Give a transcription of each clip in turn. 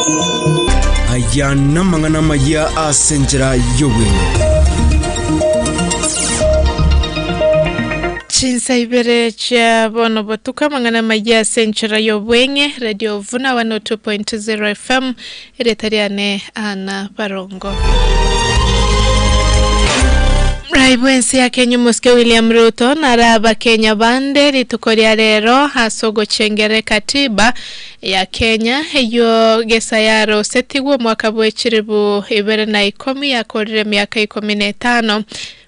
Aya namang'ana amayia ase enchera y'obweng'e. Chinsa ibere chia bono botuko amang'ana amayia ase enchera y'obweng'e Radio Vuna 102.0 FM erieta riane Anna Barongo. Rai bwensi ya Kenya omosike William Ruto nare abakenya bande rituko ria rero ase ogochengera ekatiba ya Kenya eyio gesa yarosetigwe omwaka bwe chiribu ibere na ikomi yakorire emiaka ikomi na etano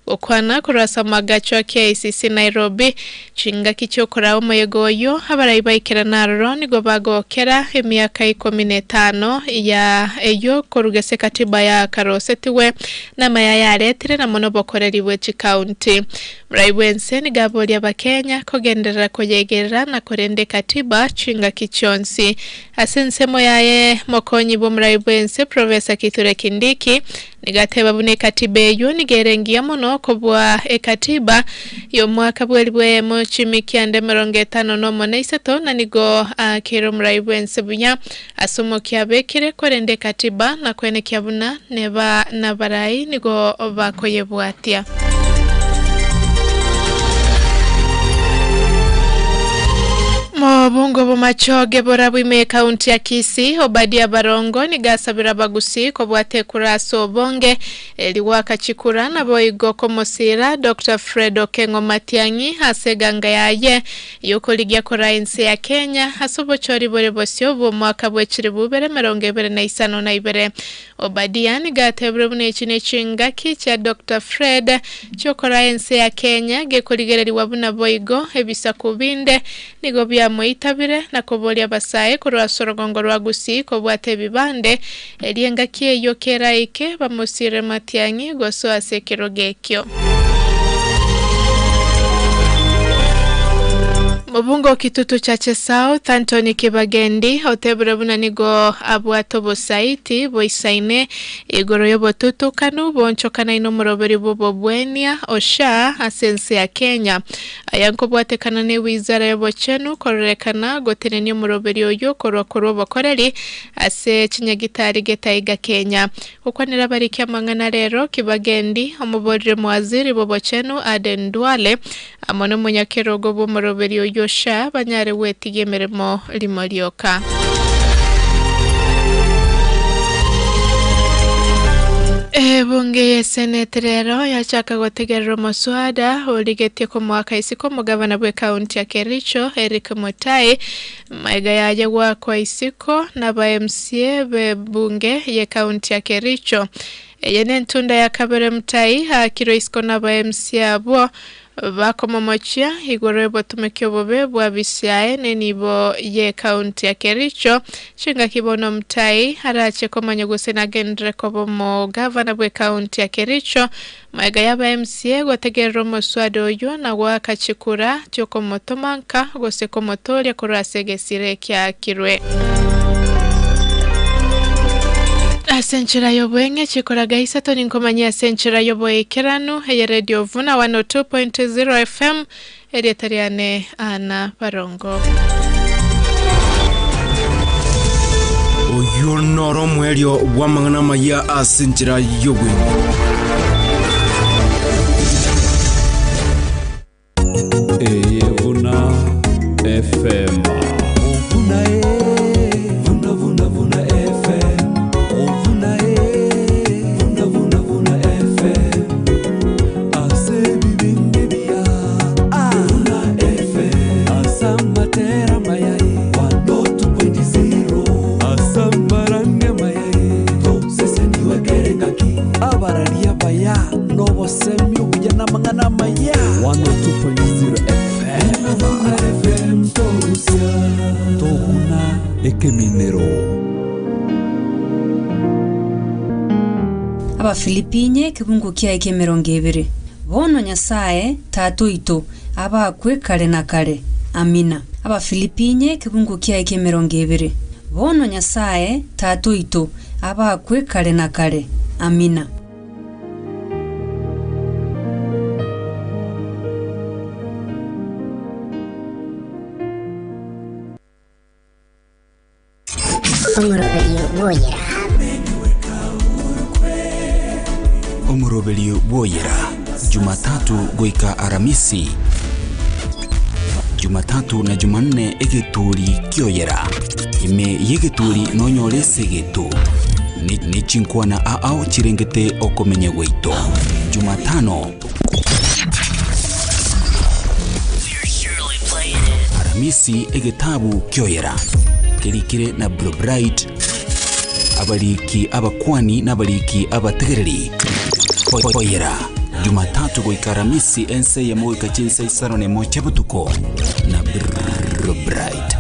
Gokwana korwa ase amagacho a KICC Nairobi, chingaki chi'okoraa omoyega oyio, abarai baikerana aroro nigo bagokera emiaka ikomi na etano ya eyio korugesa ekatiba ya karosetigwe namaya yaretire na mono obokoreri bwe chikaunti. Morai bwense nigo aboria abakenya kogenderera koyegerera na korenda ekatiba chingaki chionsi. Ase ensemo yaye mokonyi bw'omorai bwense Professor Kithure Kindiki Nigo ateba buna ekatiba eyio nigo ere engiya mono kobua ekatiba y'omwaka bw'elifu eyemo chimikianda emerongo etano nomo na isato, na nigo aakeire omorai bw'ense buya ase omokia abekire, korende ekatiba na koenekia buna neba nabarai nigo bakoyebwatia. Mobungo bw'Machoge borabwo ime y'ekaunti ya Kisii, Obadia Barongo nigo asabire abagusii kobwata ekura ase obonge eri goaka chikura naboigo komosiira Doctor Fred Okeng'o Matiang'i ase eganga yaye y'okorigia koraa ense ya Kenya ase obochori bore bosio bw'omwaka bwe chilifu ibere emerongo ebere na isano na ibere. Obadia nigo atebire buna echi nechingaki chia Doctor Fred chiokoraa ense ya Kenya gekorigererigwa buna boigo ebisaku binde nigo biamoitabire na koboria abasae korwa ase orogongo rwa Gusii kobwata ebibande erio engaki eyio keraike bamosiire Matiang'i gosoa ase ekerogo ekio. Mobunge o Kitutu Chache South, Anthony Kibagendi, otebire buna nigo abwate obosaiti boisaine igoro y'obotutukanu boonchokanaine omoroberi bw'obobwenia o SHA ase ense ya Kenya. Aya nkobwatekana ne wizara y'obochenu kororekana gotenenia omoroberi oyio korwa korwa obokoreri ase chinyagitari getaiga Kenya. Gokwanera abariki amang'ana rero, Kibagendi, omoborire Mwaziri bw'obochenu Aden Duale, amo nomonyakerogo bw'omoroberi oyio SHA banyare gwetigia emeremo rimo rioka. Ebunge y'eseneti rero yachaka gotegerera omoswada origetie komoaka isiko omogabana bw'ekaunti ya Kericho Eric Mutai Magega yaye goakwa isiko naba MCA b'ebunge y'ekaunti ya Kericho. Eye nentunda ya kabere Mutai aakirwe isiko naba MCA abwo bakomomochia igoro y'obotomeki obobe bwa bisiae nenibo y'ekaunti ya Kericho. Chingaki bono Mutai arache komanya gose nagenderere koba omogavana bw'ekaunti ya Kericho Magega y'aba MCA gotegerera omoswada oyio na goaka chikura chi'okomotoma nka gose komotooria korwa ase egesire ekiaakirwe. Ase enchera y'obweng'e chikoraga isato ninkomanyie ase enchera y'oboikeranu eye Radio Vuna 102.0 FM erieta riane Anna Barongo. Oyio noro omoerio bw'amang'ana amayia ase enchera y'obweng'e. Eye buna FM. Vuna eh, vuna vuna vuna FM. Oh vuna eh, vuna vuna vuna FM. Ase ebibindi biya, ah vuna FM. Ase amatera amaya eh, 102.0. Ase amarangi amaya eh, toseseniwe kere engaki. Abarari abaya nobosemi obuya namang'ana amaya. 102.0 FM. Vuna vuna FM torusia. Toguna ekeminero. Abafilipi inye ekebungo kiaye ki'emerongo ebere. Bono Nyasae, Tata oito, abakwe kare na kare. Amina. Abafilipi inye ekebungo kiaye ki'emerongo ebere. Bono Nyasae, Tata oito, abakwe kare na kare. Amina. Omoroberio. bwoyera. Omoroberio bwoyera Jumatatu goika Aramisi. Jumatatu na Jumanne egeturi kioyera. Ime y'egeturi nonyore esegeto. Ne, ne chinkwana ao chirengete okomenya gwaito. Jumatano Aramisi egetabu kioyera. Kerikire na Blue Bright abariki abakwani n'abariki abategereri oyera Jumatatu goika Aramisi ense eyemo goika chinsa isano na emo chia botuko na Bright.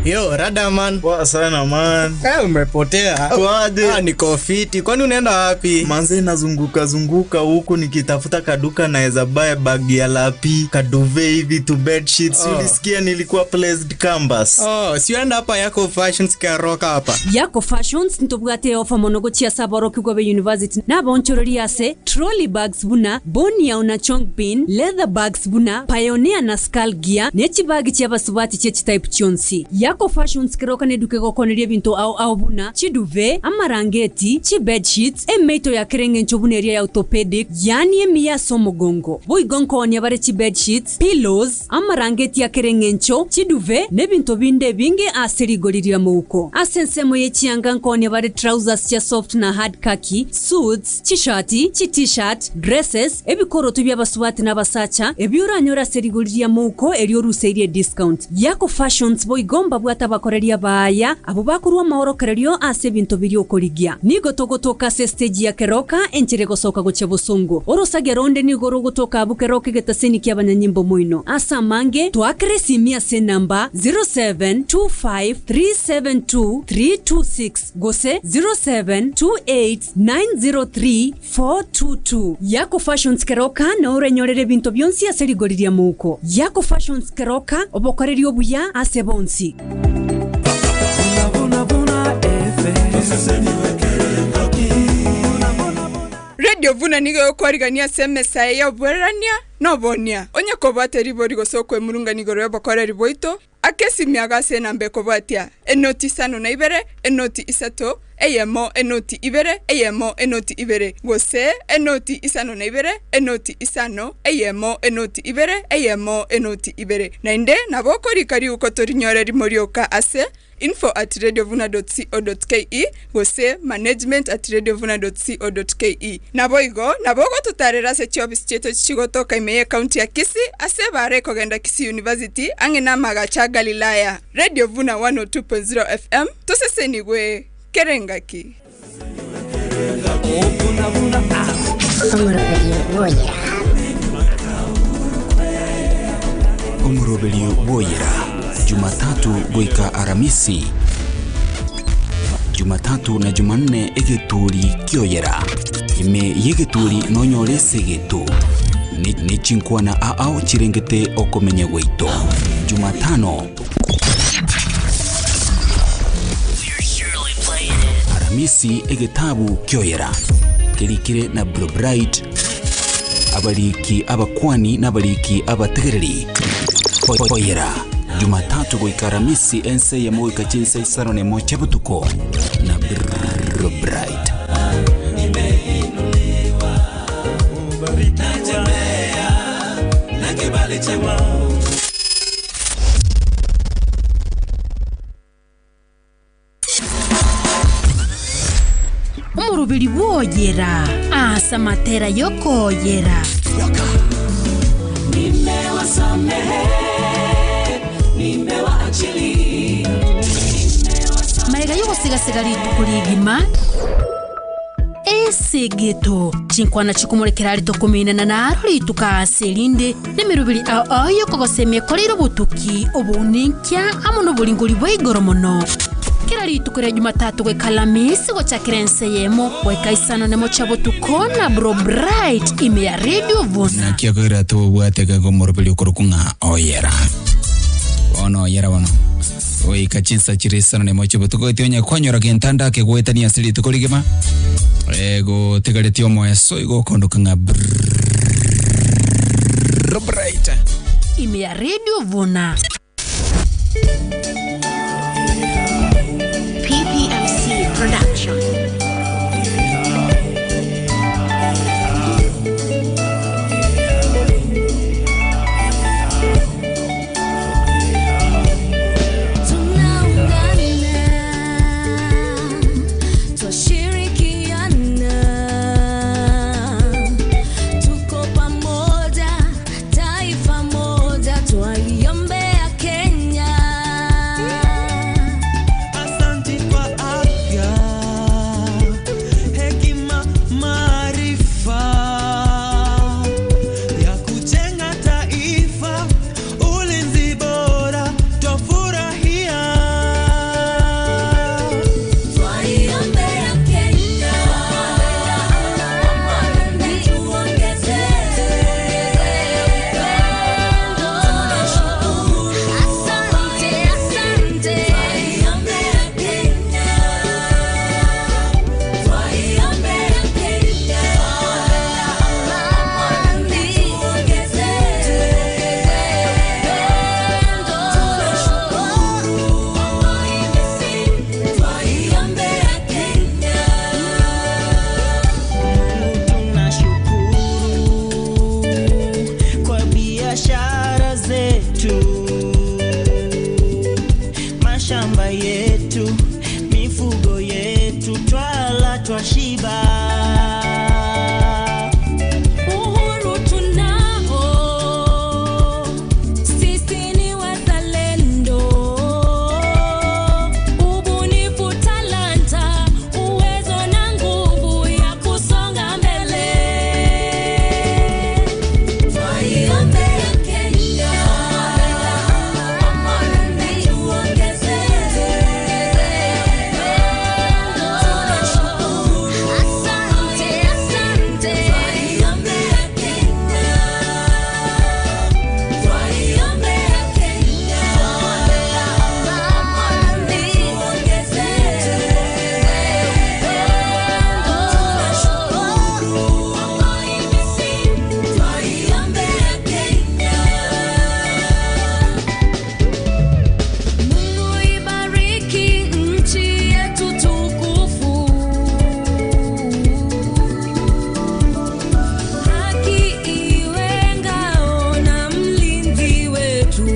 Yo, rada man. Poa sana man. Eh, umepotea. Kwaje? Ah, niko fiti. Kwani unaenda wapi? Manze nazunguka zunguka huku nikitafuta kaduka naweza buy bag ya lapi, kaduve hivi tu bed sheets. Oh. Ulisikia nilikuwa placed canvas. Oh, si uenda hapa yako fashions karoka hapa. Yako Fashions ntobwate ofa mono gochia ase aborokigwa be university na abonchorori ase trolley bags buna Boniao na Chongbin, leather bags buna Pioneer na Skull Gear, ne chibagi chia abasubati chie chitype chionsi. Yako Fashions keroka neduka egokoneria ebinto ao ao buna chiduve, amarangeti, chibedsheets, emeito ya kera eng'encho buna eria ya orthopedic, yaani emiya ase omogongo. Boigo nkoonia bare chibedsheets, pillows, amarangeti ya kera eng'encho, chiduve, na ebinto binde ebinge ase rigori ria mouko. Ase ensemo ye chianga nkoonia bare trousers chia soft na hard khaki, suits, chishati, chi t-shirt, dresses, ebikoroto bi'abasubati na abasacha, ebi oranyore ase rigori ria mouko erio oruseirie discount. Yako Fashions boigo mbabwate abakoreria abaaya abwo bakorua amaorokererio ase ebinto biria okorigia. Nigo togotoka ase estage ya Keroka enchera egosoka gochia bosongo. Orosagia ronde nigo rogotoka abwo Keroka egetaseni ki'abanyanyimbo moino. Ase amange, toakere esimi ase enamba 0725372326 gose 0728903422. Yako Fashions Keroka nao orenyorere ebinto bionsi ase rigori ria mouko. Yako Fashions Keroka, obokoreri obuya ase bonsi. Radio Vuna nigo egokwarigania ase emesa eye y'oboererania na obonia. Onye kobwate ribori gose okwemurungania igoro y'obokoreri bwaito, aka esimi iga ase enamba ekobwatia, enoti isano na ibere, enoti isato, eyemo, enoti ibere, eyemo, enoti ibere, gose enoti isano na ibere, enoti isano, eyemo, enoti ibere, eyemo, enoti ibere. Naende nabo okorika riuko torinyore rimo rioka ase info at radiovuna dot co dot ke gose management at radiovuna dot co dot ke. Naboigo nabo ogototarera ase chiofisi chiaito chigotoka ime y'ecounty ya Kisii ase ebaara ekogenda Kisii University ang'e namagacho a Galilaya. Radio Vuna 102.0 FM, tosesenigwe kera engaki. Omoroberio bwoyera. Omoroberio bwoyera Jumatatu goika Aramisi. Jumatatu na Jumanne egeturi kioyera. Ime y'egeturi nonyore esegeto. Ne, ne chinkwana ao chirengete okomenya gwaito. Jumatano Aramisi egetabu kioyera. Kerikire na Blue Bright abariki abakwani n'abariki abategereri oyera Jumatatu goika Aramisi ense eyemo goika chinsa isano na emo chia botuko na Bright. Omoroberi bw'oyera ase amatera y'okoyera. Magega y'ogosiga-siga rituko rigima, esegeto chinkwana chikomorekera are tokominana naro rituko ase erinde, nemeroberi ao ao y'okogosemia ekoreire obotuki obounenkia amo noboringori bwa igoro mono. Kera rituko ria Jumatatu goika Alamisi gochakera ense eyemo goika isano nemo chia botuko na Bro Bright ime ya Radio Vuna. Naki akoira tobwate gaka omoroberi okorokwa ng'a oyera. Bono oyera bono. Goika chinsa chire isano na emo chi'obotuko gati onye kwanyora gento ande ake goetania ase rituko rigima eh, gotigaretie omoeso igo okondoka ng'a brrrr bright. Ime ya Radio Vuna. PPMC Production. Tunaungana, twashirikiana, tuko pamoja, taifa moja, twaiombea Kenya. Asante kwa afya, hekima, maarifa ya kujenga taifa, ulinzi bora twafurahia. Twaiombea Kenya, tuongeze upendo. Asante, asante. Twaiombea Kenya, twaiombea Kenya, amani, tuongeze upendo. Tunashukuru Twaiombea Kenya. Tunashukuru kwa biashara zetu, mashamba yetu, mifugo yetu, twala twashiba. Uhuru tunao, sisi ni wazalendo. Ubunifu, talanta, uwezo na nguvu ya kusonga mbele. Twaiombea Kenya, tuongeze upendo. Tunashukuru, asante, asante. Twaiombea Kenya, twaiombea Kenya, amani, tuongeze upendo. Tunashukuru, twaiombea Kenya. Mungu ibariki nchi yetu tukufu. Haki iwe ngao na mlinzi wetu.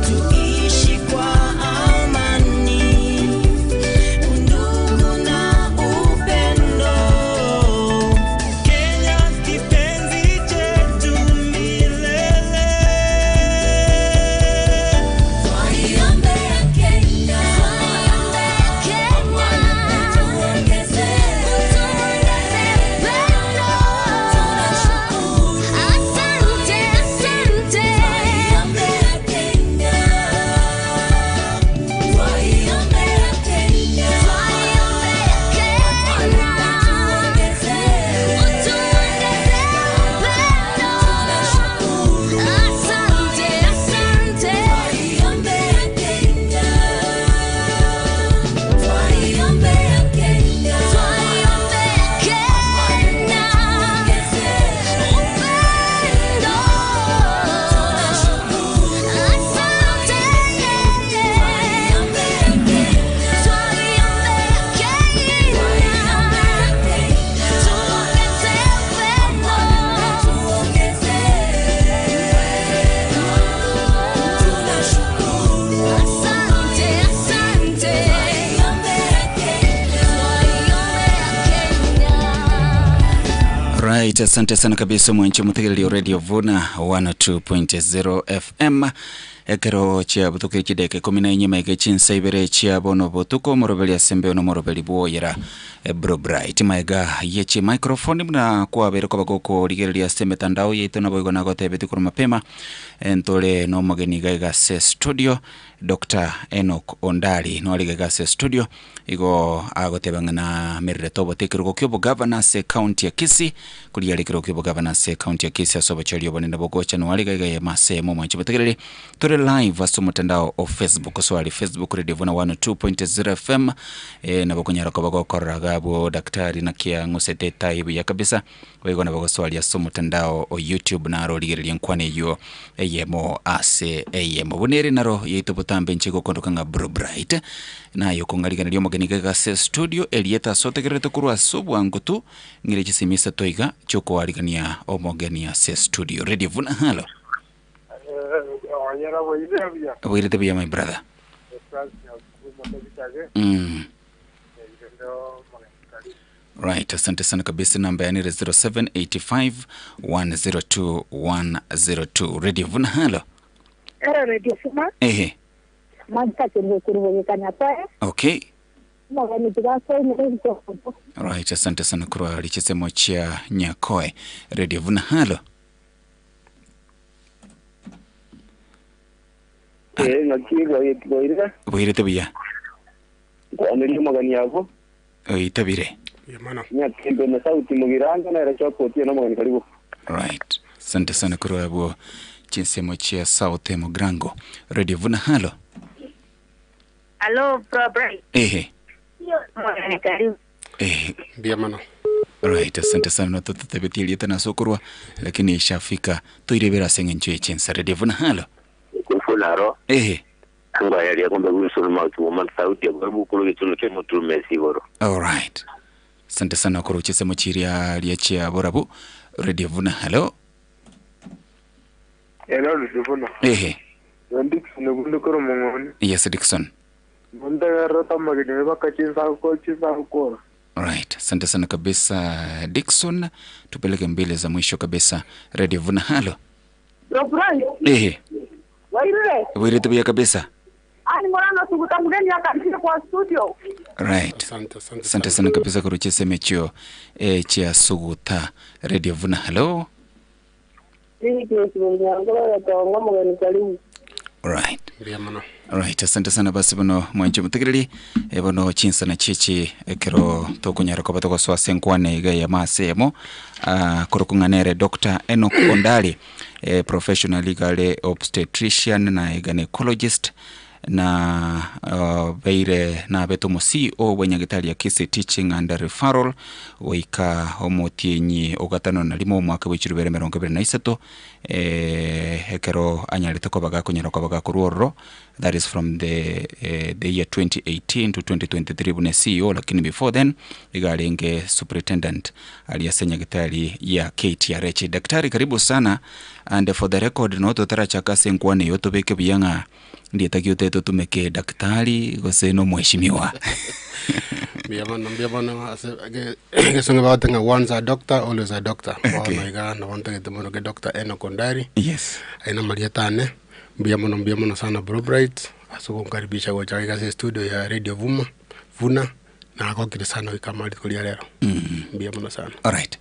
Tuishi kwa amani, undugu na upendo. Kenya kipenzi chetu milele. Twaiombea Kenya, Kenya, tuongeze upendo. Tunashukuru, asante, asante. Twaiombea Kenya, twaiombea Kenya, twaiombea Kenya, tuongeze upendo. Tunashukuru, asante, asante. Twaiombea Kenya, twaiombea Kenya, twaiombea Kenya, upendo. Tunashukuru, asante. Twaiombea Kenya, twaiombea Kenya, tuongeze upendo, tuongeze Tunashukuru, asante, asante. Twaiombea Kenya, twaiombea Kenya. Right, asante sana kabisa mwanchi muthegererio Radio Vuna 102.0 FM ekero chia butuko chideka ikumi na inyuma ege chinsa ibere chia bono botuko omoroberi ase ono omoroberi bwoyera bro bright maega yechi microphone muna kwabere koba gokorigereria ase emetandao yaito nabo igo nagotebeti korwa mapema entore na omogeni iga iga ase studio. Doctor Enock Ondari nore iga ase studio igo agoteba ng'a namererete obote ekerogo kia obogavana ase ecounty ya Kisii koria are ekerogo kia obogavana ase ecounty ya Kisii ase obochori obonene bogocha noare iga iga eyemo ase eyemo omwanchi botegereri tore live ase omotandao o Facebook ase are Facebook Radio Vuna 102.0 FM eh, nabo okonyara koba gokorora iga abwo daktari naki ang'usete etai buya kabisa Boigo nabo goswaria ase omotandao o YouTube naro origererie enkwana eyio eyemo ase eyemo. Buna ere naro yaito botambe inche gokondoka ng'a Bro Bright. Naye okong'arigeneria omogeni iga ase studio erieta ase otegererete korwa ase obwango tu ng'ire chisimi isato iga chiokoarigania omogeni ase studio. Radio Vuna halo. Boirete buya my brother. Right, asante sana kabisa. Namba yani 0785 102 102. Radio Vuna, halo. Ero Radio Fuma, Ehe, Manchester kuruboyeka Nyasaye, okay. omogeni tigasoinere ebitokoto. Right, asante sana kurwa richisemo chia Nyakoe. Radio Vuna, halo. Eh, ng'aki gwairire Bwirete buya. nkwaneria omogeni abwo Oitabire. nyakembe na sauti mugiranga nere chokotie na omogeni karibu Right. Asante sana kurwa abwo chinsemo chia South Mugrango. Radio Vuna, halo. Hello, Bro Bright. Ehe. Omogeni karibu. Eh, Mbia mono. Right, asante sana natototebeti erieta nasokorwa lakini ishafika toirebera ase eng'encho ye chinsa Radio Vuna, halo. Kufunaro Ehe. ngayaria kumbe gusuluma chuma sauti ya bukulu gituno ke mutume sigoro All right. Asante sana korwa chisemo chiria ria chia borabu. Radio Vuna, halo. Hello, Lusifuna. Ehe. Dixon bundukuru mong'oni. Yes, Dickson. Muntegerera omogeni baka chinsako chinsakukora. Alright, asante sana kabisa Dickson. Tupeleke mbili za mwisho kabisa. Radio Vuna, halo. Bro Bright, Ehe. wairire? Bwirete buya kabisa. Ani morano tuguta mgeni akaribia kwa studio. Right. Asante, asante Asante sana kabisa korwa chisemo chio eh, chia Suguta. Radio Vuna, halo. Omogeni karibu. Right. Mbia mono. Right, asante sana basi bono mwancho mutegereri e bono chinsana chichi ekero tokonyara koba togosoa ase enkwana iga ya masemo uh, korokong'anere Dr. Enoch Ondari eh, professional legal obstetrician na gynecologist na beire nabete omo CEO bwa nyagitari ya Kisii Teaching and Referral goika omotienyi ogatano na rimo omwaka bwa echirubere emerongo ebere na isato eh, ekero anyarete koba gakonyara koba gakorwa ororo that is from the year 2018 to 2023 buna CEO lakini before then iga arenge superintendent aliase nyagitari ya KTRH. Daktari, karibu sana and for the record no totarachaka ase enkwana eyo tobeke buya ng'a ndietagio tumeke daktari gose no mheshimiwa. Mbia mono, mbia mono. Ase gesonge bagotenga once a doctor, always a doctor. Okay. Bono iga nabo ntagete mono ke Dr. Enoch Ondari. Yes. Aina marieta ane. Mbia mono sana Bro Bright. Ase gonkaribisha gocha iga ase studio ya Radio Vuma, Vuna na akokire sana ikamari koria rero. Mbia mono sana. Alright.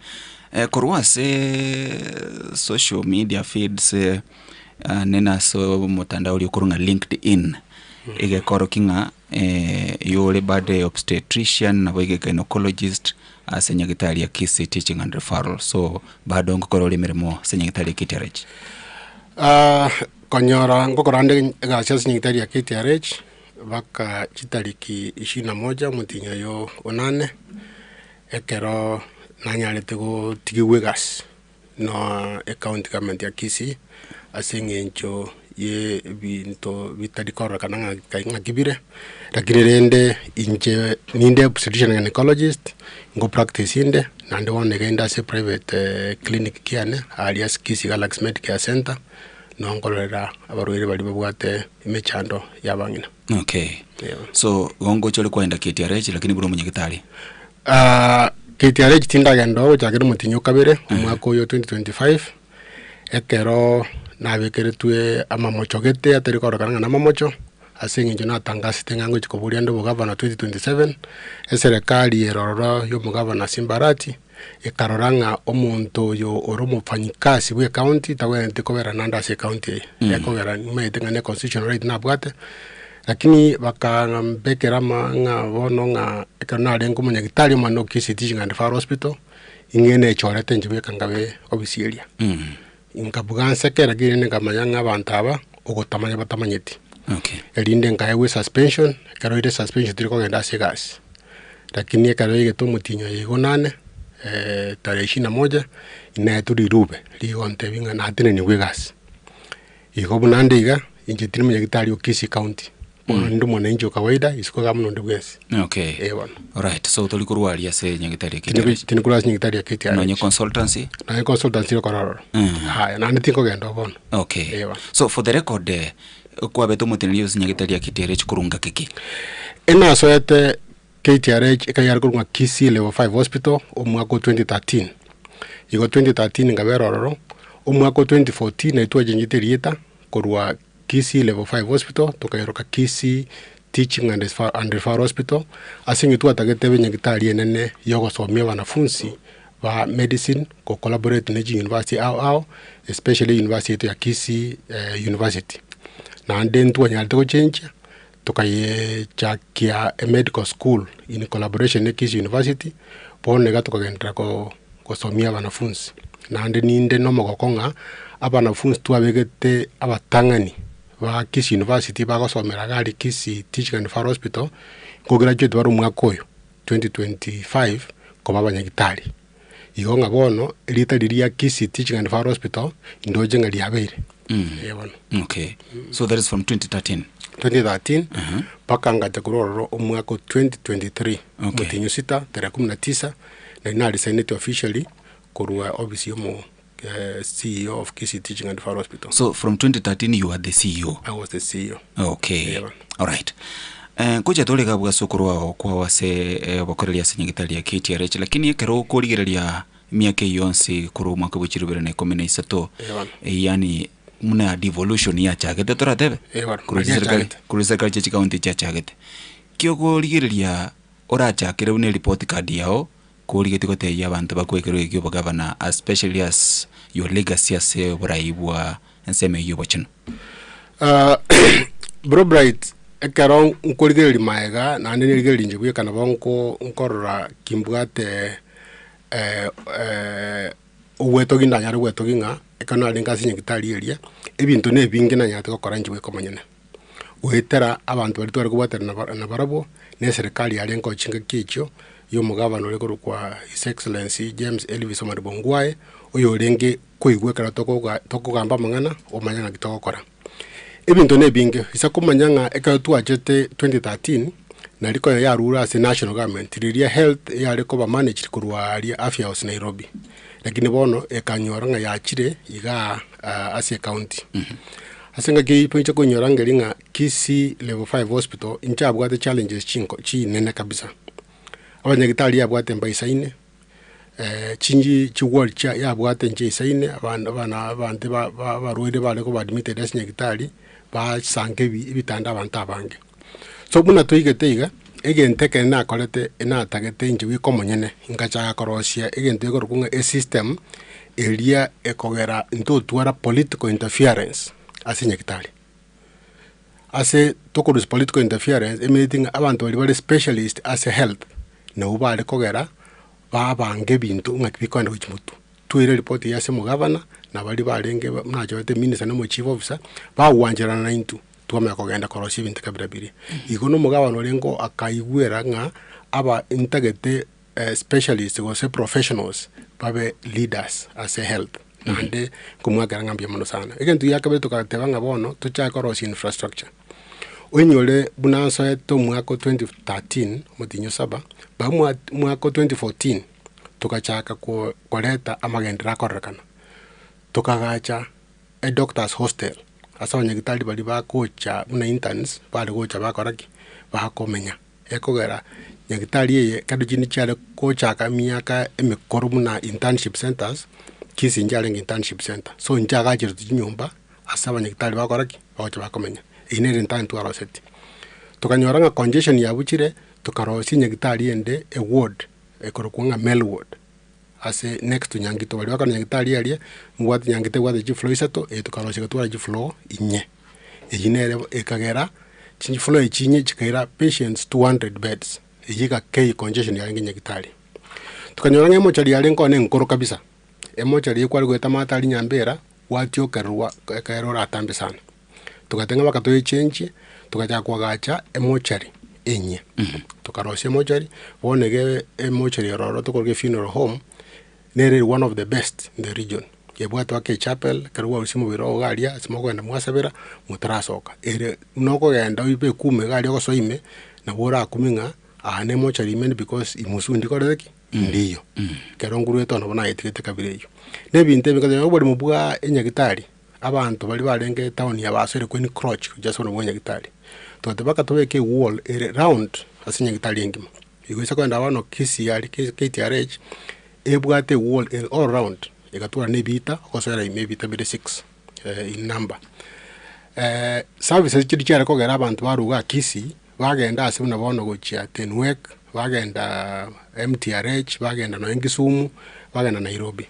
Eh, korwa ase social media feeds eh, nena so mutandao uri okorwa ng'a LinkedIn igekoro king'a eh, yore bade obstetrician nabo ige gynecologist ase nyagitari ya Kisii Teaching and Referral so bado ngokora ore emeremo ase nyagitari ya KTRH. Konyora ngokora ande egasi ase nyagitari ya KTRH baka chitariki 21 omotinyo oyo onane ekero nanyarete gotigigwa egasi no ecounty government ya Kisii ase eng'encho ye ebinto bitari kororekana ng'aki bire lakini rende inche ninde obstetrician gynecologist ngo practice inde naende bono iga inde ase private clinic kiane aria ase Kisii Galaxy Medicare Center nonkorera abarwaire baria babwate emechando ya abang'ina. Okay. Yeah. So gongocha ore kwaenda KTRH lakini buna omonyagitari. KTRH tindagenda ogochakera omotinyi okabere omwaka oyo 2025 ekero nabekeretwe amamocho gete atari kororekana ng'a na amamocho ase eng'encho natangasete ng'a ngochi koboria ande obogavana 2027 eserekari erororo ya omogavana Simba Arati ekarora ng'a omonto oyo ore omofanyikasi bwa ecounty tabwenereti kobera naende ase ecounty eye. Ekogera nimaete ng'a ne constitutional right nabwate. Lakini bakambekera ama ng'a bono ng'a ekero narenge omonyagitari omane o Kisii Teaching and Referral Hospital, ing'e nechorete inche bweka nkabe obisi eria. Nkabuga nseke lakini rende nkamanya ng'a abanto aba, ogotamanya batamanyeti. Okay. Erinde nkaegwa esuspension, ekero ere esuspension tiri kogenda ase egasi. Lakini ekero yaigete omotienyi oyo igo nane, tarehe ishirini na moja, naetwe rirube rigontebia ng'a natenenigwe egasi. Igo buna nde iga, inche tindi omonyagitari o Kisii County, bono ninde omwananchi o kawaida isiko iga mono onde bwensi. Okay. Eh bono. Alright, so tori korwa aria ase nyagitari ya Tindi KTRH? tindi korwa ase nyagitari ya KTRH. Nonye consultancy? Nonye consultancy okora ororo. Haya, naende tinkogenda oo bono. Okay. Eh bono. So for the record, eh, kwabete omoteneneri ase nyagitari ya KTRH korwa ngaki ki? Enasoete KTRH ekero yare korwa ng'a Kisii Level 5 Hospital omwaka o 2013. Igo 2013 nkabera ororo, omwaka o 2014 nario twachenchete erieta korwa Kisii Level 5 Hospital tokayeroka Kisii Teaching and and Referral Hospital, ase eng'encho twatagete ebe nyagitari enene ya ogosomia abanafunsi ba medicine go collaborate ne chiuniversity ao ao especially university yaito ya Kisii University. Naende ntwanyarete gochenchia tokayechakia emedical school in collaboration ne Kisii University, bono iga tokagenderera ko gosomia abanafunsi. Naende ninde na omogoko ng'a abanafunsi twabegete abatang'ani ba Kisii University bagosomera iga aria Kisii Teaching and Referral Hospital, nko graduate bare omwaka oyo 2025 koba abanyagitari. Igo ng'a bono, erieta riria Kisii Teaching and Referral Hospital, ndoche ng'a riabeire. Eh bono. Okay. So that is from 2013. 2013 mpaka ngacha korwa ororo omwaka o 2023 Okay. omotienyi sita tarehe kumi na tisa nari naresignete officially korwa office ya omo CEO of Kisii Teaching and Referral Hospital. So from 2013 you are the CEO. I was the CEO. Okay. Yeah. Alright. Eh, ngocha tore iga abwo ase okorwa oo kwao ase eh, obokoreri ase nyagetari ya KTRH lakini ekero okorigereria emiaka eyio yonsi korwa omwaka bwa chilifu ibere na ikomi na isato Eh, bono. eh, yaani muna devolution yachagete toratebe Eh, bono. korwa chiserikali Yachagete. korwa chiserikali chia chikaunti chiachagete. Ki okorigereria orachakere buna ereport card yao korigetie gotebia abanto bakwekera ekia obogavana especially as your legacy ase oborai bwa ensemo eyio y'obochenu. Bro Bright, ekero nkorigereria maega naende nerigereria inche bweka nabo nko nkorora kimbwate ogwetogia ndanyare gwetogia ng'a ekero narenge ase nyagetari eria, ebinto na ebinge nanyarete gokora inche bweka omonyene. Goetera abanto baria tware kobwaterana naba nabarabwo, na eserekari yarenge oo chingaki echio, ya omogavana oria okorokwa His Excellency James Elvis Omariba Ongwae, oyorenge koigwa ekero tokoga tokogamba amang'ana, omanye ng'aki togokora. Ebinto na ebinge, ase komanya ng'a ekero twachete 2013, nari konya yarure ase national government, riria health yare koba managed korwa aria afya house Nairobi, lakini bono ekanyora ng'a yachire igaa ase ecounty. Ase engaki eyio toinche koinyora ngeri ng'a Kisii level 5 hospital inchabwate challenges chinko chinene kabisa. Abanyagitari yabwate mbaisaine, chinji chiward chia yabwate inche isaine, abana abana abanto ba ba abarwaire bare koba admitted ase nyagitari, basange ebi ebitanda abanto abange. So buna toigete iga, egento ekere nakorete enatagete inche bweka omonyene, nkachaka korosia egento gekorokwa ng'a esystem, eria ekogera ntotwara political interference ase nyagitari. Ase tokorusia political interference emeeti ng'a abanto baria bare specialist ase health, nabwo bare kogera babange ebinto ng'aki bikogenda gochia motwe. Toire report eye ase omogavana, na baria barenge nachorete minister na omochief officer, bagwancherana naintwe, twamanya kogenda korosia ebinto kabira biria. Igo na omogavana orenge oo akaigwera ng'a aba ntagete specialist gose professionals babe leaders ase health, naende nkomwakera ng'a mbuya mono sana. Egento gia kabere togateba ng'a bono tochake korosia infrastructure, oinyore buna nsoete omwaka o 2013 omotienyi o saba, mpaka mwa omwaka o 2014 togachaka ko koreta amagenderero akorekana, tokagacha edoctors hostel ase abanyagitari baria bagocha buna interns bare gocha bakora ki? Bakomenya. Ekogera nyagitari eye ekero chinde chiare gochaka emiaka emekoro buna internship centres, Kisii nchiarenge internship centre. So nchiagacherete chinyomba ase abanyagitari bagokora ki? Bagocha bakomenya. Eyio nere entang'ani twaroseti. Tokanyora ng'a congestion yabuchire, tokarosia nyagitari ende eward ekorokwa ng'a male ward, ase next to Nyangito. Baria bakora nyagitari aria, mbwate Nyangito ebwate chifloor isato, eye tokarosia egatwara chifloor inye. Eyio nere ekagera. Chifloor echi inye chikaira patients 200 beds, eyio egakei congestion yarenge nyagitari. Tokanyora ng'a emochari yarenge one enkoro kabisa, emochari eyio kware goeta amato aria nyambera, gwatiokererwa ekero oratambe sana. Togateba ng'a mpaka toyechenchie, togachaka koagacha emochari enyia. Tokarosia emochari, bono iga emochari ero oro tokoroka efuneral home, nere ere one of the best in the region. Ebwate mpaka echapel, ekero gwarusia omobere ogo iga aria, ase mokogenda mwasabera, motarasoka. Ere buna okogenda oibe ekume iga aria ogosoa ime, nabo orakumie ng'a aa na emochari ime because imusu ndikorete ki? Ndiyo. Ekero nkorwete oo nabo nayetigete kabere eyio. Na ebinto ebi nkotebi oboremo bwa enyagitari, abanto baria barenge etown ya basoire ko encroach gochia ase oboremo bwa nyagitari. Togateba mpaka tobeke ewall ere round ase nyagitari engima. Igo ase kogenda bono Kisii aria KTRH, ebwate ewall ere all round, egatwara na ebiita, ogosoera ime ebiita bire six in number. Services chiria chiare kogera abanto barwa igaa Kisii, bagenda ase buna bono gochia Tenwek, bagenda MTRH, bagenda nonye Kisumu, bagenda Nairobi.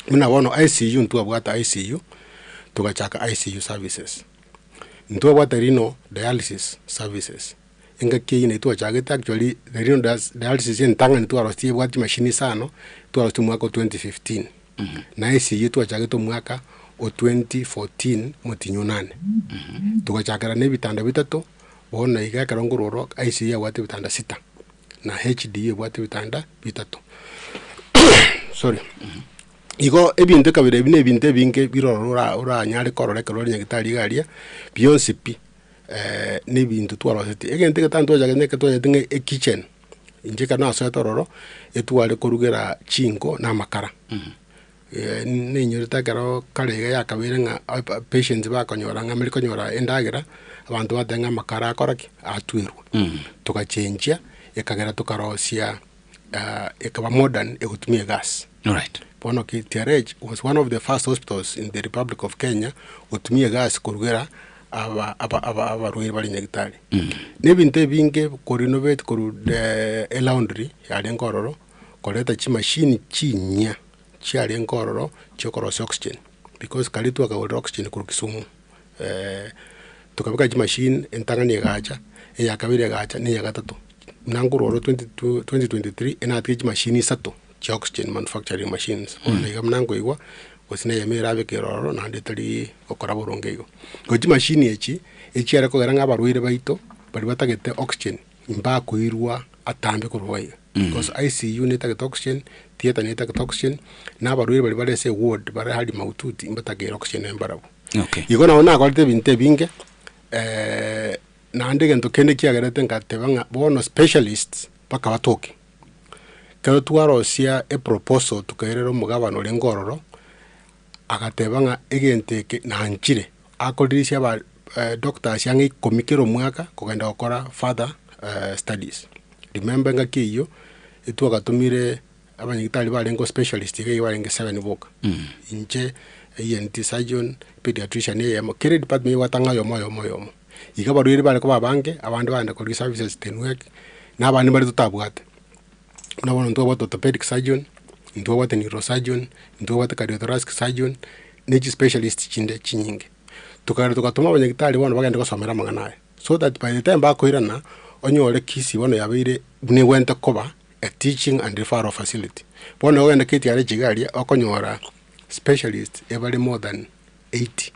Buna bono ICU ntwabwate ICU, togachaka ICU services, ntwabwate renal dialysis services, engaki eyio naye twachagete actually the renal dialysis entang'ani twarosetie ebwate chimashini isano, twarosetie omwaka o 2015, na ICU twachagete omwaka o 2014 motienyi onane. Togachakera na ebitanda bitato, bono iga ekero nkorwa ororo ICU yabwate ebitanda sita, na HDU ebwate ebitanda bitato sorry. Igo ebinto ekabere ebi na ebinto ebinge bire ororo ora oranyare korora ekero ore nyagetari iga aria, bionsi pi na ebinto twarosetie. Egento egetano twachagete neke twachagete ng'a ekitchen, inche ekero nasoete ororo, etware korugera chinko na amakara. Ninyorete ekero kare iga yakabeire ng'a patients bakonyora ng'a mbari konyora endagera, abanto bateba ng'a amakara akora ki? Atwerwe. Togachenchia, ekagera tokarosia ekaba modern egotumia egas. Alright. Bono KTRH was one of the first hospitals in the Republic of Kenya gotumia egas korugera aba aba aba abarwaire bare nyagetari. Na ebinto ebinge korenovate korwa the elaundry yarenge ororo, koreta chimashini chinyia chiarenge ororo chiokorosia oxygen because kare twakagorire oxygen korwa Kisumu tokabeka chimashini entang'ani egacha, eya kabere egacha, na eya gatato. Buna nkorwa ororo 22 2023 enatige chimashini isato chia oxygen manufacturing machines bono iga buna nkoigwa gose na eyemo erabeke ere ororo naende etari gokora boronge igo. Igo chimashini echi, echiare kogera ng'a abarwaire baito baria batagete oxygen mbakoirwa atambe korwa iga. Because ICU netagete oxygen, theatre netagete oxygen, na abarwaire baria bare ase eward bare hali mahututi mbatakeire oxygen mbarabwo. Okay. Igo nabo nakorete ebinto ebinge naende egento kende kiagerete ngateba ng'a bono specialists mpaka batoke. Ekero twarosia eproposal tokairera omogabana orenge ororo, agateba ng'a egento eke nanchire, akorisia aba doctors ang'e ikomi kera omwaka kogenda gokora further studies. Remember engaki eyio, etwagatomire abanyagitari barenge specialist iga iga barenge seven boka. Inche, ENT surgeon, pediatrician eyemo, kera edepartment ebwate ang'e oyomo oyomo oyomo. Iga abarwaire bare koba abange, abande bagenda korigia services Tenwek, na abande mbare totabwate. Buna bono ntwabwate orthopedic surgeon, ntwabwate neurosurgeon, ntwabwate cardiothoracic surgeon, na echispecialist chinde chinyinge. Tokagenda togatoma abanyagitari bono bagende gosomera amang'ana aya, so that by the time bakoirana, onyore Kisii bono yabeire buna egwenerete koba a teaching and referral facility. Bono ogende KTRH iga aria, okonyora specialist ebare more than 80.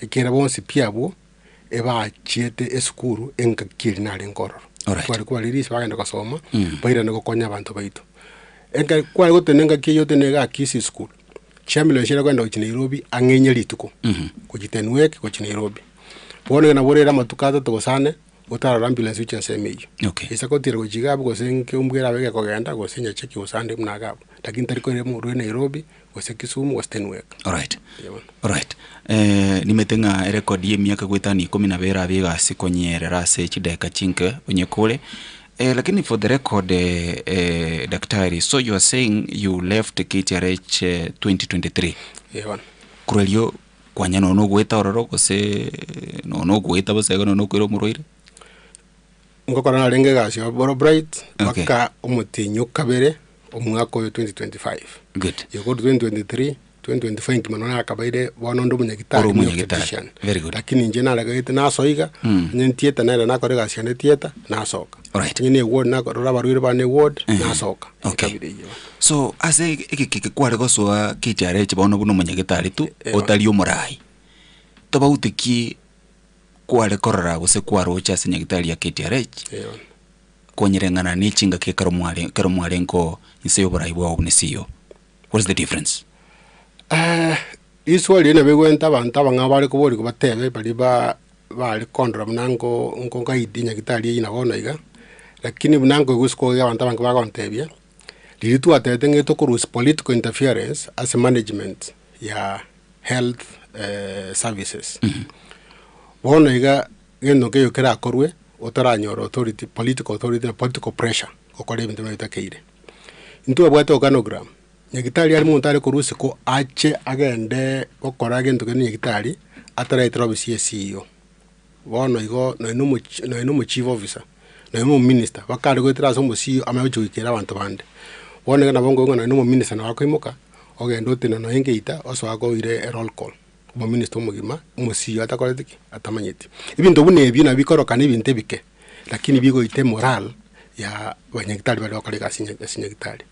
Ekiagera bonsi pi abwo, ebachiete esukuru engaki eria narenge ororo. Alright. Tware kobarelease bagenda gosoma, bairane gokonya abanto baito. Ekero kware gotenena engaki eyio otenene igaa Kisii school, chiambulance chiare kogenda gochia Nairobi ang'e inye rituko, gochia Tenwek gochia Nairobi. Bono iga nabo orere amatuko atato gose ane, otarora ambulance gochia ensemo eyio. Okay. Gesa gotira gochia iga abwo gose nkeumbu erabe gekogenda gose Nyacheki gose ande buna iga abwo. Lakini tari koira morwe Nairobi, gose Kisumu gose Tenwek. Alright. Mbuya mono. Alright. Nimete ng'a erecord ya emiaka goetania ikomi nabo erabe egasi konyerera ase chidakika chinke onye kore. Lakini for the record daktari, so you are saying you left KTRH 2023? Eeh bono. Korwa erio kwanya nonya ogoeta ororo gose nonya ogoeta bosa igo nonya okoira omorwaire? Ngokora narenge egasi ya Boro Bright Okay. mpaka omotienyi o kabere omwaka oyo 2025. Good. Igo korwa 2023, 2024 engima nonya nakabeire bono onde omonyagitari Ore buna omonyagitari. obstetrician. Very good. Lakini inche naregerete nasoa iga, onye ntieta nere nakora egasi yane tieta, nasoka. Alright. Onye na eward nakorora abarwaire bane eward, nasoka. Okay. Ekabira eyio. So ase egeke eke kware gosoa KTRH bono buna omonyagitari tu, otari omorai, tobauti ki kware korora gose kwaroche ase nyagitari ya KTRH, konyereng'ana ne chingaki ekero mware ekero mwarenge inse y'oborai bwao buna CEO? What is the difference? Riswali eri nabo egwente abanto abang'ao bare koborigwa batebe baria ba bare kondora buna nko nko guide nyagitari eywo na bono iga, lakini buna nkoigwa isiko iga abanto abange bagontebia, riria twatebete ng'a tokorusia political interference ase management ya health services. Bono iga gento nkeiyo kerakorwe otaranyora authority political authority na political pressure gokora ebinto buna bitakeire. Intwabwate organogram, nyagitari aria omonto are korwa isiko ache agende gokora gento kende nyagitari, ataraetera ofisi ya CEO. Bono igo nonye na omochi nonye na omochief officer, nonye na omominister, bakare goetera ase omosio amanye gochia goikera abanto bande. Bono iga nabo nkoigwa nonye na omominister nabo akoimoka, ogende otenene nonye ngeita, osoa koira eroll call, omominister omogima, omosio atakoreti ki? Atamanyeti. Ebinto buna ebio nabo bikorokana ebinto ebike, lakini bigoita emoral ya abanyagitari baria bagokora egasi nya ase nyagitari.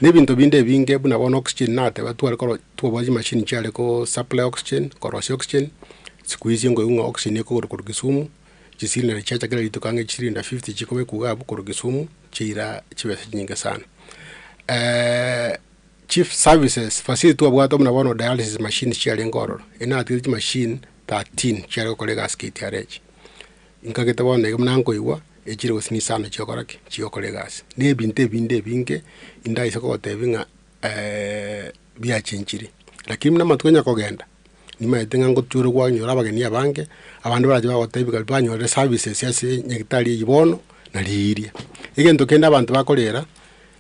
Na ebinto binde ebinge buna bono oxygen nateba tware koro twabwate chimashini chiare ko supply oxygen, korosia oxygen, siku hizi nkoigwa ng'a oxygen ekogorwa korwa Kisumu, chisilinda chiacha kera rituko ang'e chisilinda fifty chikobekwa iga abwo korwa Kisumu, chiira chibesa chinyinge sana. Chief services facility twabwate buna bono dialysis machines chiarenge ororo, ere natigete chimachine 13 chiare gokora egasi KTRH. Nkagete bono iga buna nkoigwa, echire gose na isano chiokora ki? Chigokora egasi. Na ebinto ebinde ebinge, indaise kogotebia ng'a biachenchire. Lakini buna amatuko onya kogenda, nimanyete ng'a ngotiore kwanyora abageni abange, abande barache bagotebia kare banyorire services ase nyagetari eywo bono, na riria. Egento kende abanto bakorera,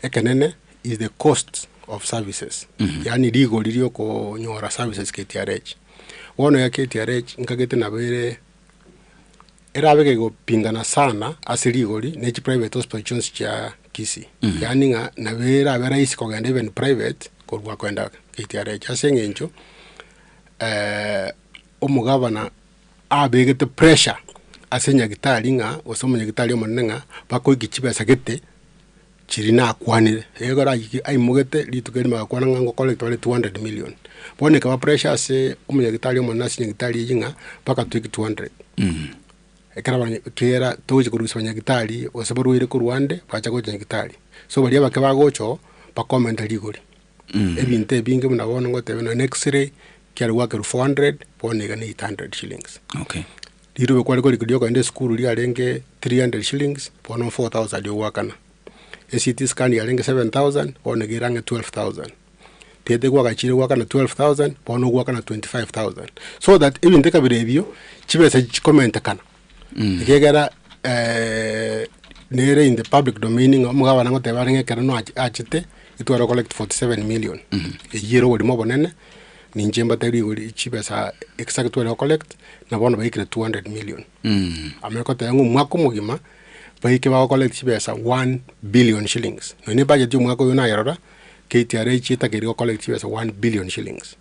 ekenene is the cost of services, yaani rigori ria okonyora services KTRH. Bono iga KTRH nkagete nabo ere. Erabe gegopingana sana ase rigori ne chiprivate hospital chionsi chia Kisii. Yaani ng'a nabo erabe rahisi kogenda even private korwa kogenda KTRH ase eng'encho omogavana abegete pressure ase nyagitari ng'a gose omonyagitari omonene ng'a bakoikia chibesa gete chiria nakwanire. Ekero aiki aimogete rituko erimo agakwana ng'a ngocollect bare 200 million. Bono ekaba pressure ase omonyagitari omonene ase nyagitari eywo ng'a mpaka toike 200. Ekero abanya kera togochi korusia abanyagitari gose barwaire korwa ande bacha gocha nyagitari. So baria abake bagocha oo, bakomenta rigori. Ebinto ebinge buna bono ngotebia nonye na x-ray, kiare goakerwa 400, bono iga na 800 shillings. Okay. Rirobe kware korikwa riokogenda esukuru riarenge 300 shillings, bono 4000 ogoakana. EcT scan yarenge 7000, bono iga ere ang'e 12000. Tiete gwagachire goakana 12000, bono ogoakana 25000. So that ebinto ekabira ebio, chibesa chikomentekana. Ekiagera nere in the public domain ng'a omogabana ngoteba arenge ekero noache achete, etware collect 47 million. Eywo ere oborimo obonene, ninche mbate rigori chibesa exact tware gocollect, na bono baikire 200 million. Amanye koteba ng'a omwaka omogima, baike bagocollect chibesa 1 billion shillings. Nonya na ebudget ya omwaka oyo nayerora, KTRH etakeire gocollect chibesa 1 billion shillings.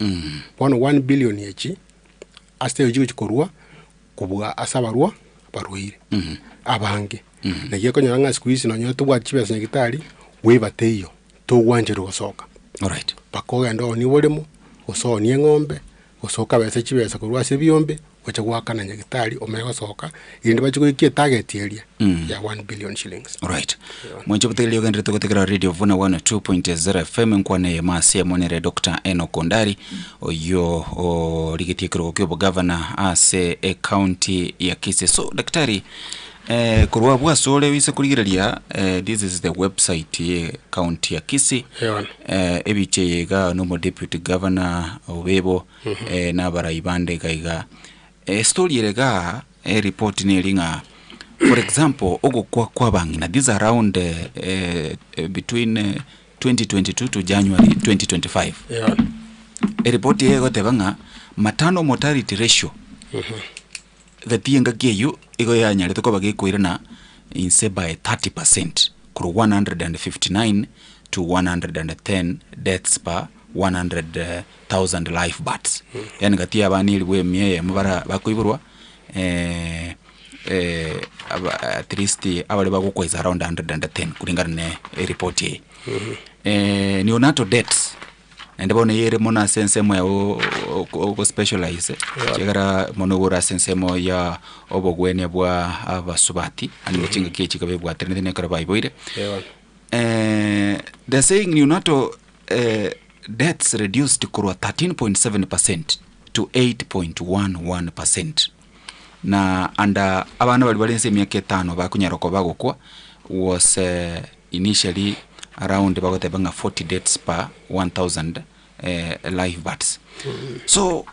Bono 1 billion echi, ase eyo chigochi korwa, kobua ase abarwa barwaire abange. Naki okonyora ng'a siku hizi nonye tobwati chibesa nyagitari, waiver teiyo, togwancherwa gosoka. Alright. Mpaka ogende oonie oboremo, gose oonie eng'ombe, gose okabese chibesa korwa ase ebiombe, oche goakana nyagitari omanye gosoka, erinde bache goikia etarget eria ya 1 billion shillings. Alright. Mwanche obotegereri ogenderete gotegerera Radio Vuna 102.0 FM nkwane eye mase monere Dr. Enock Ondari oyio origetie ekerogo kia obogavana ase ecounty ya Kisii. So daktari eh, korwa abwo ase ore oise korigereria eh, this is the website ye county ya Kisii Eeh. eh, ebicha eye iga nomo deputy governor Obebo eh, na abarai bande iga iga. Estory ere igaa eripoti neri ng'a for example ogokwa kwa abang'ina this around eh, between 2022 to January 2025. Yeah. Eripoti eye egoteba ng'a maternal mortality ratio gati engaki eywo igo yanyarete koba gekoirana inse by 30% korwa 159 to 110 deaths per 100,000 live births. Yaani gati ya abana elifu emia eyemo bara bakoiborwa eh, eh, aba at least abare bagokwa is around 110 kulingana na eripoti eye. Eh, neonatal deaths naende bono eyere mono ase ensemo yago ogo specialize ekiagera mono igo ore ase ensemo ya obogwenia bwa abasubati naende chingaki echi ekaba ebwateranete na ekero baiboire. They're saying neonatal deaths reduced korwa 13.7% to 8.11%. Na under abana baria bare nse emiaka etano bakonyara koba bagokwa was initially around bagoteba ng'a 40 deaths per 1000 live births. So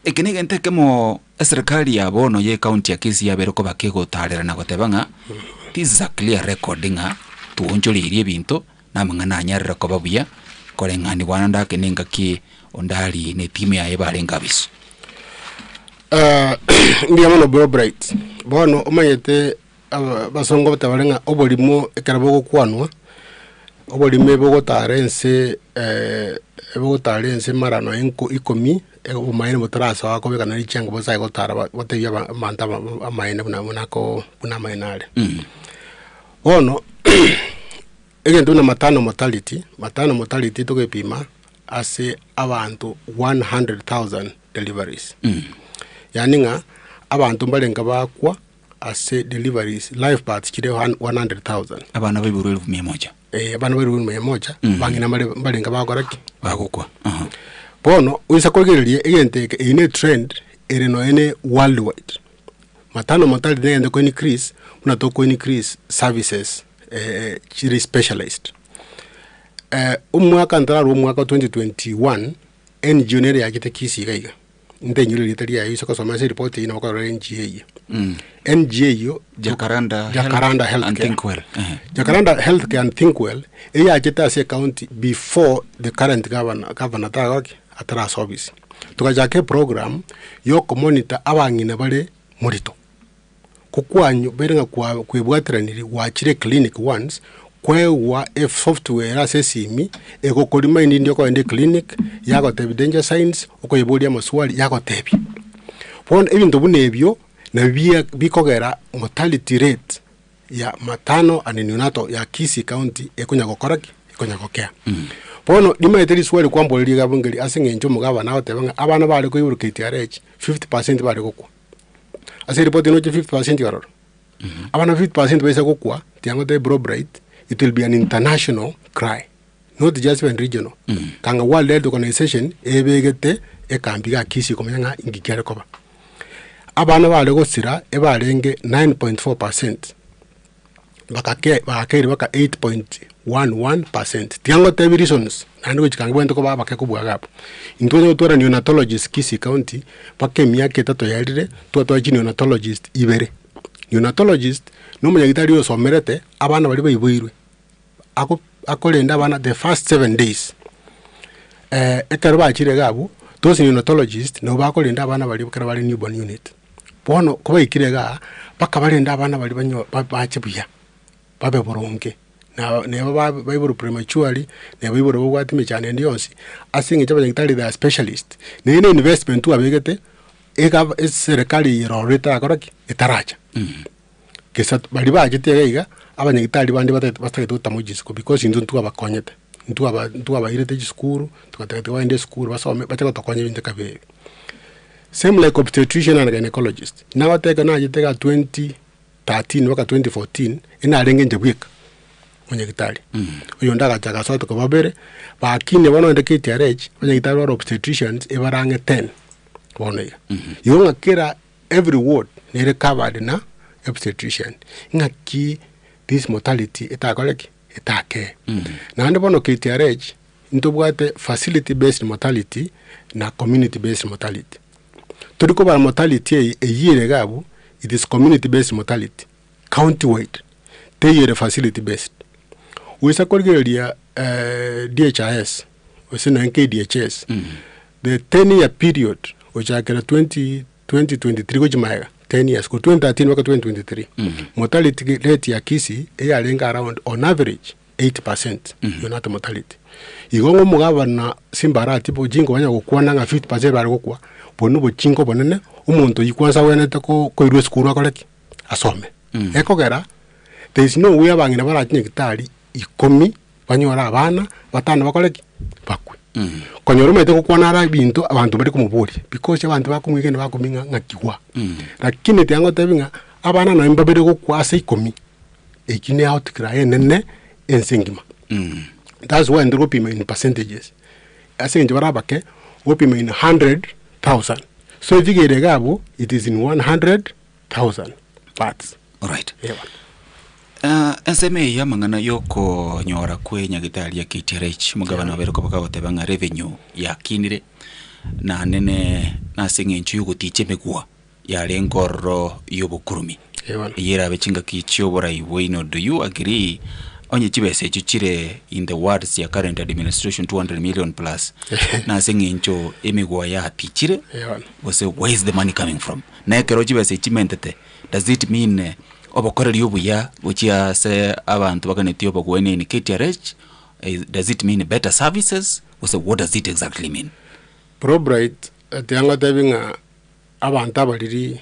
eke na egento ekemo eserikali ya bono ya ecounty ya Kisii yabere koba kegotarera na goteba ng'a this is a clear record ng'a twoonchoreirie ebinto na amang'ana anyarire koba buya koreng'anigwa naende ake na engaki onde aria na etimu yaye barenge abiso. Mbuya mono bro Bright, bono omanyete aba abasongo batabare ng'a oborimo ekero bogokwanwa, oborimo ebogotara ense ebogotara ense mara nonya nko ikomi, obomaene botarasoa kobeka nari chianga bosae gotara ba gotebia aba abanto aba amaene buna buna akoo buna amaene are. Bono, egento buna maternal mortality, maternal mortality togepima ase abanto 100,000 deliveries. Yaani ng'a abanto mbarenge bakwa ase deliveries live births chire 100,000. Abana baiborwe elfu mia moja. Eh, abana baiborwe elfu mia moja, bang'ina mbare mbarenge bagokora ki? Bagokwa. Aha. Bono, oisa korigereria egento eke, eye ne trend ere nonya ne worldwide. Maternal mortality negento ko increase buna toko increase services chire specialized. Omwaka ntararwa omwaka 2021, NGO nere yachete Kisii iga iga, ntenyore erieta riaye oise gosoma ase eripoti eyio nabo okorora NGO eyio. NGO eyio Jacaranda Jacaranda Health and Healthcare. Thinkwell. Ehe. Jacaranda Healthcare and Thinkwell eyachete ase ecounty before the current governor, governor ataragora ki? Atarasa office. Togachaka eprogram ya okomonitor abang'ina bare morito. Ko kwanyu bere ng'a kwa kwebwateranirie gwachire eclinic once, kwaegwa esoftware ase esimi, egokorimaindi indi okogenda eclinic, yagotebia danger signs, okoyeboria amaswali yagotebia. Bono ebinto buna ebio, nabio bikogera mortality rate ya maternal and neonatal ya Kisii county ekonya gokora ki? Ekonya gokea. Bono rimaete riswali kwamboreria iga abwo ase eng'encho omogabana agoteba ng'a abana bare koiborwa KTRH, 50% bare gokwa. Ase eripoti noche 50% ororo. Abana 50% baisa gokwa, tiga ngotebie bro Bright, it will be an international cry, not just even regional. Kanga World Health Organization ebegete ekambi iga Kisii komanya ng'a inki kiare koba. Abana bare gosira ebarenge 9.4%, bakake bagakeire baka 8.11%. Tiga ngotebie reasons, naende gochika mbwenerete koba abake kobua iga abwo. Intwe onye gotwara neonatologist Kisii county, mpaka emiaka etato yaerire, twatwara chineonatologist ibere. Neonatologist, na omonyagitari oyosomerete, abana baria baiboirwe, ako akorenda abana the first 7 days. Ekero bachire iga abwo, those neonatologist nabo bakorenda abana baria ekero bare newborn unit. Bono kobaikire igaa, mpaka barende abana baria banyo bache buya, babe boronge, na neba ba baiborwe prematurely, neba baiborwe babwate emechando ende yonsi, ase eng'encho abanyagitari they are specialist, naende na investment twabegete, ega eserekari eye roro etarakora ki? Etaracha. Gesa baria bachete iga iga, abanyagitari bande batagete batagete gotamwa chisiko because intwe ntwabakonyete, ntwaba ntwabairete chisukuru, togateba tiga bagende esukuru basome bache gotokonya ebinto kaba ebi. Same like obstetrician and gynecologist, nagoteba ekero nachete iga 2013 mpaka 2014, enarenge inche bweka omonyagitari, oyonde agacha agasoa toka babere, lakini bono onde KTRH, abanyagitari bare obstetricians ebare ang'e 10 bono iga. Igo ng'a kera every ward nere covered na obstetrician, ng'aki this mortality etakore ki? Etakee. Naende bono KTRH, ntobwate facility based mortality na community based mortality. Tori kobara mortality eye eywo ere iga abwo, it is community based mortality, county wide, teiyo ere facility based. Goisa korigereria DHIS gose nonya KDHS, the 10 year period gochakera 20 2023 gochia magega, 10 years, korwa 2013 mpaka 2023, mortality rate ya Kisii eyarenge around on average. 8% neonatal mortality. Igo ng'a omogabana Simba Arati bochingo banya gokwana ng'a 50% bare gokwa, obwo na obochingo obonene, omonto oyio kwanza agwenerete ko koirwa esukuru akore ki? Asome. Ekogera, there is no way abang'ina barache nyagetari ikomi, banyore abana, batano bakore ki? Bakwe. Konyora omanyete gokwana ara ebinto abanto mbari komoboria, because abanto bakomwegena bakoming'a ng'aki gwa. Lakini tiga ngotebi ng'a, abana nonye mbabere gokwa ase ikomi, eki ne outcry enene ense engima. That's why ntiri gopima in percentages, ase eng'encho bare abake, ogopima in 100,000. So efigure ere iga abwo, it is in 100,000 births. Alright. Eeh bono. Ensemo eye y'amang'ana y'okonyora kwe nyagitari ya KTRH, omogabana obeire koba kagoteba ng'a revenue yakinire, naende ne nase eng'encho y'ogoticha emegwa yarenge ororo y'obokurumi. Eyio erabe chingaki chi'oborai bwaino do you agree onye chibesa echio chire in the words ya current administration 200 million plus nase eng'encho emegwa yatichire gose where is the money coming from? Na ekero chibesa echi chimentete does it mean obokoreri obuya gochia ase abanto baganetie obogweneni KTRH does it mean better services gose what does it exactly mean? Probright, tiga ngotebi ng'a abanto abariri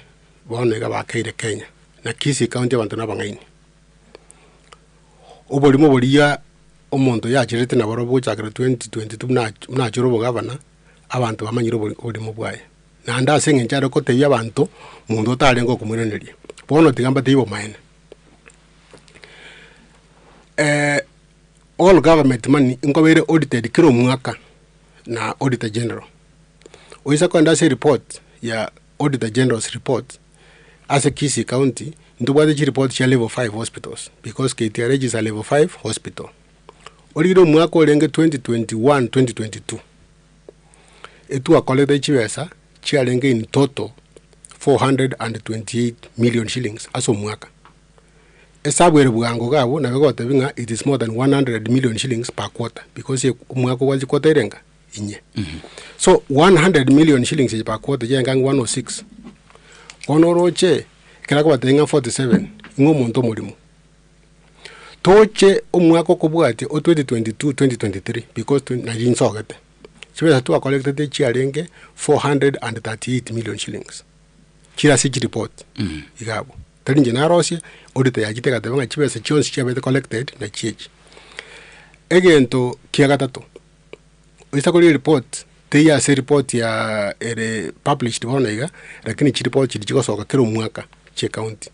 bono iga bakeire Kenya, na Kisii county abanto nabang'aini. Oborimo boria omonto yacherete nabarobwo gochakera 2022 buna buna achore obogavana, abanto bamanyire obori oborimo bwaye. Naende ase eng'encho are kotebia abanto, monto otarenge okomoiraneria. Bono tiga mbatebie obomaene, all government money nkobeire audited kera omwaka na auditor general. Oise kogenda ase ereport ya auditor general's report, ase Kisii county, ntobwate chireport chia level five hospitals because KTRH is a level five hospital. Orire omwaka orenge 2021 2022, etwakorete chibesa chiarenge in total 428 million shillings ase omwaka. Esabu ere bwango iga abwo nabo egotebia ng'a it is more than 100 million shillings per quarter because omwaka obwate chiquarter erenga inye. So 100 million shillings echi per quarter chiarenge ang'e 106. Bono oroche, ekero akobatebia ng'a 47, ng'a omonto omorimo. Toche omwaka okobwatia o 2022 2023 because twen nari nsogete, chibesa twacollectete chiarenge 438 million shillings, chire ase chireport iga abwo. Tari inche narosie, auditor yachete egateba ng'a chibesa chionsi chiabete collected nachi echi. Egento kia gatato, oisa koria ereport, teiyo ase ereport ya ere published bono iga, lakini chireport chiria chigosoka kera omwaka chia ecounty.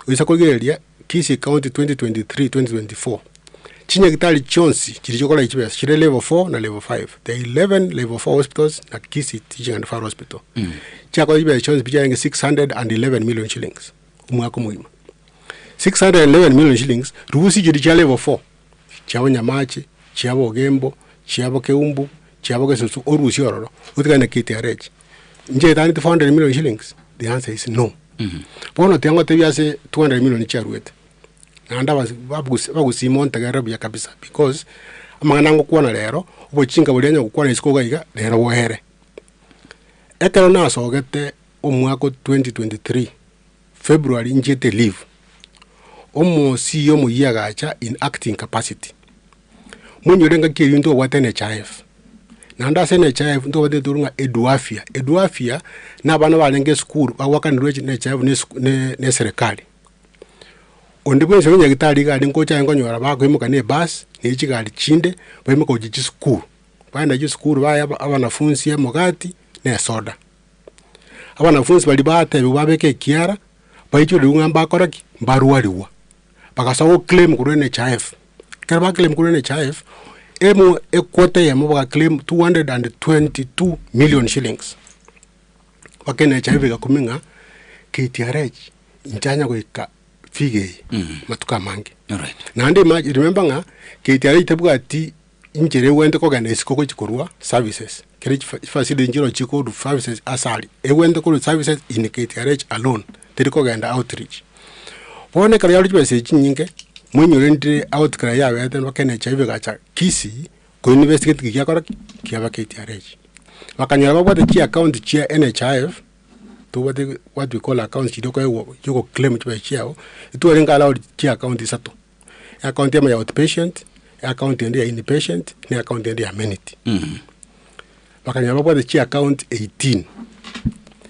Oisa korigereria Kisii county 2023 2024, chinyagitari chionsi chiria chikora chibesa chire level four na level five, the 11 level four hospitals na Kisii Teaching and Referral Hospital, chiakora chibesa chionsi pi chiarenge 611 million shillings omwaka omogima. 611 million shillings, rusia chiria chia level four, chiabo Nyamache, chiabo Ogembo, chiabo Keumbu, chiabo Gesusu, orusie ororo, otigane na KTRH. Inche etaneti 400 million shillings? The answer is no. Bono tiga ngotebie ase 200 million chiaruete, naende abas babusi abagusii montegerere buya kabisa because, amang'ana ngokwana rero, obochinga boria onye gokwana isiko iga iga, rero boere. Ekero nasogete omwaka o 2023, February nchiete leave, omosii omoyia agacha in acting capacity, monyore engaki eywo ntobwate NHIF, naende ase NHIF ntobwate rituko ng'a Eduafya, Eduafya na abana barenge esukuru bagoakanerwa NHIF na esuku na eserekari. Onde bwensi ore nyagetari iga aria ngocha aye nkonyora bakoimoka na ebus, na chigari chinde, baimoka gochia chisukuru, baenda chisukuru bae aba abanafunsi emogati na esoda. Abanafunsi baria batebiwa babeke ekiara, baichorerigwe ng'a mbakora ki? Mbarwariwa. Bagasoa goclaim korwa NHIF. Ekero ba claim korwa NHIF, emo equota eyemo baga claim 222 million shillings. Mpaka NHIF egakumia ng'a KTRH nchanya goika figure eye matuko amange. Naende imagine remember ng'a KTRH tebwati inchera egwenerete kogenda isiko gochia korwa services, kere chifa chifacility nchire chikorwa services ase aria, egwenerete korwa services in KTRH alone, teri kogenda outreach. Bono ekero yarwa chibesa echi chinyinge, moinyore ndire outcry yabete mpaka NHIF egacha Kisii, ko investigate ki giakora ki? Kiaba KTRH. Bakanyora babwate chiaccount chia NHIF, tobwate what we call accounts chiria okoegwa chiogoclaim chibesa chiago, etwarenge allowed chiaccount isato, eaccount emo ya outpatient. Eaccount ende ya inpatient, na eaccount ende ya amenity. Bakanyora babwate chiaccount 18,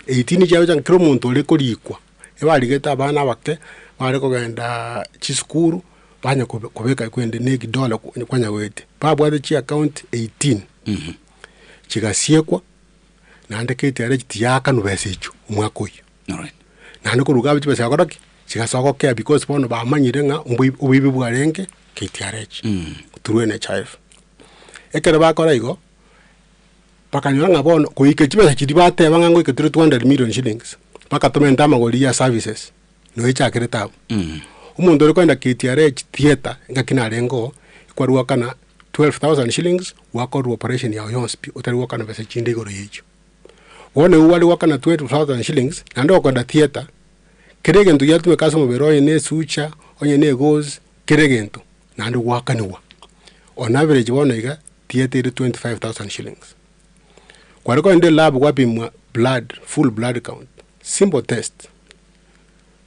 18 chiagocha kera omonto ore korikwa, ebarigete abana abake, bare kogenda chisukuru, banya kobe kobeka kwende na ekidola kwanya goetia. Babwate chiaccount 18, chigasiekwa, naende KTRH tiyakanwa besa echio omwaka oyio. Naende korwa iga abwo chibesa chiakora ki? Chigasoa gokea because bono bamanyire ng'a oboibi oboibi bwarenge KTRH through NHIF. Ekero bakora igo, bakanyora ng'a bono goika chibesa chiria bateba ng'a ngoika tore 200 million shillings, bakatomenta amagori ya services, noyo echakerete abwo. Omonto ore kogenda KTRH theatre engaki narenge oo, ekwarwa goakana 12,000 shillings, gwakorerwa operation yago yonsi pi, otari goakana besa chinde igoro ya echio. Bono igo gware goakana 12,000 shillings, naende gokogenda theatre, kera egento giatumeka ase omobere onye na esucha, onye na egozi, kera egento, naende goakaniwa. On average bono iga, theatre ere 25,000 shillings. Kware kogenda elab gwapimwa blood, full blood count, simple test,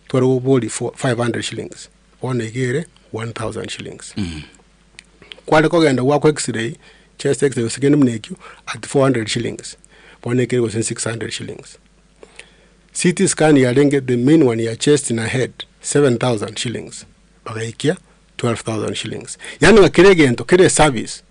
tware goboria fo 500 shillings, bono iga ere 1000 shillings. Kware kogenda goakwa x-ray, chest x-ray gose kende buna ekio, at 400 shillings, bono ekere gose 600 shillings. CT scan yarenge the main one ya chest na head, 7000 shillings, bagaikia 12000 shillings. Yaani ng'a kera egento, kera eservice,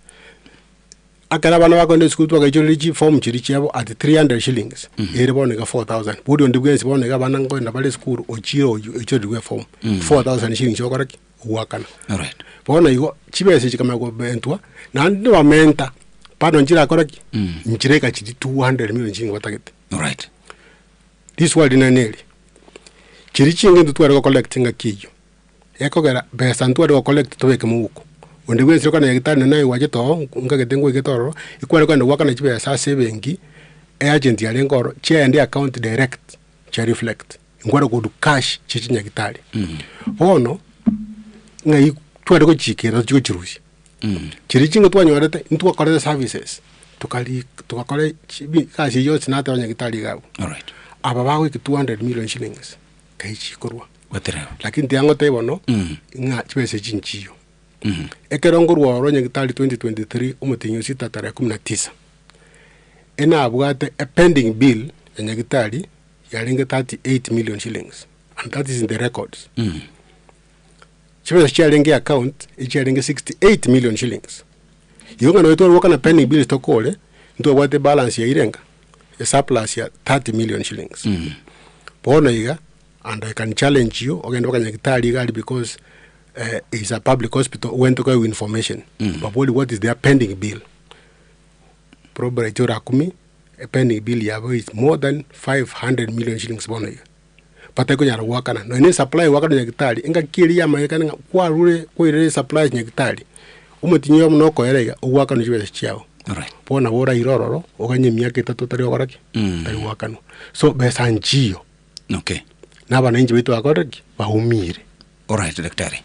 Ekero abana bakogenda esukuru twagaichoreria chiform chiria chiabo at 300 shillings, ere bono iga 4000. Bori onde bwensi bono iga abana nkogenda bare esukuru ochire oywo oichorerigwe eform, 4000 shillings ogokora ki? Ogoakana. Alright. Bono igo, chibesa echi chikamanya komentwa, naende nibamenta, bado nchirakora ki? Nchiraika chiria 200 million shillings batagete. Alright. Riswali rinde neri, chiria chinge intwe tware gocollect ngaki eyio, Gekogera besa ntware gocollect tobeke mobuko, onde bwensi okore nyagetari nonye naye gwachete oo nkagete ngoigete ororo, ekware kogenda goakana chibesa ase ebenki, eagent yarenge ororo, chiaende account direct, chia reflect, nkware korwa cash chia chinyagitari. Bono, ng'ai tware gochiikera tochie gochirusia, chiria chinge twanyorete, ntwakorete services, tokari togakora chibi egasi eywo yonsi nateba nyagetari iga abwo. Alright. Aba bagoika 200 million shillings, nkai chikorwa. Gotereba. Lakini tiga ngotebie bono, ng'a chibesa echi nchiyo. Ekero nkorwa ororo nyagetari 2023 omotienyi o sita tarehe kumi na tisa, enabwate epending bill ya nyagetari yarenge 38 million shillings and that is in the records. Chibesa chiarenge account echiarenge 68 million shillings. Igo ng'a nonye twarwoka na pending bills tokore, ntwabwate ebalance yaire enga? Esurplus ya 30 million shillings. Bono iga, and I can challenge you ogende mpaka nyagetari iga aria because eh, is a public hospital ogende tokoewa information. Babori what is their pending bill. Probably orakumi, epending bill yabo is more than 500 million shillings bono iga. Batari konyara goakana, nonye na esupply goakana nyagetari, engaki eria yamanyekane ng'a kwarure kwairire esupplies nyagetari, omotinyi oyomo nokoera iga, ogoakanwa chibesa chiago. Alright. Bono nabo oraire ororo, oganye emiaka etato otari gokora ki? Otari goakanwa. So besa nchiyo. Okay. Na abananchi baito bakorire ki? Baumire. Alright daktari.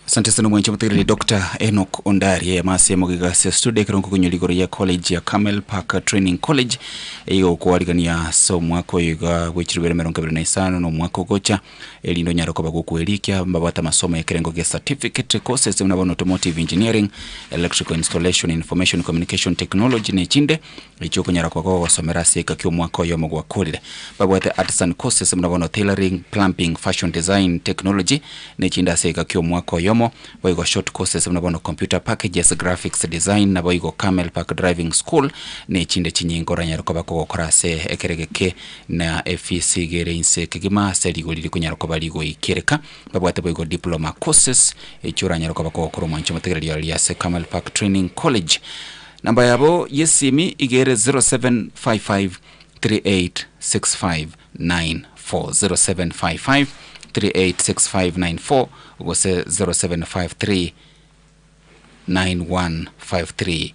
Asante sana mwanche mutegereri Dr. Enoch Ondari amase mogiga ase studio ekero nkokunyora igoro ya college ya Carmel Park Training College igo okwarigania ase omwaka oyo iga bwe chirubere emerongo ebere na isano na omwaka ogocha erinde onyare koba gokwerikia mbabwate amasomo ekerengo gia certificate courses buna bono automotive engineering, electrical installation, information communication technology na echinde Echio okonyara koba kogosomera ase egeka ki'omwaka oyomo gwakorire. Babwate artisan courses buna bono tailoring, plumbing, fashion design, technology, na echinde ase egeka ki'omwaka oyomo. Boigo short courses buna bono computer packages, graphics design, naboigo Carmel Park Driving School, na echinde chinyinge oranyare koba kogokora ase ekero egeke na efees iga ere inse kegima ase rigori rikonyara koba rigoikereka. Babwate boigo diploma courses echio oranyare koba kogokora omwancho omotegereri aria ase Carmel Park Training College. Namba yabo y'esimi iga ere 0755386594, 0755386594 gose 0753 915354,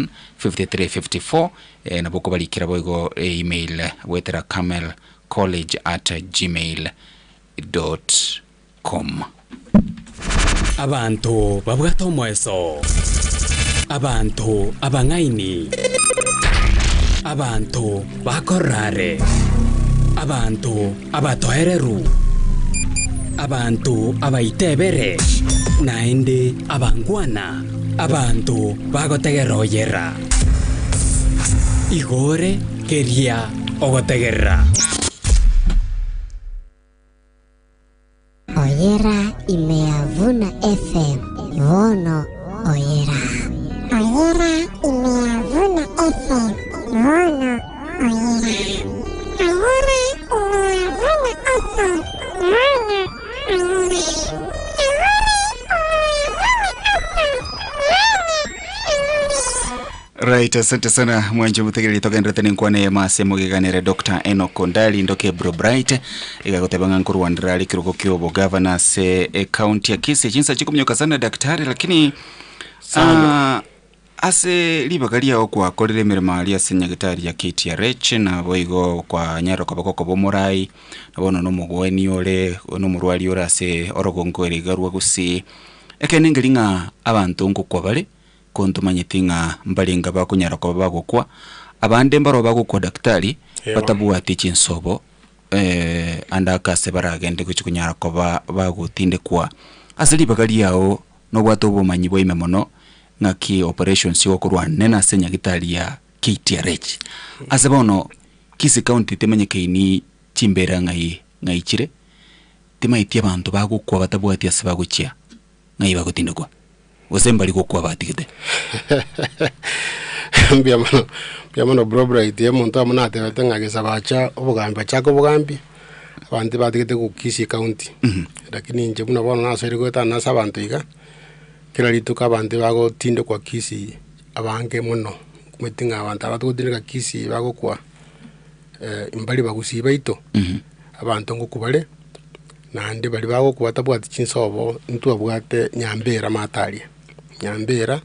0753915354 eh, nabo okobarikera boigo email goetera carmelcollege@gmail.com. Abanto babwate omoeso, abanto abang'aini, abanto bakorora are, abanto abatoereru. Abanto abaitebere, naende abangwana, abanto bagotegerera oyera. Igore keria ogotegerera. Oyera ime ya Vuna FM, bono oyera. Oyera ime ya Vuna FM, bono oyera. Oyera ime ya Vuna FM, bono oyera. Right, asante sana mwancho mutegereri togenderete nenkwana eye mase mogeganere Dr. Enock Ondari ndoke Bro Bright igagoteba ng'a nkorwandera are ekerogo kia obogavana ase ecounty ya Kisii chinsa chikominyoka sana daktari lakini Sana. ah, ase ribaga riao gwakorire emeremo aria ase nyagetari ya KTRH naboigo kwanyara koba gokoba omorai na bono na omogweni ore na omorwari ore ase orogongo ere iga rwa Gusii ekene nkeri ng'a abanto ngokwa bare Ko ntomanyeti ng'a mbarenga bakonyara koba bagokwa, abande mbaroo bagokwa daktari batabwati chinsobo eh, ande ake ase baragende gochia konyara koba bagotindekwa. Ase ribaga riao nobwate obomanyi bwa ime mono ng'aki operations chigokorwa nene ase nyagitari ya KTRH. Ase bono Kisii County temanyekaini chimbera ng'ai ng'ai chire, timaeti abanto bagokwa batabwati ase bagochia ng'ai bagotindekwa. Gose mbari gokwa batigete. Mbuya mono, mbuya mono bro Bright, omonto amo natebete ng'a gesa bacha obogambi bachake obogambi, abanto batigete gokisia ecounty. Lakini inche buna bono nasoire goetana ase abanto iga, kera rituko abanto bagotindekwa kisii abange mono, omanyete ng'a abanto aba togotindeka kisii bagokwa mbari bagusii baito, abanto ngokwa bare. Naende baria bagokwa batabwati chinsobo ntwabwate Nyambera mataria, Nyambera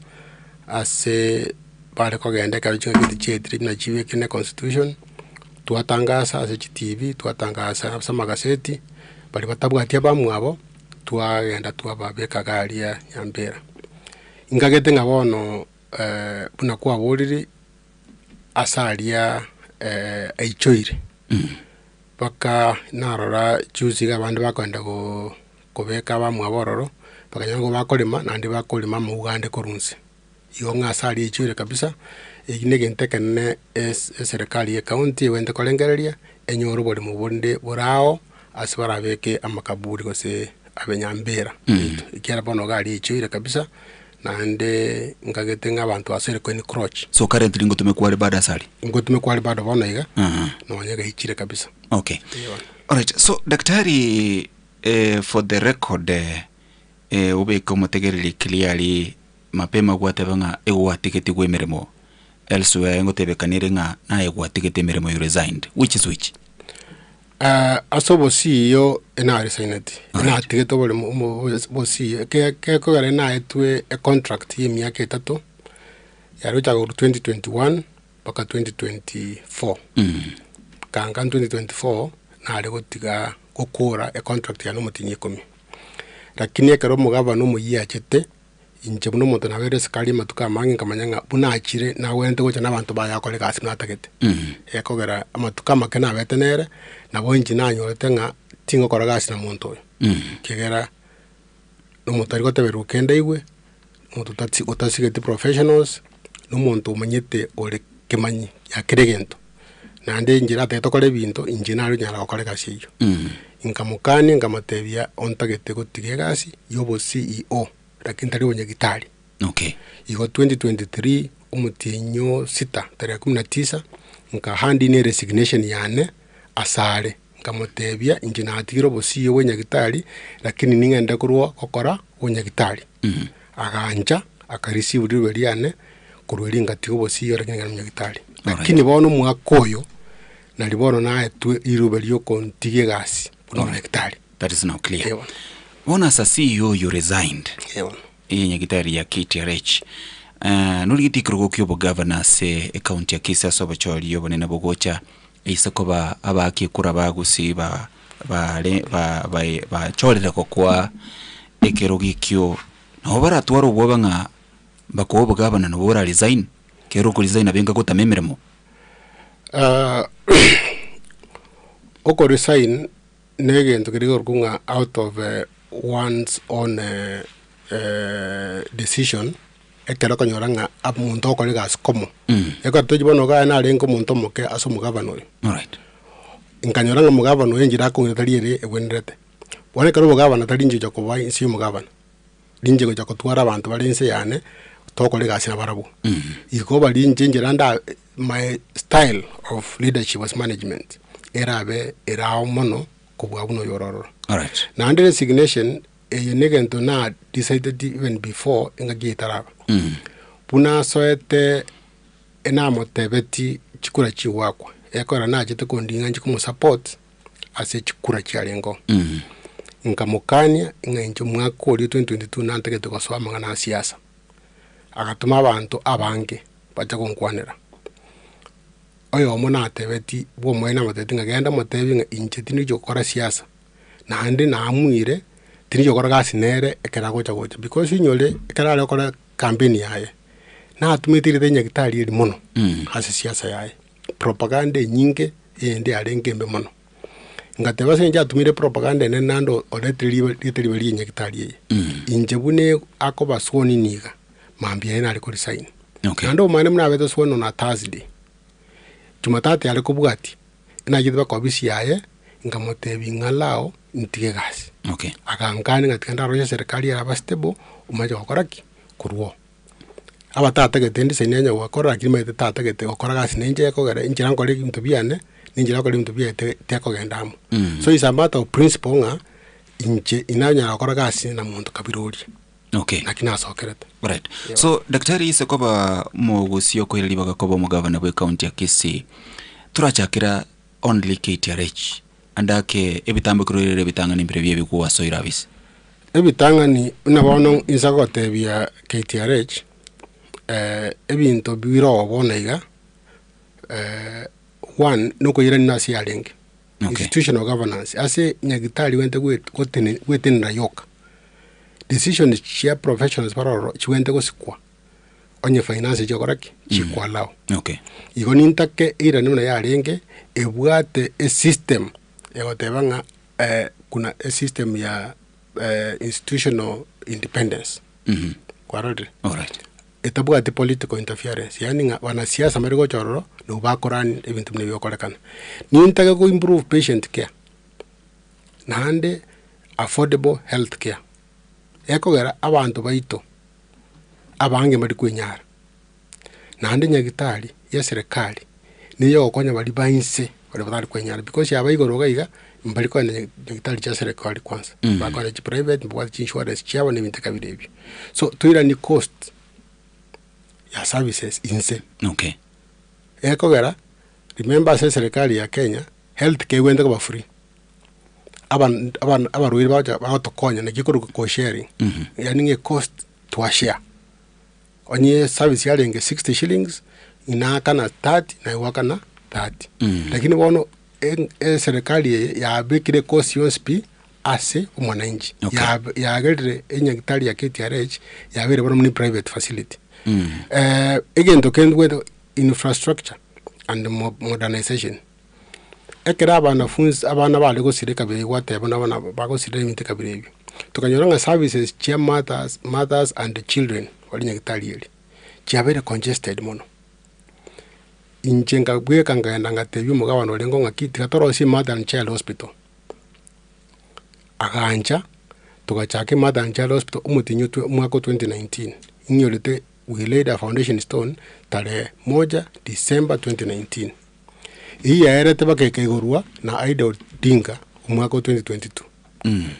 ase bare kogenda ekero chingaki chiaetire buna chibekire na econstitution, twatangasa ase chitibi, twatangasa ase amagaseti, baria batabwati abamwabo, twagenda twababeka iga aria Nyambera. Nkagete ng'a bono buna kwaborire, ase aria aichoire. Mpaka narora juzi iga abande bakoenda go kobeka abamwabo ororo, bakanyora nigo bakorema naende bakorema amauga ande korwa inse. Igo ng'a ase aria aichoire kabisa, eki na egento ekenene es eserekari ya ecounty egwenerete korengereria, enyore oboremo bonde bore ao, ase barabeke amakaburi gose abe nyambera yaito, ekiagera bono iga aria aichoire kabisa, naende nkagete ng'a abanto basoire ko encroach. So currently ngotumekwa are bado ase aria? Ngotumekwa are bado bono iga, nonya gaichire kabisa. Okay. Eeh bono. Alright, so daktari eh, for the record eh, eh, obeke omotegereri clearly mapema gwateba ng'a egwatigetigwe emeremo elsewhere ngotebekanere ng'a naye gwatigete emeremo you resigned, which is which? Ase obosiio enarisaineti, enatigete oboremo omo obosiio, eke gekogera enaetwe econtract ya emiaka etato, yare gochaka korwa 2021 mpaka 2024. Kanka 2024, nare gotiga gokora econtract yane omotienyi ikomi. Lakini ekero omogabana omoyia achete, Inche buna omonto nabeire esikari amatuko amange nkamanya ng'a buna achire nagwenerete gocha na abanto baye akore egasi buna atagete. Ekogera amatuko amake nabete nere, nabo inche nanyorete ng'a tingokora gasi na monto oyo. Ekiagera na omonto tari goteberwa kende aigwe, omonto otati otasigeti professionals, na omonto omanyete ore kemanyi ya kera egento. Naende inche natagete gokora ebinto, inche nare onyara gokora egasi eyio. Nkamokania nkamotebia ontagete gotiga egasi ya obo CEO lakini tari obonyagitari. Okay. Igo 2023 omotienyi o sita tarehe kumi na tisa nka hand in eresignation yane asare, nkamotebia inche natigire obo CEO bwa enyagitari lakini ning'ende korwa gokora obonyagitari. Agancha aka receive rirobe riane korwa erio ngatiga obo CEO lakini nkagenda omonyagitari. Lakini bono omwaka oyo nari bono naetwe rirobe riokontiga egasi buna omonyagitari. That is now clear. Eeh bono. Bono as a CEO you resigned Eeh bono. eye nyagitari ya KTRH eh, norigetie ekerogo kia obogavana ase ecounty ya Kisii ase obochori obonene bogocha eise koba abaaki ekura ba Gusii ba bare ba bae bachorire gokwa ekerogo ekio nabo baratware obwoba ng'a Mbakoe obogavana nabo ora resign, kero oko resign nabo enga gotama emeremo. Oko resign. Na egento keria gekorokwa ng'a out of one's own decision, ekero okonyora ng'a omonto ogokora egasi komo, ekero tochi bono iga narenge omonto omoke ase omogabana oyo. Nkanyora ng'a omogabana oyo enchera akong'ira tari ere ebwenerete. Bono ekero omogabana tari inche gocha koba inse ya omogabana, ninche gocha kotwara abanto bare inse yane, togokora egasi nabarabwo. Igo baria inche enchera nda my style of leadership as management, erabe ere ao mono kobua buna oyo ore ororo. Alright. Naende resignation, eye na egento na decided even before engaki eye etaraba. Buna asoete enamotebeti chikura chigoakwa, ekero nachete konding'a inche komosupport ase chikura chiarengeo. Nkamokania ng'a inche omwaka oria 2022 nantagete gosoa amang'ana a siasa. Agatoma abanto abange bache gonkwanera. Oyomo natebeti bw'omoene amotebeti ng'a genda omotebi ng'a inche tindi gokora siasa, naende namuire tindi gokora gasi nere ekero agocha gocha because inyore ekero are gokora campaign yaye, natumete erieta ria nyagetari eri mono ase siasa yaye, propaganda enyinge eyende yarenge embe mono. Ngateba ase eng'encho atumire propaganda ene naende oretire ribe rieta ribe ria nyagetari eye, inche buna akoba sworn in iga, mambia yaye nare koresign. Okay. Naende omanyete buna abete sworn on a Thursday, Jumatatu yare kobwatia, nachete mpaka ofisi yaye, nkamotebia ng'a allow ntige egasi. Okay. Agankania ng'a tiga ndaroche serikali eraba stable, omanye gokora ki? Korwa oo. Abatatagete ndesign onye gokora lakini omanyete tatagete gokora gasi na inche ekogera inche nankore ebinto biane, na inche nakora ebinto biaye te tekogenda amo. So is a matter of principle ng'a inche inanyara gokora gasi na monto kabira oria. Okay. Naki nasokerete. Alright. So daktari ise koba mogosi okoira ribaga koba omogavana bwe county ya Kisii torachakera only KTRH ande ake ebitambo ekero oirere ebitang'ani mbire bie ebigwa oire abise. Ebitang'ani buna bono inse gotebia KTRH ebinto bire oo bono iga one nokoirania ase yarenge institutional governance ase nyagetari ogente gotene gwetenena yoka. Decisions chia professionals bare ororo chigwente gosikwa onye finance chigokora ki? Chikoallow. Okay. Igo nintake eirani buna yarenge ebwate esystem egoteba ng'a kuna esystem ya institutional independence. Kwarorire? Alright. Etabwati political interference yaani ng'a wanasiasa mbari gocha ororo nabo bakorani ebinto buna ebi bigokorekana. Nintake ko improve patient care. Naende affordable health care, ekogera abanto baito abange mbari kwenyara. Naende nyagetari ya eserekari niyo egokonya baria ba inse baria batari kwenyara because aba igoro iga iga mbari kogenda nyagetari chia serikali kwanza, bakogenda chiprivate mbabwate chiinsurance chiabo na ebinto kabira ebio. So toiranie cost ya services inse. Okay. Ekogera remember ase eserekari ya Kenya, health care egwenerete koba free. Aban aban abarwaire bagocha bagotokonya naki ekorokwa co sharing, yaani ng'a ecost twashare. Onye service yarenge 60 shillings, inaakana 30 naye gwakana 30. Lakini bono en eserekari eye yabekire ecost yonsi pi ase omwananchi. Okay. Yab yagerire enyagitari ya KTRH yabeire bono buna eprivate facility. Egento kende bwete infrastructure and mo modernization. Ekero abanafunsi abana bare gosira ekabira eyio gwateba buna abana bagosira ebinto ekabira ebio, tokanyora ng'a services chia mothers mothers and children bare nyagetari eria, chiabeire congested mono. Inche nkabweka nkaenda ngatebia omogabana orenge ng'aki tiga torosie mother and child hospital. Agancha, togachaka emother and child hospital omotienyi o twe omwaka o 2019, ing'iorete we laid a foundation stone tarehe moja December 2019. Eyio yaerete mpaka ekaigorwa na Aida Odinga omwaka o 2022.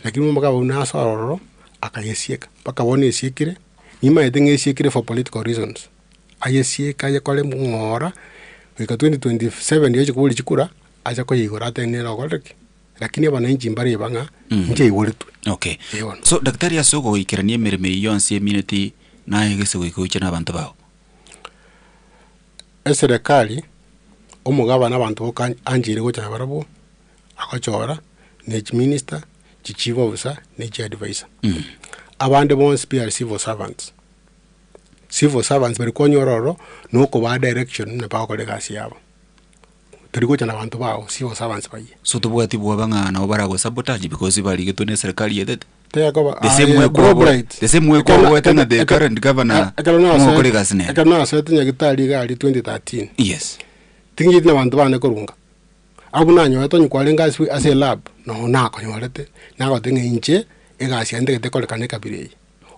Lakini omogaka oyio nase ororo akayesieka mpaka bono esiekire, nimanyete ng'a esiekire for political reasons, ayesieke ayekore ng'ora goika 2027 riacha koboria chikura, acha koyeigora atebe nere okorire ki? Lakini abananchi mbareba ng'a inche aiboretwe. Okay. Ee bono. So daktari ase ogoikerania emeremo eyio yonsi emineti naye gese goika oiche na abanto bao. Eserekari, omogabana abanto boka ancheire gocha nabarabwo, agochora, ne chiminister, chichief officer, ne chiadvisor. Abande bonsi pi are civil servants. Civil servants baria kwanyora ororo, na okobaa direction buna bagokora egasi yabo. Tori gocha na abanto bao, civil servants bayie. So tobwati bwoba ng'a nabo barago sabotage because barigetwe na eserikari yetete? Tekoba The same way aye, bro kwabo- Bright. the same way Ekero na- kwabwate ng'a the ekero- current governor ekero nasoete- mogokora egasi nere. Ekero nasoete Nyagitari iga aria 2013. Yes. Ting'iti na abanto bane korunga. Abwo nanyorete onye kwarenge ase ase elab, noo nakonyorete, nagoteba ng'a inche, egasi yaye ntagete ekorekane ekabira eye.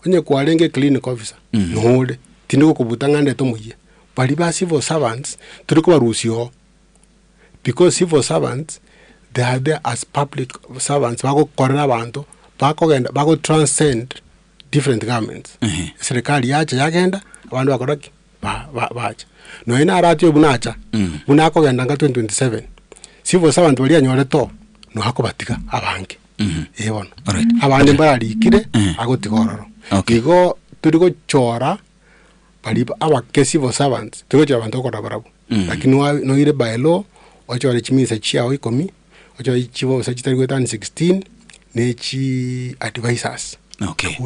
Onye kwarenge eclinic officer, noo ore, tindi gokobuta ng'a ndete omoyia. Baria ba civil servants, tori kobarusia oo, because civil servants, they are there as public servants bagokorera abanto, bakogenda bago transcend different governments. Eserekari yacha yagenda, abande bakora ki? Ba- ba- bacha. Nonye narachie buna acha, buna akogenda nka 2027, civil servant baria anyorete oo, nonya akobatiga abange. Eh bono. Abande mbararikire, agotiga ororo. Igo tori gochora baria abake civil servants, tori gochora abanto okora barabwo. Lakini noa noire by law, ochore chiminisa chiago ikomi, ochore chibosa chitari goetania 16, na echi advisers. Okay.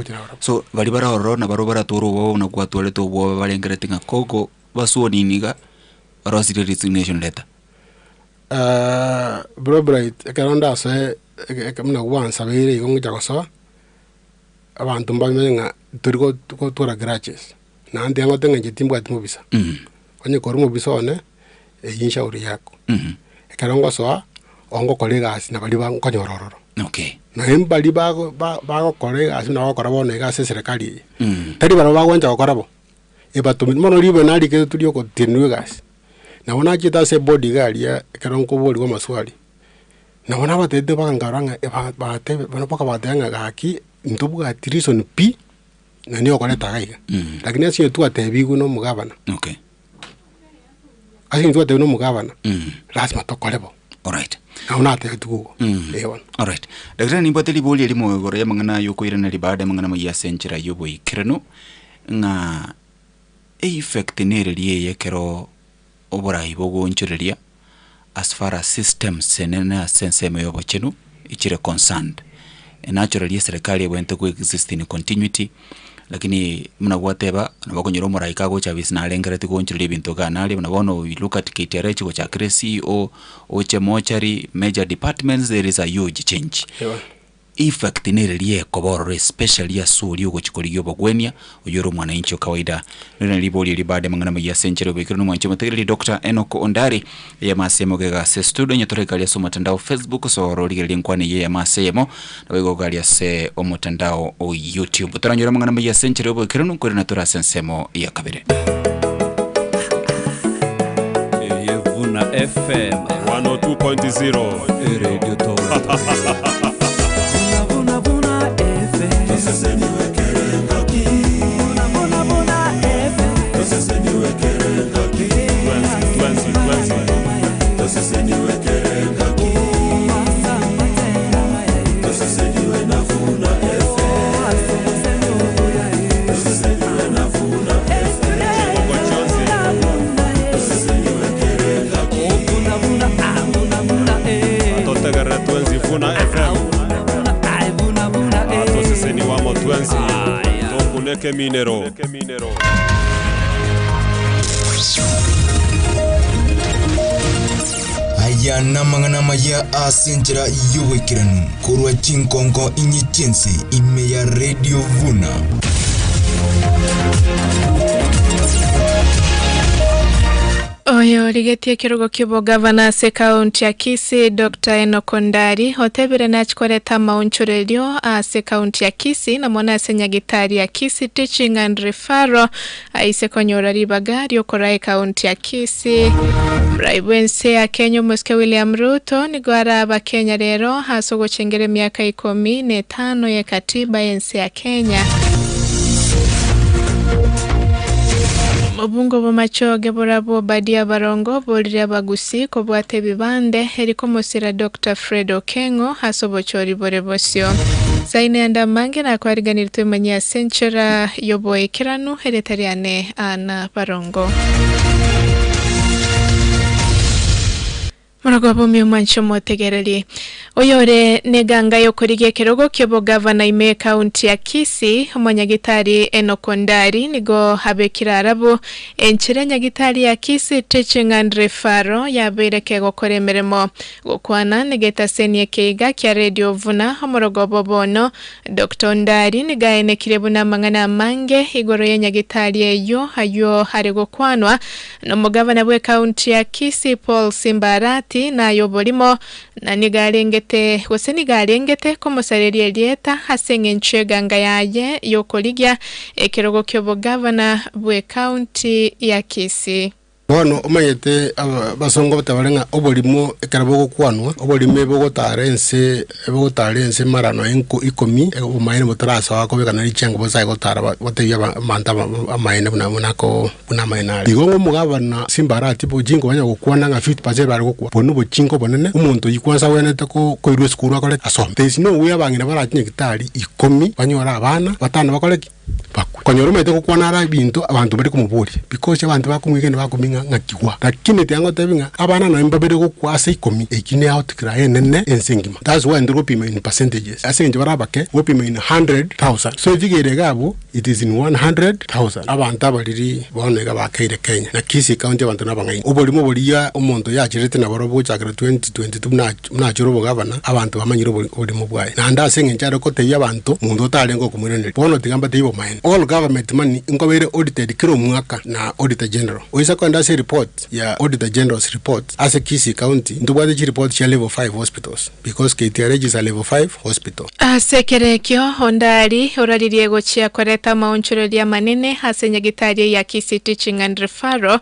So baria bare ororo nabarobwo baratware obwoba buna kwatwarete obwoba barengereti ng'a koko basuonini iga, barosirie resignation letter. Bro Bright, ekero ndasoe eke eke buna gwansabeire igo ngocha gosoa, abanto mbamanye ng'a tori go gotwara grudges, naende tiga ngote ng'a inche timbwati mobisa. Onye kore omobisa one, eywo nshauri yako. Ekero ngosoa, ongokora egasi na baria ba nkonyora ororo. Okay. Naye mbaria bago ba bagokora egasi buna bagokora bono iga ase eserekari eye, tari barabwo bagwancha gokora bo, ebatomire. Bono ribe narikete tori ogotenenwa egasi. Nabo nachete ase ebodi iga aria ekero nkoborigwa amaswali, nabo nabatebete mpaka nkarora ng'a eba batebe bono mpaka bateba ng'a gaki ntobwati reason pi, nani okoreta iga iga. Lakini ase intwe twatebigwe na omogabana, Okay. ase intwe twatebigwe na omogabana, lazima tokore bo. Alright. Nabo natebetigwe igo, eh bono. Alright. Daktari nimbwate ribori erimo igoro y'amang'ana aya okoiraneria baada y'amang'ana amaya ase enchera y'oboikeranu, ng'a effect nereri eye ekero oborai bogoonchoreria as far as systems enene ase ensemo ya obochenu echire concerned. Naturally eserekari ebwenerete ko exist in continuity, lakini buna gwateba nabo okonyora omorai kagocha ofisi narengereretie goonchoreria ebinto iga naria buna bono we look at KTRH gochakire CEO, oche mortuary, major departments there is a huge change. Effect nere ekoba ororo especially ase oria ogochia korigia obogwenia, oyio ore omwananchi o kawaida. Rende riborio eri bado amang'ana amaya ase enchera oboikire na omwanchi omotegereri Doctor Enock Ondari, eyemo ase eyemo gega ase estudio onye tore igaria ase omotandao Facebook soa origererie enkwana eyio eyemo ase eyemo, nabo igo igaria ase omotandao o YouTube. Toranyore amang'ana amaya ase enchera y'oboikeranu nkorende tore ase ensemo ya kabere. Eye Vuna FM 102.0 Radio Toronto. Totegerere twensi Vuna FM Atoseseni wamo twensi Tokuneke minero Aya namang'ana amaya ase enchera y'oboikeranu korwa chinkonko inye chi'ense ime ya Radio Vuna. Oyo origetie ekerogo ki'obogavana ase ekaunti ya Kisii Doctor Enock Ondari otebire nachi koreta amaonchorerio ase ekaunti ya Kisii na mono ase nyagitari ya Kisii Teaching and Referral aise konyora ribaga riokoraa ekaunti ya Kisii. Omorai bw'ense ya Kenya omosike William Ruto nigo are abakenya rero ase ogochengera emiaka ikomi na etano y'ekatiba y'ense ya Kenya. Obungo bw'amachoge borabwo Obadia Barongo oborire abagusii kobwata ebibande eri komosira Doctor Fred Okeng'o ase obochori bore bosio. Saini ande amange nakwariganirie twemanyie ase enchera y'oboikeranu erieta riane Anna Barongo. Morogoba omio mwanche omotegereri. Oyore neganga yokorigia ekerogo ki'obogavana ime ekaunti ya Kisii, omonyagitari Enock Ondari nigo abekire arabwo enchera enyagitari ya Kisii Teaching and Referral yabeire kegokora emeremo. Gokwana negetaseni ekeiga kia Radio Vuna omorogoba obono, Doctor Ondari nigo aenekire buna amang'ana amange igoro y'enyagitari eyio ayio are gokwanwa Nomogavana bw'ekaunti ya Kisii Paul Simba Arati naye oborimo, na nigo arengete gose nigo arengete komosareria erieta ase eng'encho y'eganga yaye y'okorigia ekerogo ki'obogavana bw'ekaunti ya Kisii. Bono omanyete abasongo batabare ng'a oborimo ekero bogokwanwa, oborimo ebogotara ense ebogotara ense mara nonya nko ikomi, obomaene botarasoa kobekana richango bosae gotara batebie abanto amaene buna buna ko. Buna amaene aria. Igo omogabana Simbarati bochinko banya gokwana ng'a 50% bare gokwa. Obwo nobochinko obonene, omonto oyio kwansa agwenerete koirwa esukuru akore ki? Asome. There is no way abang'ina barache nyagitari ikomi banyore abana batano bakore ki? Bakwe. Konyora omanyete gokwana ara ebinto abanto mbari komoboria because abanto bakomwegena bakoming'a ng'aki gwa. Lakini tiga ngotebi ng'a abana nonye mbabere gokwa ase ikomi, eki ne outcry enene ense engima. That's why ntiri gopima in percentages. Ase eng'encho bare abake, gopima in 100,000. So efigure ere iga abwo. It is in 100,000. Abanto abariri bono iga bakeire Kenya na Kisii county abanto nabang'aini. Oborimo boria omonto yacherete nabarobwo gochakera 2022 buna buna achere obogavana abanto bamanyire oborimo bwaye. Naende ase eng'encho are gotebia abanto monto otarenge okomoiraneria. Bono tiga mbatebie bomaene. All government money nkobeire audited kera omwaka na Auditor General. Oisa kogenda ase ereport ya Auditor General's report ase Kisii county ntobwate chireport chia level 5 hospitals. Because KTRH is a level 5 hospital. Ase ekero ekio, Ondari oraririe gochia koreta amaonchoreria amanene ase nyagitari eye ya Kisii Teaching and Referral,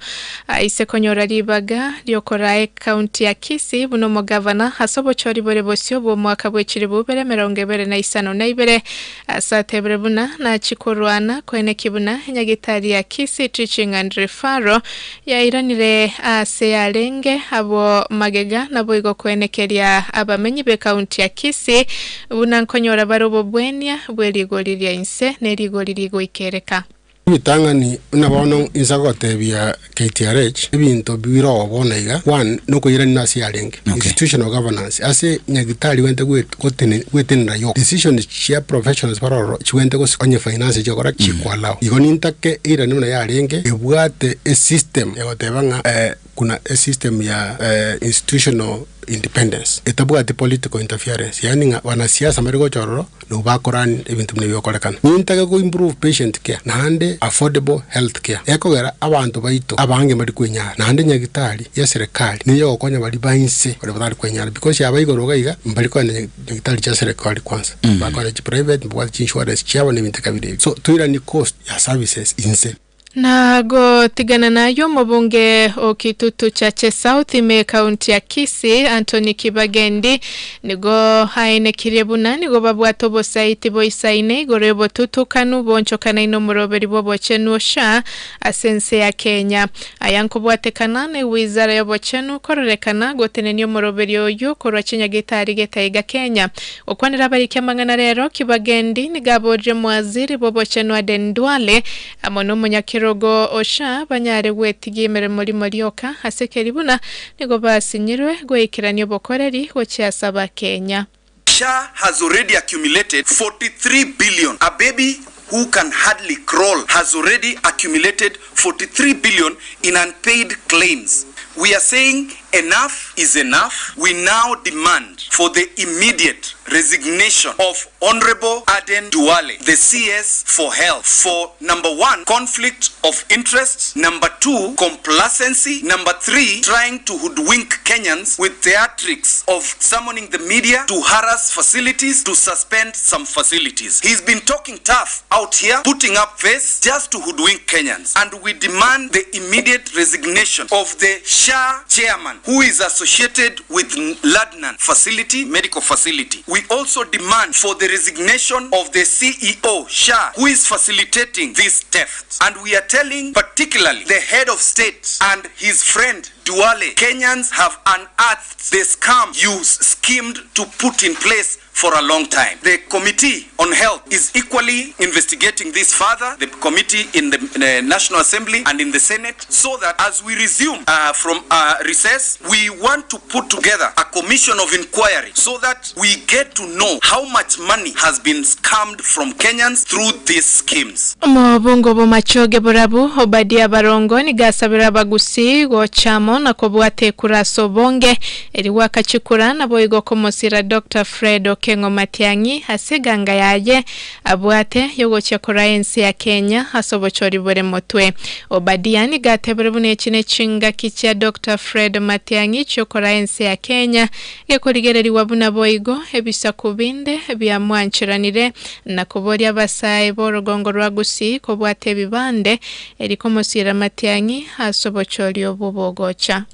aise konyora ribaga riokoraa ecounty ya Kisii buna omogavana ase obochori bore bosio bw'omwaka bwe chilibu ibere emerongo ebere na isano na ibere. Ase atebire buna nachie korwana koenekia buna enyagitari ya Kisii Teaching and Referral yairanire aase yarenge abwo magega naboigo koenekeria abamenyi b'ekaunti ya Kisii buna nkonyora bare obobwenia bwe rigori ria inse ne rigori rigoikereka. Ritang'ani buna bono inse gotebia KTRH ebinto biroo bono iga, one nokoirania ase yarenge, institutional governance ase nyagitari gwente gwetenera yoka, decisions chia professionals bare ororo chigwente gose onye finance chiokora chikoallow. Igo nintake eiranie buna yarenge ebwate esystem egoteba ng'a kuna esystem ya institutional independence etabwati political interference yaani ng'a wanasiasa mbari gocha ororo nabo bakorani ebinto buna ebi bigokorekana. Nintake ko improve patient care naende affordable health care ekogera abanto baito abange mbari kwenyara naende nyagitari ya serikali niyo egokonya baria ba inse baria batari kwenyara because aba igoro iga iga mbari kogenda nyagitari chia serikali kwanza bakogenda chi private mbabwate chi insurance chiabo na ebinto kabira ebio so toiranie cost ya services inse. Na gotigana nayio omobunge o Kitutu Chache South ime ekaunti ya Kisii Anthony Kibagendi nigo aenekirie buna nigo babwate obosaiti boisaine igoro y'obotutukanu boonchokanaine omoroberi bw'obochenu SHA ase ense ya Kenya. Aya nkobwatekana ne wizara y'obochenu kororekana gotenenia omoroberi oyio korwa chinyagitari getaiga Kenya. Gokwanera abariki amang'ana rero Kibagendi nigo aborire omowaziri bw'obochenu Aden Duale Amo nomonyakerogo o SHA banyare gwetigia emeremo rimo rioka ase keri buna nigo basinyirwe goikerania obokoreri gochia ase Abakenya. SHA has already accumulated 43 billion, a baby who can hardly crawl has already accumulated 43 billion in unpaid claims. We are saying enough is enough, we now demand for the immediate resignation of Honourable Aden Duale, the CS for Health for number one, conflict of interests, number two, complacency, number three, trying to hoodwink Kenyans with theatrics of summoning the media to harass facilities, to suspend some facilities. He's been talking tough out here, putting up face just to hoodwink Kenyans. And we demand the immediate resignation of the SHA chairman who is associated with Ladnan facility, medical facility. We also demand for the resignation of the CEO, SHA, who is facilitating this theft. And we are telling particularly the head of state and his friend Duale, Kenyans have unearthed the scam you schemed to put in place for a long time. The Committee on Health is equally investigating this further, the committee in the National Assembly and in the Senate, so that as we resume from recess, we want to put together a commission of inquiry so that we get to know how much money has been scammed from Kenyans through these schemes. Omobunge bw'Omachoge Borabu, Obadia Barongo nigo asabire abagusii gocha amo na kobwata ekura ase obonge erio goaka chikura naboigo komosira Doctor Fred Okeng'o Matiang'i ase eganga yaye abwate yogochia koraa ense ya Kenya ase obochori bore motwe. Obadia nigo atebire buna echi nechingaki chia Doctor Fred Matiang'i chiokoraa ense ya Kenya gekorigererigwa buna boigo ebisaku binde biamwancheranire na koboria abasae b'orogongo rwa Gusii kobwata ebibande, eri komosiira Matiang'i ase obochori obwo bogocha.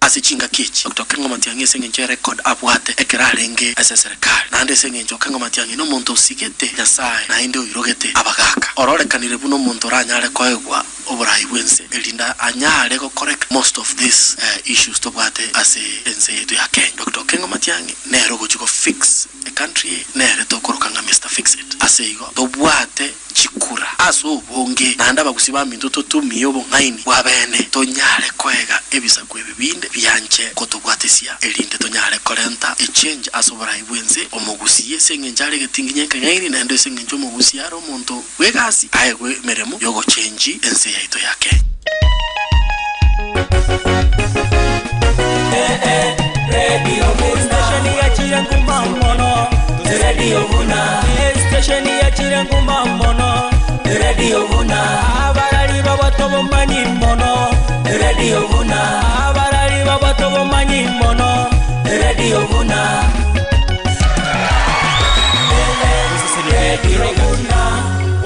Ase chingaki echi, Doctor Okengo Matiang'i ase engencho ye record abwate ekero arenge ase eserekari, naende ase engencho Okengo Matiang'i nomonto osigete Nyasae naende oirogete abagaka, ororekanire buna omonto oranyare koegwa oborai bw'ense erinde anyare go correct most of these issues tobwate ase ense yaito ya Kenya. Doctor Okengo Matiang'i nere ogochi go fix e country eye, nere tokoroka ng'a Mister Fix It. Ase igo tobwate chikura ase obonge naende abagusii baminto totumie obong'aini bwa bene tonyare koega ebisaku ebi binde bianche kotobwatesia erinde tonyare korenta e change ase oborai bw'ense. Omogusii ase engencho are egetinginye ekeng'aini naende ase engencho omogusii are omonto bw'egasi aegwe emeremo y'ogochenji ense yaito ya Kenya.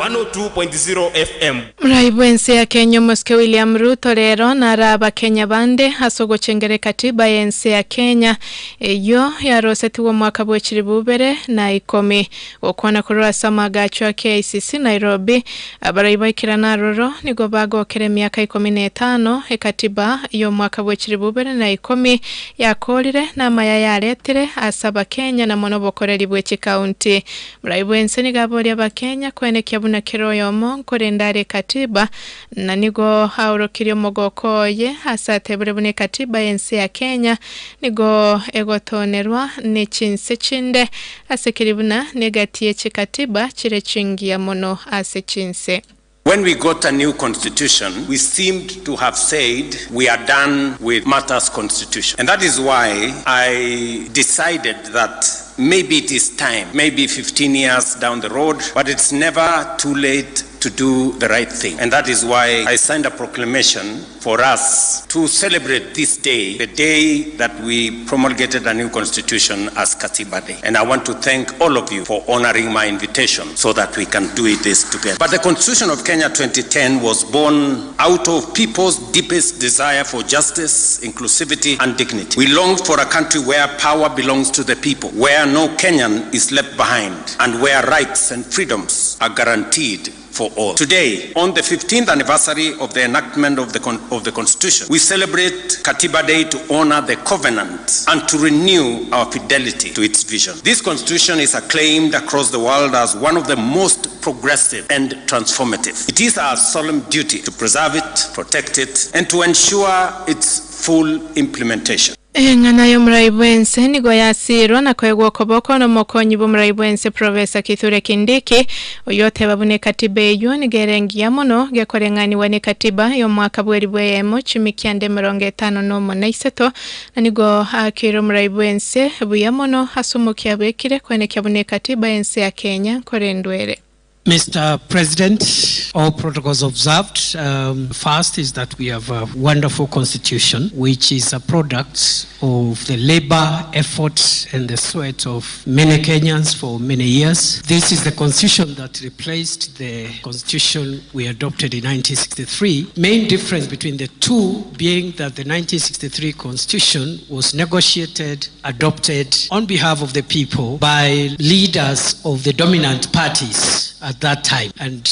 102.0 FM. Morai bw'ense ya Kenya omosike William Ruto rero nare abakenya bande ase ogochengera ekatiba y'ense ya Kenya eyio yarosetigwe omwaka bwe chilifu bibere na ikomi. Gokwana korwa ase amaagacho a KICC Nairobi, abarai baikerana aroro nigo bagokera emiaka ikomi na etano ekatiba y'omwaka bwe chilifu bibere na ikomi yakorire na amaya yaretire ase abakenya na mono obokoreri bwe chikaunti. Morai bw'ense nigo aboria Abakenya koenekia buna kera oyomo nkorenda are ekatiba, na nigo aorokirie omogoko oye ase atebire buna ekatiba y'ense ya Kenya nigo egotonerwa ne chinse chinde ase keri buna negati ye chikatiba chire chingiya mono ase chinse. When we got a new constitution, we seemed to have said we are done with matters constitution. And that is why I decided that maybe it is time, maybe 15 years down the road, but it's never too late to do the right thing. And that is why I signed a proclamation for us to celebrate this day, the day that we promulgated a new constitution as Katiba Day. And I want to thank all of you for honoring my invitation so that we can do it this together. But the Constitution of Kenya 2010 was born out of people's deepest desire for justice, inclusivity, and dignity. We longed for a country where power belongs to the people, where no Kenyan is left behind, and where rights and freedoms are guaranteed for all. Today, on the 15th anniversary of the enactment of the, con- of the Constitution, we celebrate Katiba Day to honor the covenant and to renew our fidelity to its vision. This Constitution is acclaimed across the world as one of the most progressive and transformative. It is our solemn duty to preserve it, protect it, and to ensure its full implementation. Eng'ana y'omorai bw'ense nigo yasiirwa na koegwa okoboko n'omokonyi bw'omorai bw'ense Professor Kithure Kindiki, oyio oteba buna ekatiba eyio nigo ere engiya mono gekoreng'anigwa n'ekatiba y'omwaka bw'eribu eyemo chimikianda emerongo etano nomo na isato, na nigo aakeire omorai bw'ense buya mono ase omokia abekire koenekia buna ekatiba y'ense ya Kenya nkorendwa ere. Mr. President, all protocols observed. Um, first is that we have a wonderful constitution, which is a product of the labor, effort, and the sweat of many Kenyans for many years. This is the constitution that replaced the constitution we adopted in 1963. Main difference between the two being that the 1963 constitution was negotiated, adopted on behalf of the people by leaders of the dominant parties at that time. And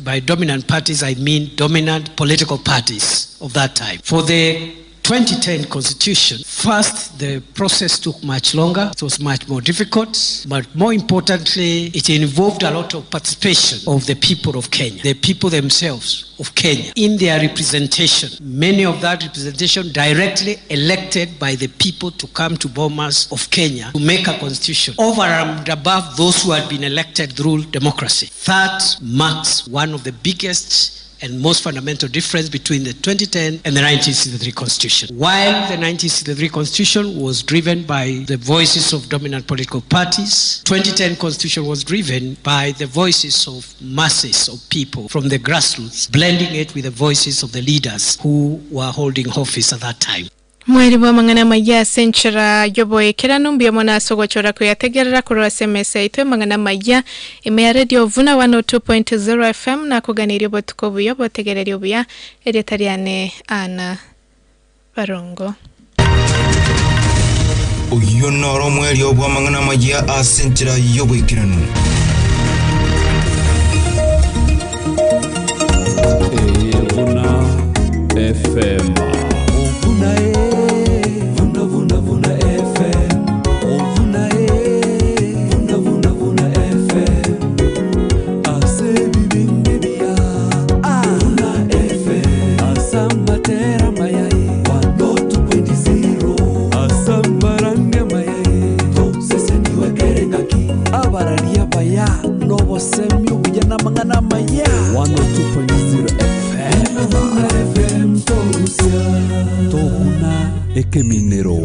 by dominant parties, I mean dominant political parties of that time. For the 2010 Constitution, first, the process took much longer, it was much more difficult, but more importantly, it involved a lot of participation of the people of Kenya, the people themselves of Kenya, in their representation. Many of that representation directly elected by the people to come to Bomas of Kenya to make a constitution over and above those who had been elected through democracy. That marks one of the biggest and most fundamental difference between the 2010 and the 1963 constitution. While the 1963 constitution was driven by the voices of dominant political parties, 2010 constitution was driven by the voices of masses of people from the grassroots, blending it with the voices of the leaders who were holding office at that time. Mweri bwa mang'ana maya ase enchera yoboekeranu mbuya mono ase ogochora koyategerera korwa ase emesa yaito amang'ana maya ime ya radio vuna 102.0 fm nakoganeria obotuko obuya obotegereria obuya erieta riane ana barongo. Oyo noro omwerio bwa amang'ana amaya ase enchera y'oboikeranu. Eye Vuna FM. Vuna e, Vuna Vuna Vuna FM. Vuna e, Vuna Vuna Vuna FM. Ase bibinde bia. Vuna FM. Asamatera mayai. 102.0. Asambaranga mayai. To sese niwe kerengaki. Abararia baya. Nobosemi obuya n'amang'ana amaya. 102.0 FM. Vuna FM torusia. Tokuna ekeminero.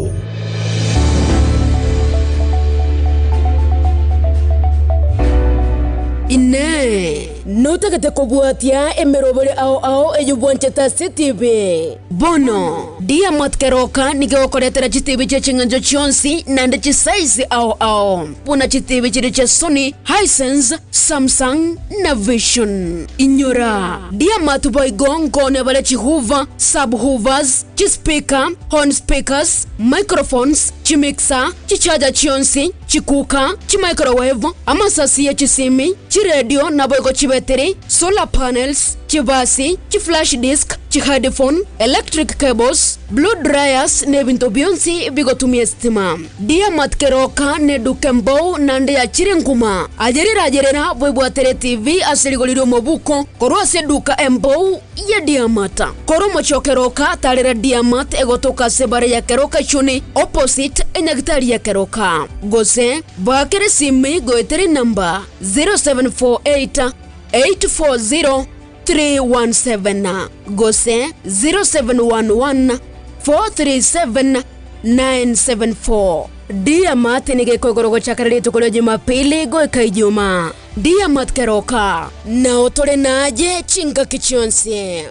Inee! Notagete kobwatia emerobere ao ao eyobwanchete ase etibi? Bono, Diamond Keroka nigo egokoretera chitibi chie ching'encho chionsi naende chisize ao ao, buna chitibi chiria chia Sony, Hisense, Samsung na Vision. Inyora, Diamond boigo nkone bare chihoover, sub-hoovers, chispeaker, horn speakers, microphones, chimixer, chicharger chionsi, chikuka, chimicrowave, amasasi ye chisimi, chiredio naboigo chibetiri, solar panels, chibasi, chiflash disk, chiheadphone, electric cables, blow dryers na ebinto bionsi bigotumia estima. Diamat Keroka ne eduka embou naende yachire nkuma. Ayerera ayerera bwebwatere TV ase rigori riomobuko korwa ase eduka embou ya Diamat. Korwa omochie o Keroka tarera Diamat egotoka ase ebare ya Keroka Echuni opposite enyagitari ya Keroka. Gose baakere esimi goetera enamba 0748 840 317 gose 0711 437 974. Diamat nigo ekoigoro gochakera rituko ria Jumapili goika Ijumaa. Diamat Keroka, nao tore naye chingaki chionsi.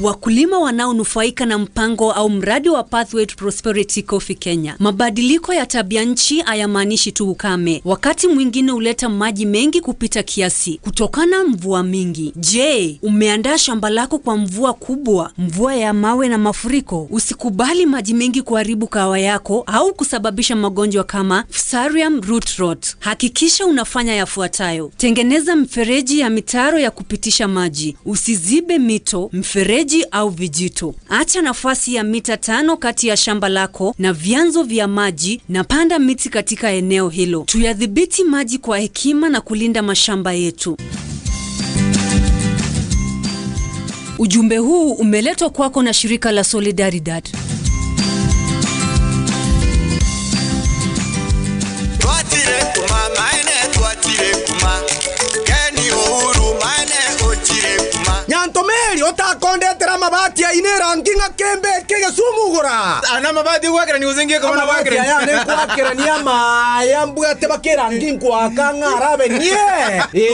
Wakulima wanaonufaika na mpango au mradi wa Pathway to Prosperity Coffee Kenya. Mabadiliko ya tabia nchi hayamaanishi tu ukame. Wakati mwingine huleta maji mengi kupita kiasi kutokana mvua mingi. Je, umeandaa shamba lako kwa mvua kubwa, mvua ya mawe na mafuriko? Usikubali maji mengi kuharibu kahawa yako au kusababisha magonjwa kama Fusarium root rot. Hakikisha unafanya yafuatayo: tengeneza mfereji ya mitaro ya kupitisha maji, usizibe mito, mfereji au vijito. Acha nafasi ya mita 5 kati ya shamba lako na vyanzo vya maji na panda miti katika eneo hilo. Tuyadhibiti maji kwa hekima na kulinda mashamba yetu. Ujumbe huu umeletwa kwako na shirika la Solidaridad. Twatire kuma maene twatire kuma Keni uhuru maene ochire kuma Nyantomeri otakondetera amabati aine erangi ng'a kembe kegesumugura Ana mabati gwakera ni uzingie kama Amabati gwakera. aya nenkwakerania amaya mbwate baka erangi nkwaka ng'arabe nie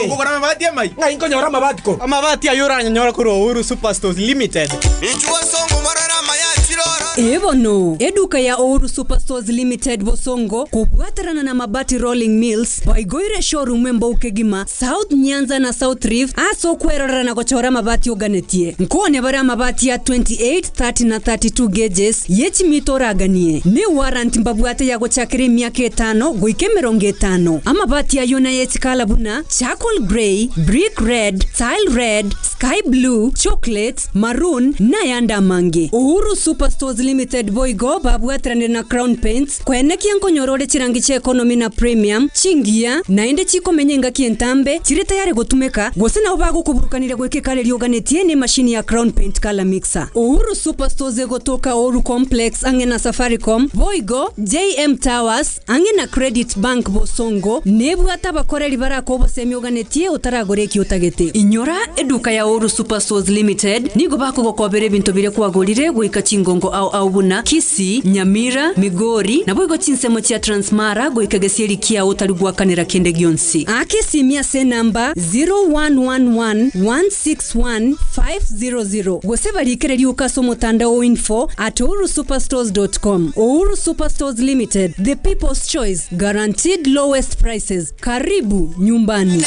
Ukugora mabati amai ng'ai nkonyora amabati ko Amabati ayo oranyanyora korwa Uhuru Superstores Limited. Ichuo songo morora maya chiroro. Ee bono, eduka ya Ouru Superstores Limited Bosongo kobwaterana na Mabati Rolling Mills baigoire eshowroom embou kegima South Nyanza na South Rift ase okwerorera na gochora amabati oganetie. Nkoonia bare amabati ya 28, 30 na 32 gauges ye chimita oraganie. Ne warranty mbabwate ya gochakera emiaka etano goika emerongo etano. Amabati ayio naye chikala buna charcoal grey, brick red, tile red, sky blue, chocolate, maroon, na ayande amange. Uhuru Superstores Limited boigo babwateranire na Crown Paints koenekia nkonyora ore chirangi chia economy na premium, chingiya, naende chikomenya engaki entambe, chire tayari gotumeka, gose nabo bagokoburukaniria goika ekara eria oganetie ne emashini ya Crown Paint Colour Mixer. Uhuru Superstores egotoka Uhuru Complex ang'e na Safaricom, boigo JM Towers ang'e na Credit Bank Bosongo nebwate abakoreri barake obosemi oganetie otaragore eki otagete. Inyora, eduka ya Uhuru Superstores Limited nigo bakogokobera ebinto biria kwagorire goika chingongo ao ao buna Kisii, Nyamira, Migori, naboigo chinsemo chia Transmara goika gesieri kiao otari goakanera kende gionsi. Aka esimi ase enamba 0111 161 500 gose barikere rioka ase omotandao o info at uhurusuperstores dot com. Uhuru Superstores Limited, the people's choice, guaranteed lowest prices. Karibu nyumbani.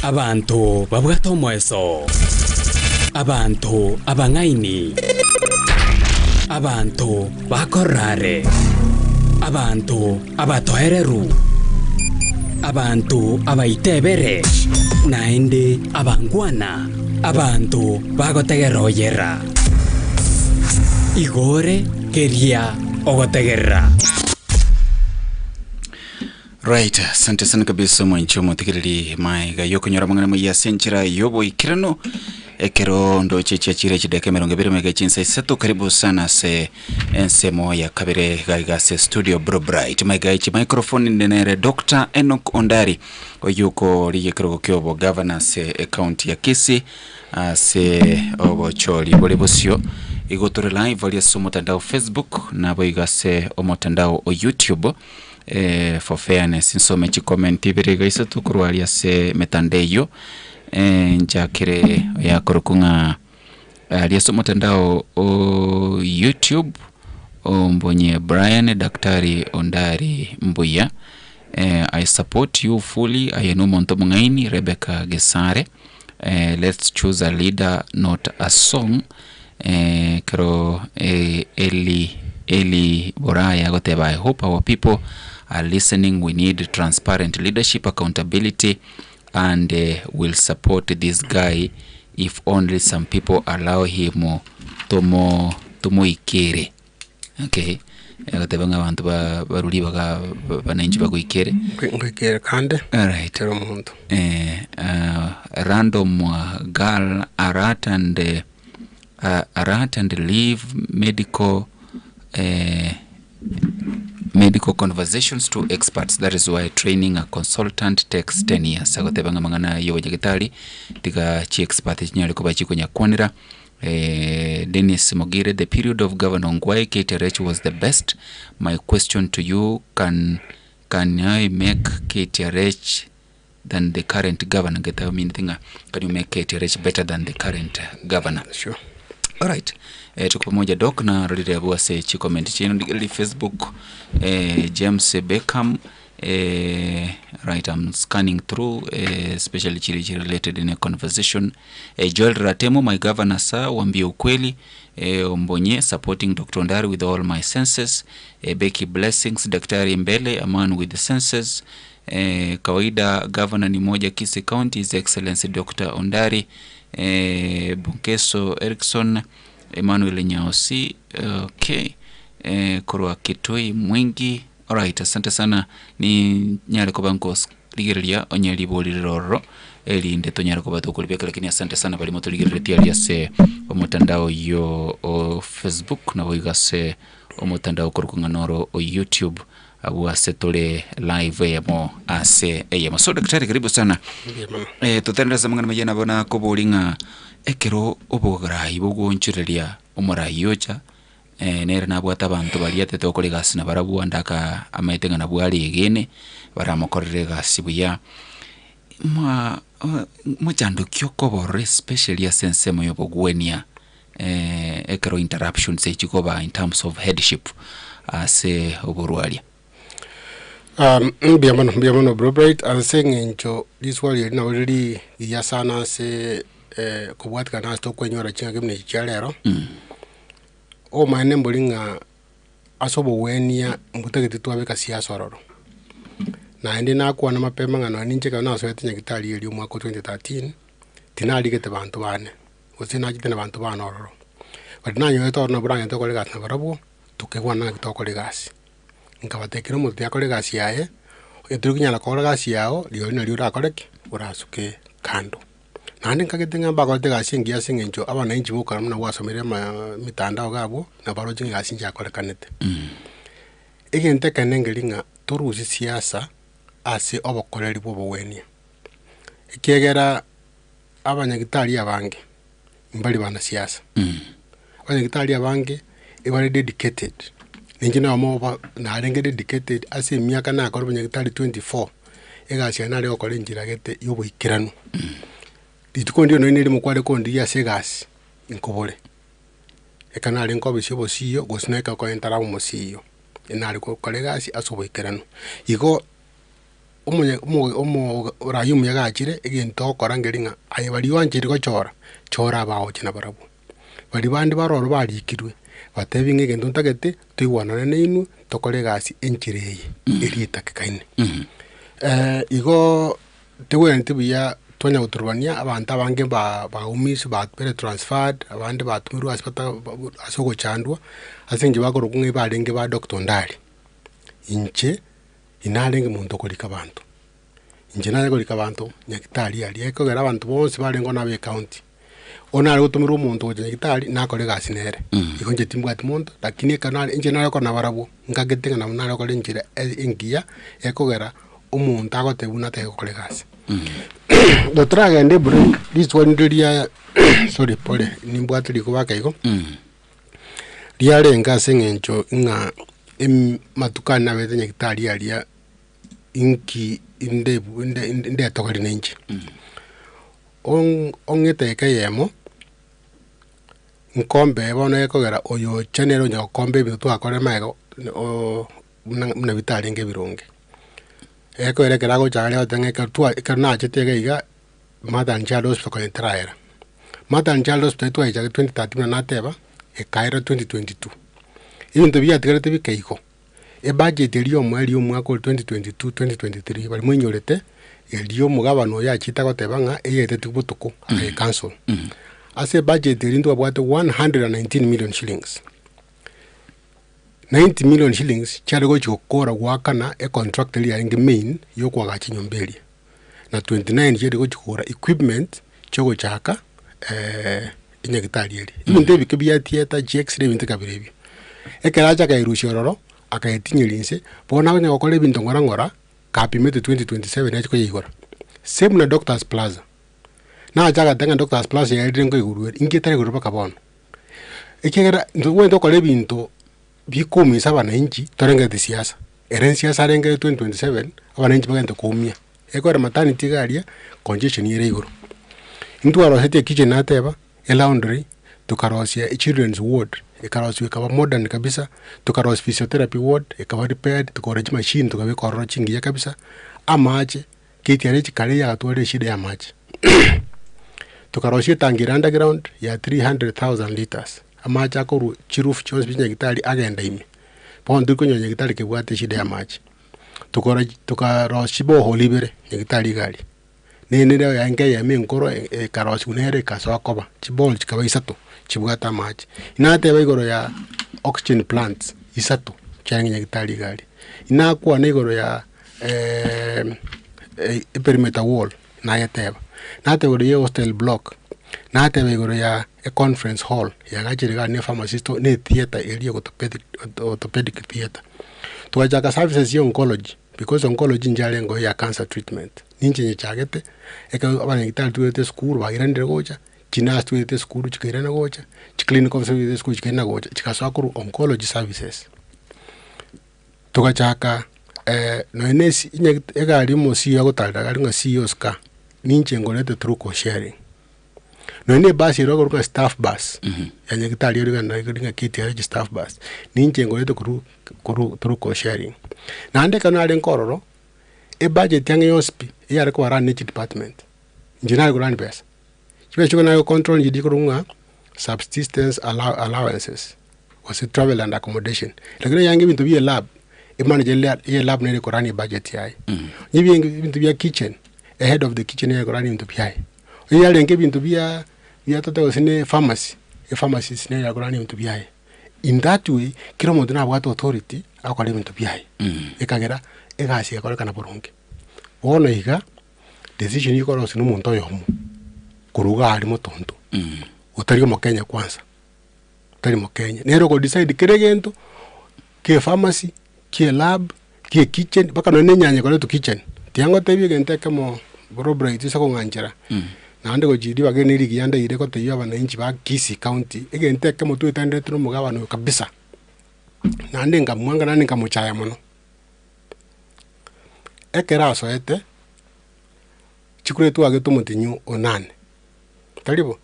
Abanto babwate omoeso, abanto abang'aini, abanto bakorora are, abanto abatoereru, abanto abaitebere, naende abangwana, abanto bagotegerera oyera. Igore keria ogotegerera. Right, asante sana kabisa omwanchi omotegereri maega yokonyora amang'ana maiyo ase enchera y'oboikeranu ekero ndoche chiachire chidakika emerongo ebere maega chinsa isato karibu sana ase ensemo ya kabere iga iga ase studio Bro Bright maega echi microphone inde nere Dr. Enock Ondari oyio okorigia ekerogo kia obogavana ase ecounty ya Kisii ase obochori bore bosio igo tore live aria ase omotandao Facebook naboigo ase omotandao o YouTube eh, for fairness nsome chicomment ibere iga isato korwa aria ase emetandao eyio eh, nchakere oyakorokwa ng'a aria ase omotandao o YouTube ombonye Brian Daktari Ondari mbuya eh, I support you fully aye nomonto omong'aini Rebecca Gesare eh, let's choose a leader not a song eh, kero eh, Eli Eli Boraya agoteba I hope our people are listening we need transparent leadership accountability and eh, will support this guy if only some people allow him tomo tomoikere okay agoteba ng'a abanto ba baruri baga bananchi bagoikere Ngoikere kande Alright. kera omonto eh, random girl alert and alert and leave medical medical conversations to experts that is why training a consultant takes 10 years agoteba ng'a amang'ana ya obonyagetari tiga chi expert chinyare koba chikonyakwanera eh, Dennis Mogire the period of Governor Ongwae KTRH was the best my question to you can can I make KTRH than the current governor get I mean thing can you make KTRH better than the current governor sure Alright. Eh, tuko pamoja Doc na rorire abu ase chicomment chino ndigereri Facebook eh, James Beckham eh, right I'm scanning through eh, especially chili chili related in a conversation eh, Joel Ratemo my governor sir wambie ukweli eh, Ombonye supporting Dr. Ondari with all my senses eh, Becky Blessings Daktari Mbele a man with the senses eh, kawaida governor ni moja Kisii County His Excellency Dr. Ondari eh, Bunkeso Erickson Emmanuel Nyaosi okay eh, korwa Kitui Mwingi alright asante sana ni nyare koba nkorigereria onye riborire rororo erinde tonyare koba tokoribeka lakini asante sana barimo torigereretie aria ase omotandao yo o Facebook nabo iga ase omotandao korokwa ng'a noro o YouTube abwo ase tore live eyemo ase eyemo so daktari karibu sana eh, totenderese ase amang'ana maya nabo nakobori ng'a ekero oborai bogoonchoreria omorai ocha eh, nere nabwate abanto baria atete gokora egasi na barabwo ande aka amaete ng'a nabwo are egene baramokorere egasi buya. Mwa Mochando ki okoborora especially ase ensemo ya obogwenia ekero interruptions echi chikoba in terms of headship ase oborwaria? Mbuya mono, mbuya mono bro Bright, ase eng'encho riswali eri nabo riri rigiya sana ase kobwatikana ase tokwenyora ching'aki buna echi chia rero. Obomaene mbori ng'a ase obogwenia mbotagete twabeka siasa ororo. Naende nakwana mapema ng'a nonye ninche ekero nasoete nyagetari eria omwaka o 2013, tinarigete banto bane, gose nachete na banto bane ororo. But nanyorete ororo nabo nagenda gokora egasi nabarabwo, tokaigwana naki togokora egasi. Nkabatebia kera omonto tiga akore egasi yaye, onye tori konyara kogora egasi yago, rirorio nario orakore ki? Orasuke kando. Naende nkagete ng'a mbakorete egasi engiya ase eng'encho abananchi bokora buna gwasomire ama emitandao iga abwo, nabaroche ng'a egasi nchiakorekanete. Egento ekenene nkeri ng'a torusie siasa ase obokoreri bwa obogwenia, ekiagera abanyagitari abange mbari banasiasa, abanyagitari abange ebare dedicated, ninche noyomo obo narenge dedicated ase emiaka nakora obonyagitari 24, egasi yaye nare gokora enchera gete ya oboikeranu. Rituko ndire nonye na erimo kware kondigia ase egasi, nkobore. Ekero narenge obisi obosiyo gose na ekero konya ntarabe omosiyo, nare gokora egasi ase oboikeranu. Igo omonye omo omo raia omuya gachire egento ogokora nkeri ng'a aye baria oancheire gochora, chora abagocha nabarabwo. Baria bande bare ororo barikirwe, batebi ng'a egento ntagete toigwanane nainwe tokore egasi enchera eye eria etakekaine. Igooo tegwenereti buya twanya goturubania abanto abange ba baumiswe babere transferred, abande batumirwe ase bata ase ogochandwa, ase eng'encho bakorokwa ng'a ebarenge ba Doctor Ondari. Inche, inarenge monto okorika abanto, inche nare korika abanto nyagetari aria, ekogera abanto bonsi barenge na abe ecounty, bono nare gotomerwa omonto gocha nyagetari nakore egasi nere, igo inche timbwati monto, lakini ekero nare inche nare gokora nabarabwo, nkagete ng'a nabo nare gokora enchera engiya, ekogera omonto agoteba buna atagete gokora egasi. Totaragenda ebreak, rituko rinde ria sorry pole nimbwate riko baka igo. Riarenge ase eng'encho ng'a amatuko ane nabete nyagetari aria inki inde inde ndetogori na inche. Ong'ete eka eyemo, nkombe bono ekogera oyo ocha nere onya gokomba ebinto twakorire magega buna buna bitarenge ebironge. Ekogera ekero agocha aria agoteba ng'a ekero twa ekero nachete iga iga, Mother and Child Hospital konya teraera. Mother and Child Hospital twaichagete 2013 buna nateba, ekaera 2022. Ebinto biatigarete bike igo, ebudget eria yomoerio omwaka ore 2022 2023 baria moinyorete, erio omogabana oyo achete agoteba ng'a eyetetigwe botuko akaye cancel. Ase ebudget eria ntwabwate 119 million shillings. 90 million shillings chiare gochi gokora goakana econtract eria yarenge main ya okoagacha enyomba eria. Na 29 chiare gochi kogora equipment chiogochaka enyagitari eria. Ebinto ebike bia theatre, chi x-ray ebinto kabere ebio. Ekero acha akaerusia ororo, akaetinyeria inse, bono akonya gokora ebinto ng'ora ng'ora, kapimete 2027 achi koyeigora. Same na Doctors Plaza, nacha agateba ng'a Doctors Plaza yaerire nkoigorwa ere, inki etaraigorwa mpaka bono? Ekiagera intwe tobwenerete gokora ebinto bikoumisa abananchi torengereti siasa. Ere nsiasa arenge 2027, abananchi bagente koumia. Ekero maternity iga aria, congestion ere igoro. Intwarosetie ekitchen nateba, elaundry, tokarosia echildren's ward, ekarosiwa ekaba modern kabisa, tokarosia physiotherapy ward, ekaba repaired, tokagora chimachine tokabeka ororo chingiya kabisa, amache, KTRH kare yagatwarire eshida ya amache. Tokarosia etangi ere underground ya 300,000 litres, amache akorwa chiroof chionsi pi chinyagitari agenda ime. Bono ntori konyora nyagitari kebwate eshida ya amache. Tokora tokarosia chibohole ibere nyagitari iga aria, naende nere yaenge eyemo enkoro ekarosiwa nere ekasoa koba, chibohole chikaba isato chibwate amache. Nateba igoro ya oxygen plants isato chiarenge nyagitari iga aria, nakwana igoro ya eperimeter wall nayeteba, nateba igoro ya ehostel block, nateba igoro ya econference hall yagachire igaa na epharmacy store na etheatre eria ya orthopedic orthopedic theatre. Togachaka services ya oncology because oncology nchiarenge ya cancer treatment, ninche nyechagete, ekero abanyagitari twairete esukuru bairanire gocha, chinurse twairete esukuru chikairana gocha, chiclinical officer twairete esukuru chikairana gocha, chigasoa korwa oncology services. Togachaka nonya na esi egari omo CEO agotarera gari ng'a CEO scar. Ninche ngorete through co-sharing. Nonya na ebus ere okorokwa ng'a staff bus, ya nyagetari ere iga ng'a KTRH staff bus, ninche ngorete korwa korwa through co-sharing. Naende ekero narenge ororo, ebudget ang'e yonsi pi, eyare koba run ne chidepartment, inche nare korani besa. Chibesa chiko nare gocontrol inche chikorokwa ng'a subsistence allow allowances, gose travel and accommodation. Lakini eyange ebinto bia elab, emanager ya elab nere ekorani ebudget yaye. Onye ebienge ebinto bia kitchen, ehead of the kitchen nere ekorani ebinto biaye. Onye yarenge ebinto bia bia tote gose ne epharmacy, epharmacist nere yakorani ebinto biaye. In that way, kera omonto nabwate authority agokora ebinto biaye, ekagera egasi egokorekana boronge. Bono iga, decision ekorosia na omonto oyomo, korwa iga aria motonto, otari omokenya kwanza, otari mokenya, nere ogo decide kera egento, kia epharmacy, kia elab, kia ekitchen, mpaka nonye na enyanya ekoretwa kitchen. Tiga ngotebie egento ekemo bro Bright ase kong'anchera, naende gochia ribaga eri rigiya ndaire gotebia abananchi ba Kisii county, egento ekemo twetanderete na omogabana oyo kabisa, naende nkamwanga naende nkamochaya mono. Ekero asoete, chikura etwagete omotinyu onane, tari bo?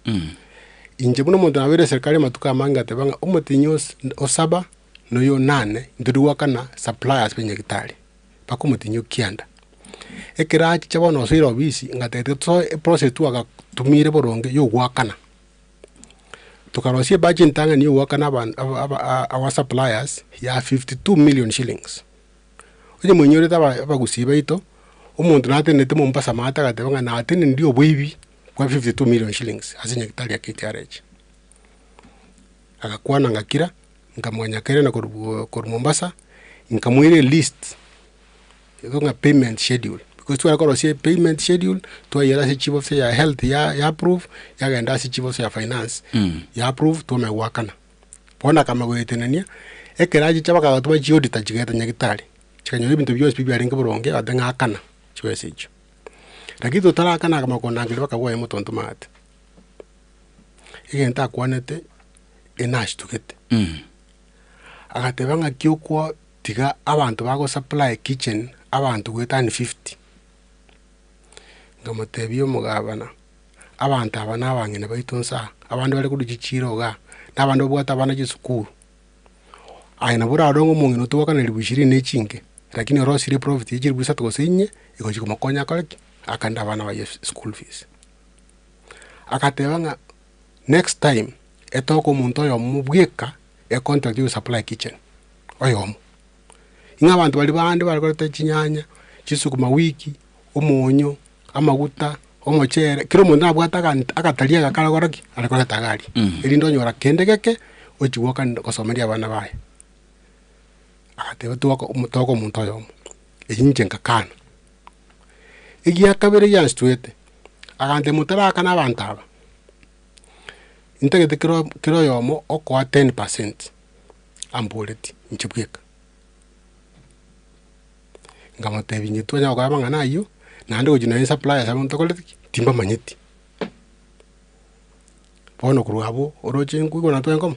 Inche buna omonto nabeire eserikari amatuko amange ngateba ng'a omotinyu ose osaba na oyo onane, ntori goakana suppliers ba enyagitari, mpaka omotinyi o kianda. Ekero achicha bono osoire obisi, ngateba tiga tosoe eprocess twagatumire boronge ya ogoakana. Tokarosia ebudget entang'ani ya ogoakana aban aba aba our suppliers ya 52 million shillings. Onye moinyorete aba abagusii baito, omonto natenenete Mombasa maate agateba ng'a natenenirie oboibi bwa 52 million shillings ase enyagitari ya KTRH. Agakwana ngakira, nkamwanya kere korwa korwa Mombasa, nkamoira elist ego ng'a payment schedule, because tware korosia epayment schedule, twayera ase chief officer ya health ya ya approve, yagenda ase chief officer ya finance, ya approve, twamanya goakana. Bono akamanya goetenenia, ekero achicha bakagatuma chiauditor chigaeta nyagetari, chikanyora ebinto bionsi pi biarenge boronge, agateba ng'a akana chibesa echio. Lakini totarakana akamanya kondangeria bakabua aye motonto maate. Egento akwanete, enasitugete. Agateba ng'aki okwo tiga abanto bago supply kitchen abanto goetania 50. Nkamotebia omogabana, abanto aba na abang'ina baito nsa aa, abande bare korwa chichiro igaa, na abande babwate abana chisukuru. Aye nabo orarore ng'a omong'ina otogokana elifu ishirini na echinke, lakini orosirie eprofit ya chilifu isato gose inye, egochi komokonya akore ki? Akanere abana baye school fees. Agateba ng'a next time, etoke omonto oyomo bweka econtract ya gosupply kitchen, oyomo. Ng'a abanto baria bande barekoreta chinyanya, chisukuma wiki, omonyo, amaguta, omochere, kera omonto nabwate aganto agatari aka kare gokora ki? Are koreta iga aria. Erinde onyora kende geke, ochia goakana gosomeria abana baye. Agateba toaka omo toaka omonto oyomo, eywo inche nkakana. Egiakabere giansitwete, agantebia motarakana abanto aba, ntagete kera kera oyomo okoa 10% amboreti inche bweka. Nkamotebia inche twanyara gokora amang'ana aywo, naende gochia nonye suppliers abwo ntokoreti ki? Timbamanyeti. Bono korwa abwo, oroche nkoigwana twenka omo,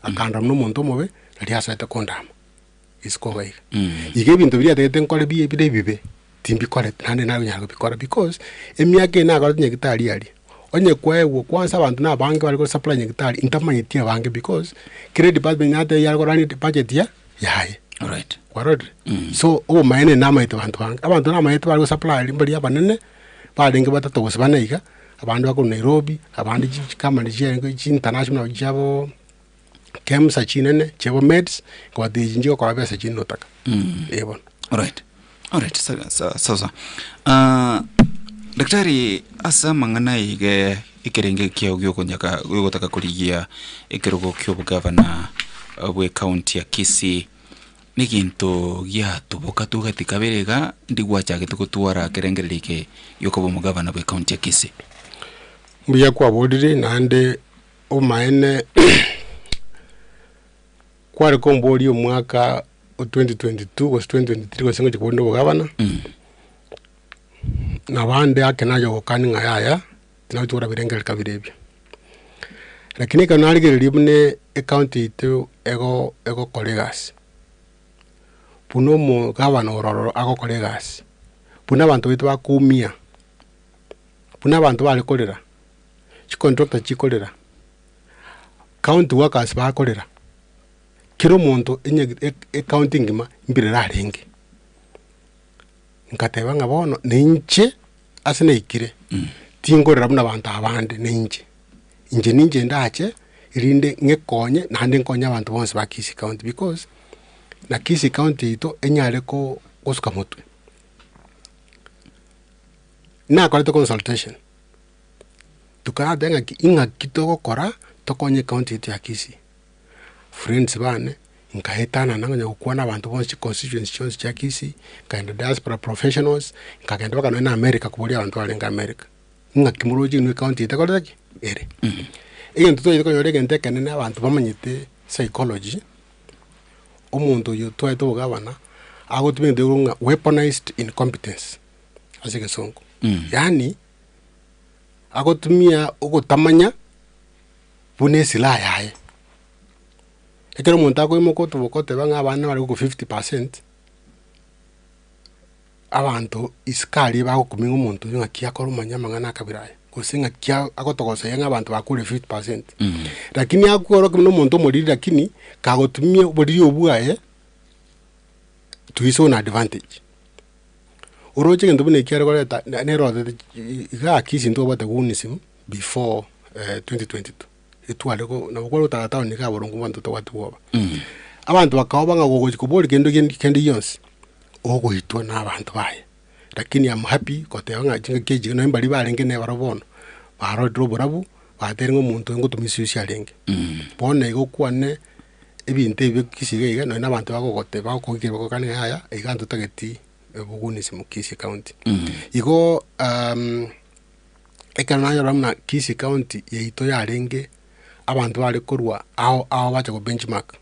akandora buna omonto omobe, naria asoete kondama isiko iga iga. Iga ebinto biria atagete nkore bi bire ebibe, timbikoreti naende nanyara kobikora because, emiaka eye nakorete nyagetari aria, onye kwaegwa kwansa abanto na abange bare gosupply nyagetari, ntamanyeti abange because, kera edepartment natebia yare korania ebudget ya yaye. Alright. Kwarorire? So, obomaene namaete banto bange, abanto namaete bare gosupply aria mbaria abanene, barenge batato gose bane iga, abande bakorwa Nairobi, abande chi chicompany chiarenge chi international chiabo KEMSA chinene, chiabo meds, nkobatebia echi nchigokora besa chinde notaka, eh bono. Alright, alright, sa- sa- sasa daktari ase amang'ana aya iga ekerenge ekiao giokonyaka giogotaka korigia ekerogo kia obogavana bwa ecounty ya Kisii, negento giatoboka togati kabere iga, ndi gwachagete gotwara ekerengererio eke giokoba omogavana bwa ecounty ya Kisii. Mbuya kwaborire naende omaene kware komboria omwaka o 2022 gose 2023 gose ngochia kobua onde obogavana, nabande ake naye ogokani ng'a yaya, tinachia birengererio kabere ebio. Lakini ekero narigereria buna ecounty yaito ego egokora egasi, buna omogavana ore ororo agokora egasi, buna abanto baito bakoumia. Buna abanto bare korera, chicontractor chikorera, county workers bakorera, kera omonto enye ecounty engima mbirero arenge. Nkateba ng'a bono ninche ase naikire, tinkorera buna abanto abande ninche. Inche ninche ndache erinde ng'ekonye naende nkonye abanto bonsi ba Kisii County because na Kisii County yaito enyare ko gosuka motwe. Nakorete consultation, tokarateba ng'aki ing'aki togokora tokonye ecounty yaito ya Kisii. Friends bane, nkaetanana nkonya gokwana abanto bonsi chiconstituency chionsi chia Kisii, nkaenda diaspora professionals, nkagenda mpaka nonye na America koboria abanto barenge America, ng'aki moroche inwe ecounty eye tekorete ki? Ere. Egento twachete konyora egento ekenene abanto bamanyete psychology, omonto oyio twaete obogabana, agotumia egento ekerokwa ng'a weaponized incompetence ase egesongo. Yaani, agotumia ogotamanya buna esilaha yaye. Ekero omonto akoimoka otoboka oteba ng'a abana bare gokwa 50%, abanto isiko aria bagokumia ng'a omonto oyio ng'aki akore omanye amang'ana akabira aya, gose ng'aki agotogoseria ng'a abanto bakure 50%. Lakini akworokia buna omonto omoriri lakini, kagotumia oboriri obwo bwaye to his own advantage. Oroche egento buna ekio are koreta na nerotete igaa Kisii ntobwate goonism before 2022, etware go nabo kware gotara town iga boronge abanto tobwati bwoba. Abanto bakaoba ng'a gogochi koboria kende gen kende gionsi, ogoitwa na abanto baye. Lakini am happy goteba ng'a chingaki echi nonye mbaria barenge nebaro bono, barorire oborabu, batebire ng'a omonto oyo ngotoma isusu arenge. Bono iga okwane ebinto ebi Kisii iga iga nonye na abanto bagogote bagokoigera bagokana ng'a yaya iga ntotageti obogunisi Kisii county. Igo ekero nanyora buna Kisii county yaito yarenge abanto bare korwa ao ao bacha go benchmark.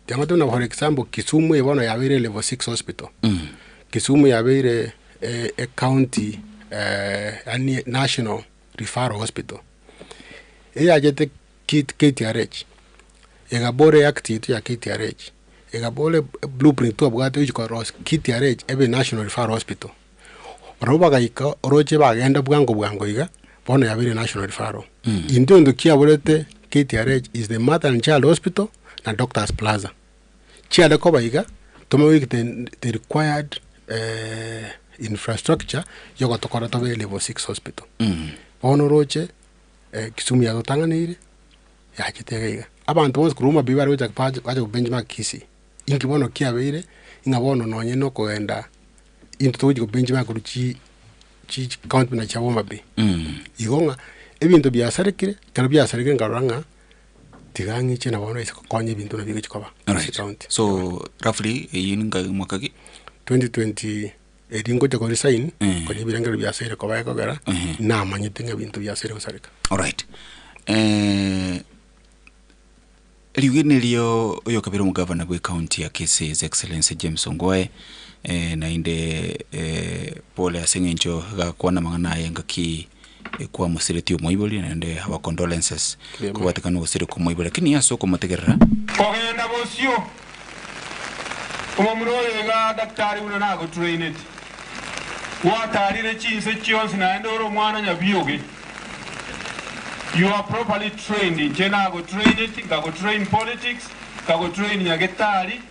Tiga ngotebi buna for example Kisumu eye bono yabeire level six hospital, Kisumu yabeire ecounty yaani national referral hospital. Eyachete KTRH, egabora eact yaito ya KTRH, egabora eblueprint twabwate gochia korosia KTRH ebe national referral hospital. Barabwo bagaika oroche bagenda bwango bwango iga, bono yabeire national referral. Intwe egento kiaborete KTRH is the mother and child hospital na doctors plaza. Chiare koba iga, tomanye the the required infrastructure yogotokora tobe level six hospital. Bono oroche Kisumu yatotang'aneire, yachete iga iga. Abanto bonsi korwa Homa Bay bare gocha bacha bacha kobenchmark Kisii. Inki bono kiabeire, ng'a bono nonye na okogenda intwe togochi kobenchmark korwa chi chi chicounty buna chia Homa Bay. Igo ng'a ebinto biasarekire, ekero biasarekire nkarora ng'a tiga ng'iche na bono ase gokonya ebinto nabio bigochi koba ase Alright. ecounty. So roughly eyio ninga mwaka ki? 2020 Erio ngocha ko resign, konya ebirengererio biasaire koba ekogera, namanyete ng'a ebinto biasaire gosareka. Alright. Eh, rigena erio oyokabere omogavana bwe county ya Kisii His Excellency James Ongwae eh, naende eh, pole ase eng'encho gakwana amang'ana aye engaki kwamosiretie omoibori naende our condolences Mbuya mono. kobwatekana ogosira kwa omoibori lakini ase okomotegerera Kogenda bosio, omomura oyo iga daktari buna nagotraineti, gwatarire chinse chionsi naende ore omwana nyabioge. You are properly trained, inche nagotraineti, nkagotrain politics, nkagotrain nyagetari,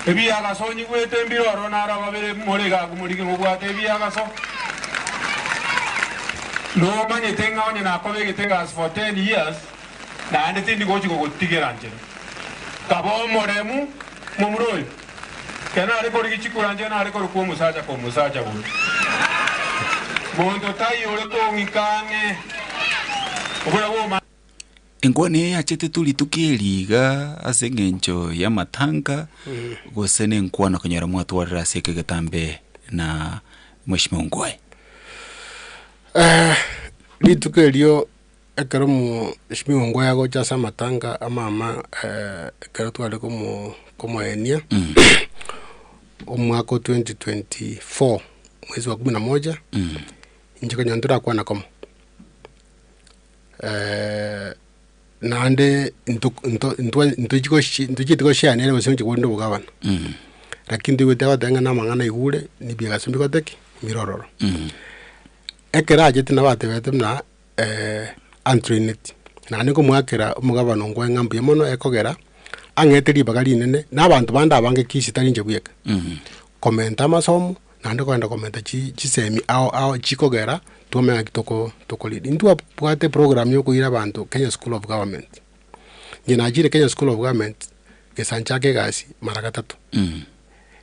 ebiagaso onyigwete mbire ororo naro ababere more iga agwo morige mobwate ebiagaso. Nomanyete ng'a onye nakobegete egasi for ten years, naende tindi gochi gogotigera nchera. Kaba omoremu momura oyo, ekero nare korigia chikura inche nare korokwa omosacha ka omosacha bori. Monto taiyo ore kong'ika ang'e obura bw'oma. Enkwana eye yachete rituko eri iga ase engencho y'amatanka, gose nenkwana konyora mwatwarire ase eke getambe na Mheshimiwa Ongwae? Rituko erio Ekero Mheshimiwa Ongwae agocha ase amatanga a mama ekero tware komo komoenia, omwaka o 2024 mwezi wa kumi na moja, inche konya ntorakwana komo. Naende nto nto ntwa ntochi gochi ntochieti goshare nere gose ngochia korenda obogabana, lakini toigwete agoteba ng'a na amang'ana aigure, na ebiagaso mbigoteki, mbire ororo. Ekero achete nabo atebete buna antraineti, naende nkomoakera omogabana ongwae ng'a mbuya mono ekogera, ang'ete ribaga rinene, na abanto bande abange Kisii tari inche bweka, komenta amasomo, naende kogenda komenta chi chisemi ao ao chikogera twamanya ng'aki toko tokolead. Intwe twabwate eprogram ya okoira abanto Kenya School of Government, inche nachire Kenya School of Government, gesa nchake egasi mara gatato.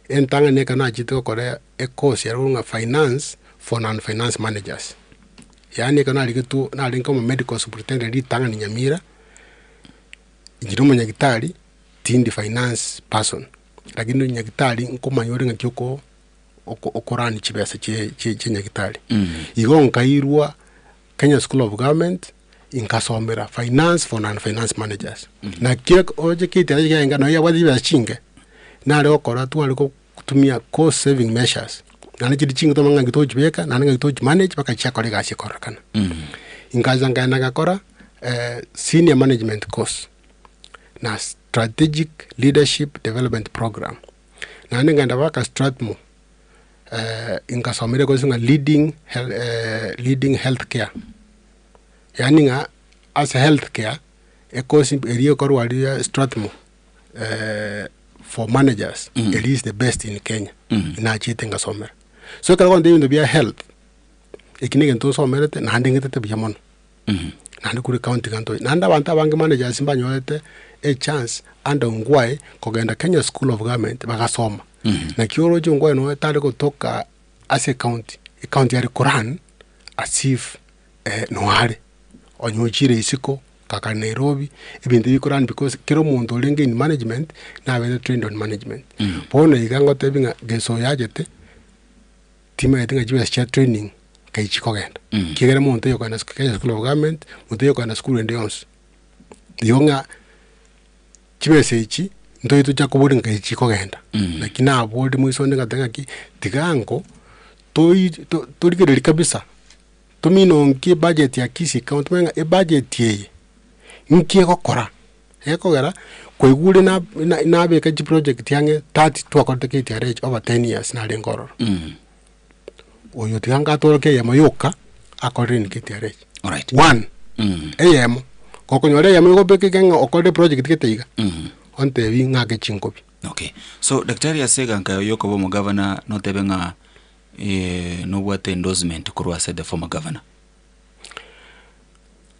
Entang'ani ekero nachete gokora ecourse yarokwa ng'a finance for non finance managers, yaani ekero narigetwe narenge omo medical superintendent ritang'ani Nyamira, inche na omonyagitari tindi finance person, lakini nyagitari nkomanya ore ng'aki oko oko okorun chibesa chie chie chia nyagitari. Igo nkairwa Kenya School of Government, inkasomera finance for non finance managers. Naki oche KTRH kiaenga nonya yabwate chibesa chinke, nare gokora tware gotumia cost saving measures, naende chiria chinke twamanya ng'aki tochibeka naende ng'aki tochimanage mpaka chiakora egasi ekororekana. Inkacha nkaenda ngakora senior management course na strategic leadership development program, naende nkaenda mpaka Strathmore. Inkasomera ecourse ng'a leading hel- leading health care, yaani ng'a ase health care, ecourse eria ekorwa aria Strathmore for managers, eria is the best in Kenya, nachete ngasomera. So ekero ogontebia ebinto bia health, eki na egento nsomerete naende ng'etete buya mono, naende korwa ecounty iga ntoche. Naende abanto abange managers mbanyorete echance under Ongwae kogenda Kenya School of Government bagasoma. Naki oroche Ongwae noe tari gotoka ase ecounty, ecounty yare korun as if noare, onye ochire isiko kaka Nairobi, ebinto ebi bikorun because kera omonto orenge in management nabete trained on management. Bono iga ngotebi ng'a gesa oyo achete. Timanyeti ng'a chibesa chia training nkai chikogenda, ekiagera omonto oyo okogenda Kenya School of Government, monto oyo okogenda sukuru ende yonsi, igo ng'a chibesa echi ntoche tocha koboria nkai chikogenda. Naki naboria moiso onde ngateba ng'aki, tiga ango toi to torigereria kabisa, tominonkie ebudget ya Kisii county tomanye ng'a ebudget eye, nki egokora. Gekogera, kwaigure na na nabeka chiproject ang'e 30 twakorete KTRH over 10 years narenge ororo. Oyo tiga ngatworokia eyemo yoka akorire in KTRH. Alright. One, eyemo, gokonyora eyemo igobeka iga ng'a okorire project gete iga, ontebi ng'ake chinkobi. Okay. So daktari ase eganka yago yokoba omogavana notebe ng'a nobwate endorsement korwa ase the former governor.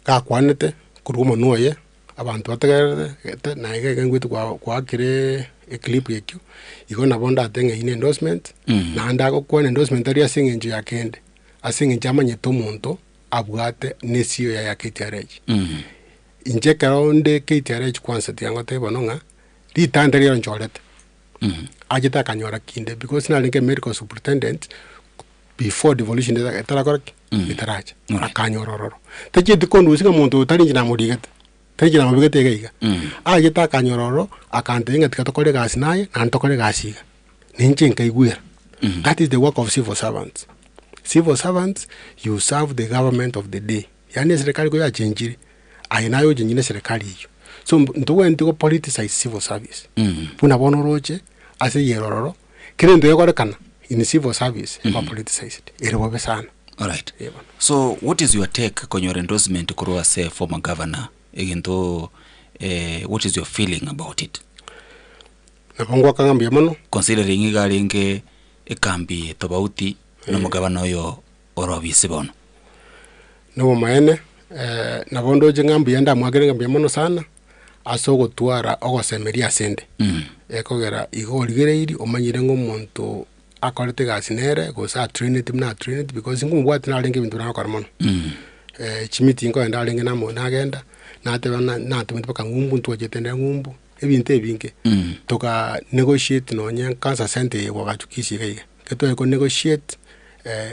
Gakwanete korwa omonwa oye, abanto bategererete na iga iga ngwete kwa kwakire eclip ekio, igo nabo ndate ng'a eyio na endorsement, naende agokwana endorsement tari ase eng'encho ya kende, ase eng'encho amanyete omonto abwate na esio yaye ya KTRH. Inche ekero nde KTRH kwansa tiga ngotebie bono ng'a, ritanta riaro nchorete, achete akanyora kinde because narenge medical superintendent. before devolution etarakora ki? Etaracha. Akanyora ororo. Tachieti kondusia ng'a monto oyo tari inche namorigete, tari inche namobegete iga iga. Achete akanyora ororo, akantebia ng'a tiga tokore egasi naye, naende tokore egasi iga. Ninche nkaigwera. That is the work of civil servants. Civil servants, you serve the government of the day. Yaani eserekari ko yachenchire, aye naye ochenchire na eserekari eyio. So ntobwenereti go politicize civil service. Buna bono oroche, ase eyero ororo, Kera egento gekorekana in civil service eba politicized, ere bobe sana. Alright. So what is your take konyora endorsement korwa ase former governor egento eh, what is your feeling about it? Nabo ngoaka ng'a mbuya mono. Considering iga arenge ekambi tobauti na omogabana oyo ore obisi bono. Nobomaene, nabo ndoche ng'a mbuya ndamwakere ng'a mbuya mono sana. ase ogotwara ogosemeria asende, ekogera igo origereirie omanyire ng'a omonto akorete egasi nere, gose atraineti buna atraineti because nkomobwati narenge ebinto buna agokora mono. Chimeeting nkogenda arenge namo nagenda, nateba na natomete mpaka ng'umbu ntwachete inde ng'umbu, ebinto ebinge, toka negotiate nonye cancer center eye kwagachu kisii iga iga, ekero tware ko negotiate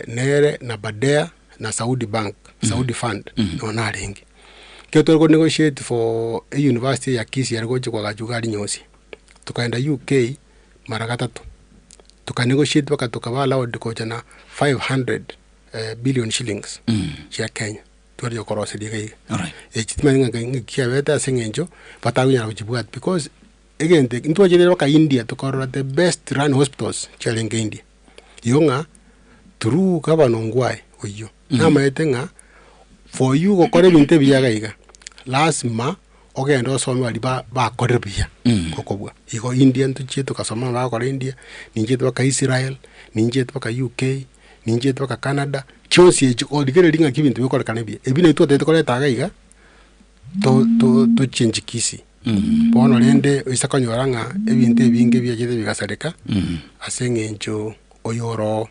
nere na Badea na Saudi bank, Saudi fund, nonye narenge. Ekero tware ko negotiate for euniversity ya Kisii yare gocha koagachwa iga aria Nyosi, tokaenda UK mara gatato, toka negotiate mpaka tokaba allowed gocha na 500 billion shillings chia Kenya, tware koroseria iga iga. Echi timanyeti ng'a ng'aki chiabete ase eng'encho batakonyara gochibwati because egento eke ntwachete mpaka India tokarora the best run hospitals chiarenge India. Igo ng'a through gavana Ongwae oyio. Namaete ng'a for you gokora ebinto ebiya iga iga, lasima ogende osome baria ba bakorire buya gokobua. Igo India ntochiete togasoma bagokora India, ninchiete mpaka Israel, ninchiete mpaka UK, ninchiete mpaka Canada, chionsi echio origereria ng'aki ebinto bigokorekana ebiya. Ebi nabio twatagete koreta iga iga, to to tochengi Kisii. Bono rende oise konyora ng'a ebinto ebinge biachete bigasareka, ase eng'encho oyo oro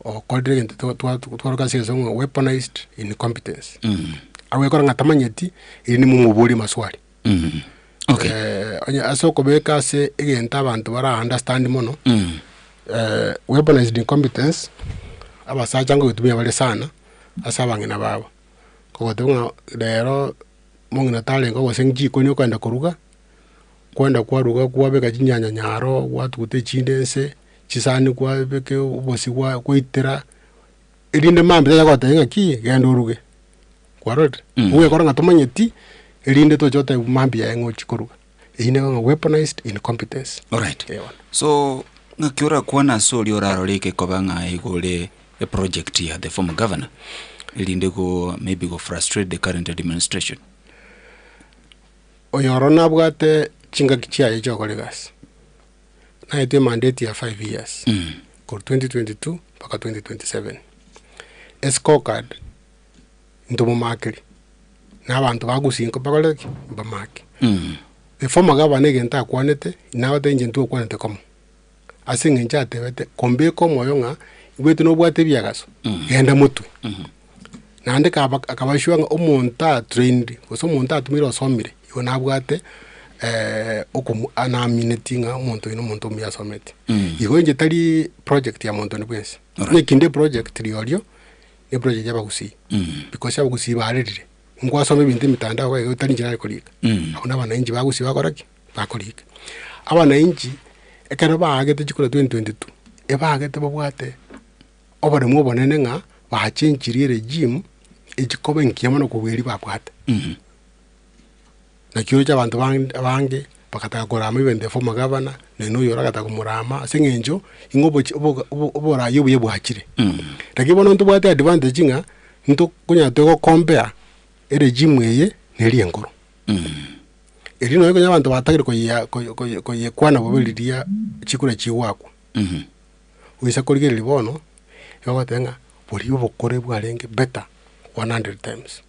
okorire egento twa twa twaroka ase egesongo ng'a weaponized incompetence. Agwekora ng'a tamanyeti, erinde momoborie maswali. Onye ase okobeka ase egento abanto bara understand mono, weaponized incompetence, abasacha nkogetumia bare sana, ase abang'ina babo. Kogoteba ng'a rero omong'ina tarenge gose jikoni okogenda koruga, kwenda kwaruga kwabeka chinyanya nyaro, gwatuguta echinde nse, chisani kwabeka obosie gwa gwaitera, erinde mambia tanya gotebia ng'aki genda oruge, kwarorire? Ogwekora ng'a tomanyeti, erinde toche gotebiwa mambia yaye ng'a ochie koruga. Eyio nigo ng'a weaponized incompetence. Alright. Eeh bono. So, ng'aki orakwane ase oria orarore egekoba ng'a igo ore eproject ya the former governor, erinde go maybe go frustrate the current administration? Oyo oro nabwate chingaki chiaye chi'ogokora egasi, naetwe emandate ya 5 years, korwa 2022 mpaka 2027. Escorecard ntomomakeri, na abanto ba Gusii nko bakore ki? Mbamake. The former governor egento akwanete, nagotebi inche ntogokwanete komo, ase eng'encho atebete, kombeka omoyo ng'a igwete nobwate ebiagaso, genda motwe. Naende kaba akabasure ng'a omonto atrained gose omonto atumeire osomire, igo nabwate okomo anaamineti ng'a omonto oyo na omonto omuya asomete. Igo inche tari project ya monto onde bwensi. Onye kinde eproject riorio, ne eproject ya abagusii, because abagusii barerire, nkwasoma ebinto emitandao iga iga tari inche nare korika, abwo na abananchi ba gusii bakora ki? Bakorika. Abananchi, ekero baagete chikura 2022, ebaagete babwate oboremu obonene ng'a bachenchirie eregime echi koba engiya mono kobua eria babwate. Naki oroche abanto bande abange bagataka korama even the former governor, naende na oyore agataka komorama ase eng'encho ing'o obochi oboga obo oborai obuya bwachire. Lakini bono ntobwate advantage ng'a ntokonyara togocompare eregime eye na eria enkoro. Erio nonye konya abanto batagire koyia koye koye koyekwana bobe riria chikura chigoakwa. Oisa korigereria bono, nigo ogoteba ng'a boria obokore bwarenge better 100 times,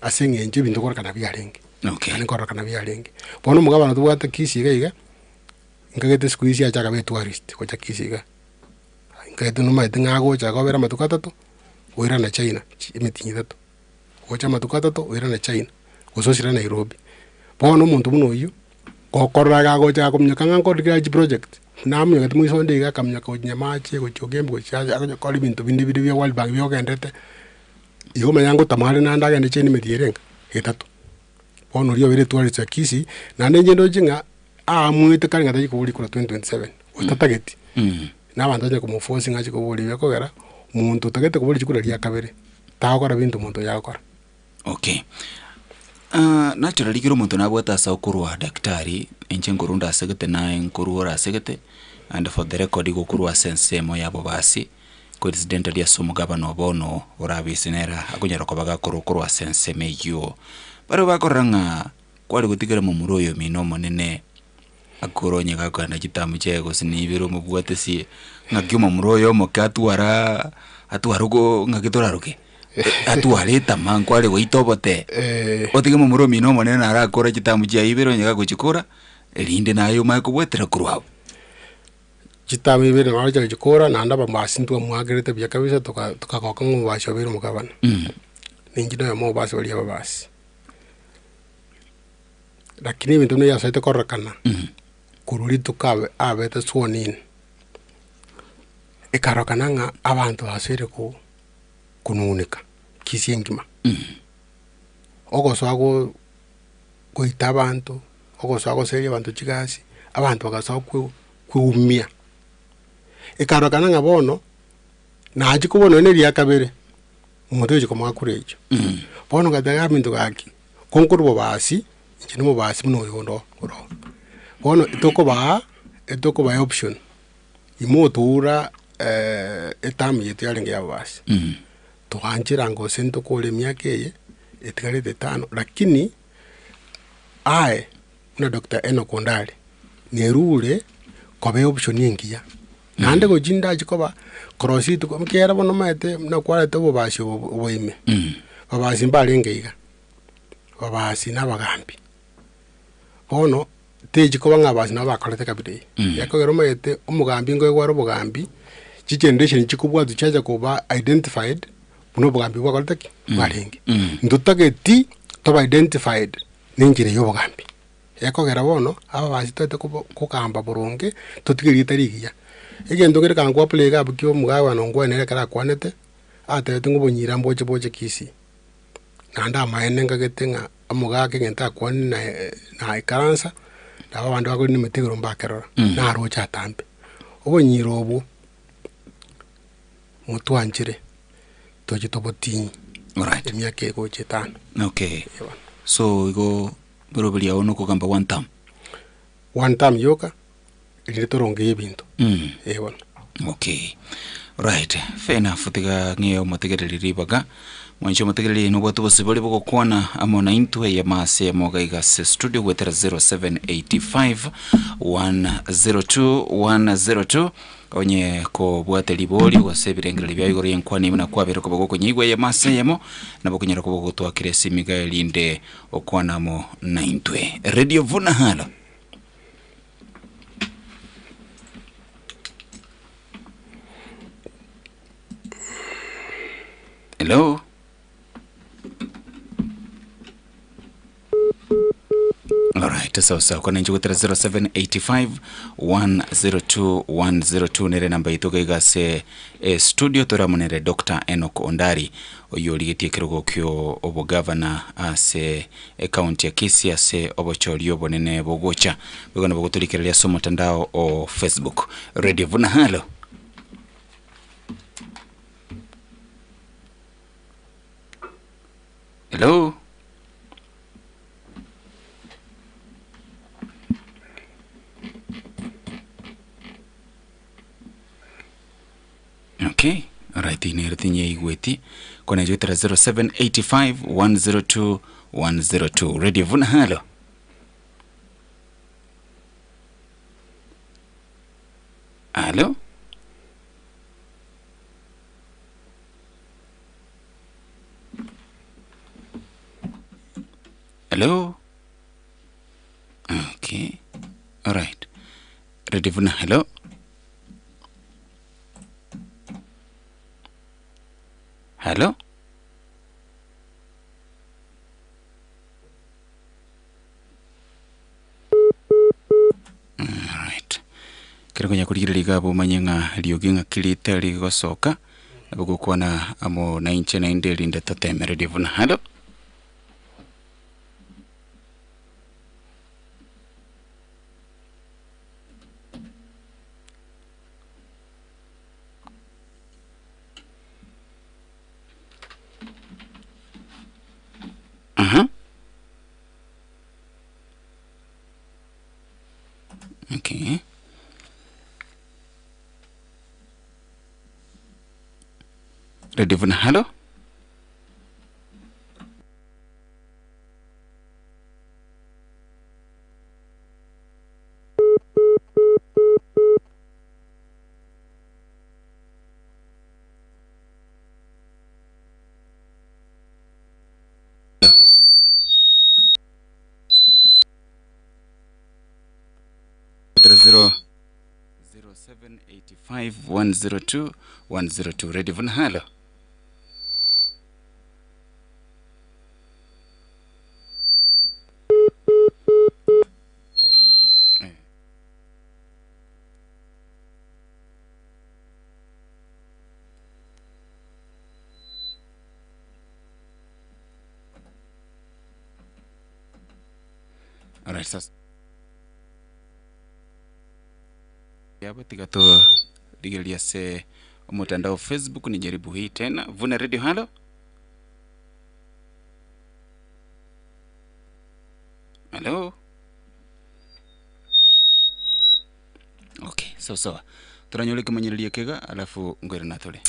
ase eng'encho ebinto nkorekana biarenge, Okay. naende nkorekana biarenge. Bono omogabana tobwate Kisii iga iga, nkagete siku hizi acha akabe etourist gocha Kisii igaa, nkagete nomanyete ng'a agocha iga obere amatuko atato, oirana China chi emitinyi etato, gocha amatuko atato oirana China, gose osira Nairobi. Bono omonto buna oyio, gokorora iga agocha akominyoka ng'a nkorire chiproject, Namunyogete moiso onde iga akaminyoka gochia Nyamache, gochia Ogembo, gochia aye agocha kora ebinto binde biria bia World Bank biogendete, igo omanye ngotama are naende agende chain emeti ere enga etato. Bono oria obeire tourist ya Kisii, naende inche ndoche ng'a aamuete kare ng'a tachia koboria kura 2027, otatageti, na abanto bachia komoforce ng'a ache koboria gekogera, monto otagete koboria chikura ria kabere, tagokora binto omonto oyo agokora. Okay. Naturally kera omonto nabwate ase okorwa daktari, inche nkorwa ndasegete naye nkorwa orasegete, and for the record igo okorwa ase ensemo ya bobasi, coincidentally ase omogabana o bono orabe ase nere akonyara koba gakorwa korwa ase ensemo eyio. Baria bakorora ng'a kware gotigera momura oyo omino omonene, akore onye gakogenda chitamu chiaye gose nibere omobwatesi, ng'aki omomura oyo omoke atwaraa atware oko ng'aki toraroke. Atware etama nkware goita obote, otige momura omino omonene narakore chitamu chiaye ibere onye gagochikora, erinde naye omanye kobwatera korwa abwo. Chitamu ibere nabo agocha gochikora naende ababasi ntwamoakerete buya kabisa toka tokagoka ng'a omobasi obeire omogabana. Ninche noyomo obasi baria ababasi. Lakini ebinto buna biasoete kororekana, korwa rituko abe abete sworn in, ekarorekana ng'a abanto basoire ko. konung'uneka Kisii engima. Ogosoa go goita abanto, ogosoa goseria abanto chigasi, abanto bagasoa kwe kweumia. Ekarorekana ng'a bono, nachia kobua nonye na eria kabere, omonto oyochia komoa kura echio. Bono ngateba aminto gaki, ko nkorwa bobasi, inche na omobasi buna oyo onde oro. Bono tokobaa, etokobaa eoption, imotoura eterm yaito yarenge ya bobasi. Toganchera gose ntokore emiaka eye, etigarete etano, lakini aye buna Doctor Enock Ondari, nerure koba eoption engiya. Naende gochia ndachi koba korosia rituko ekiagera bono omanyete buna kwarete obobasi obo obo ime, babasi mbarenge iga, babasi na abagambi. Bono, techi koba ng'a abasi nabo bakorete kabira eye. Ekogera omanyete omogambi nkoegwa are obogambi, chigeneration chikobwatwa chiacha koba identified, buna obogambi bwakorete ki? Bwarenge. Ntotageti tobe identified na enchera ya obogambi. Ekogera bono, ababasi toete kobo kogamba boronge, totige erieta rigiya. Egento kere kanga kwa play iga abwo kia omogabana ongwane ekero akwanete, atebete ng'a obonyira mboche boche Kisii. Naende amaene nkagete ng'a omogaka egento akwanire naye naikaransa, nabo abande bakorina emete igoro mbakerora, naroche atambe. Obonyira obwo, motwanchire, toche tobotinyi Alright. emiaka egocha etano. Okay. So igo boroberi abwo nokogamba one term. One term yoka, erinde torongeye ebinto, eh bono. Okay. Right. Fair enough. Tiga ng'ee omotegereri ribaga. Mwanche omotegereri nobwate obosibore bogokwana amo naintwe eyemo ase eyemo iga iga ase studio goetera 0785 102 102 onye kobwate ribori gose ebirengererio bia igoro y'enkwana ime na kwabere koba gokonyeigwa eyemo ase eyemo nabo okonyara koba ogotwakera esimi iga erinde okwana amo naintwe. Radio Vuna halo. Hello? Alright, sawa sawa. Kona inche gotera 0785 102 102 nere namba yaito iga iga ase eh, studio toramonere Dr. Enock Ondari oyo origetie ekerogo kio obogavana ase Ekaunti ya Kisii ase obochori obonene bogocha. Boigo nabo gotorikereria ase omotandao o Facebook. Radio Vuna halo. Hello. Okay, alright, nere tinyeigweti. Kona joitera 0785 102 102. Radio Vuna halo. Halo? Hello? Okay. Alright. Radio Vuna hello. Hello? Alright. Kero konya korigereria iga abwo omanye ng'a riogi ng'aki ritari gosoka, nabo gokwana amo nainche naende erinde totemererie buna. Hello? Aha. Okay. Radio Vuna, hello? Zero 0785 102 102 Radio Vuna, hello? Alright, sasa yabo tiga torigereria ase omotandao Facebook nijaribu hii tena Vuna Radio halo halo okay sawa sawa toranyore ekemanyererio ekega alafu ngoirana tore.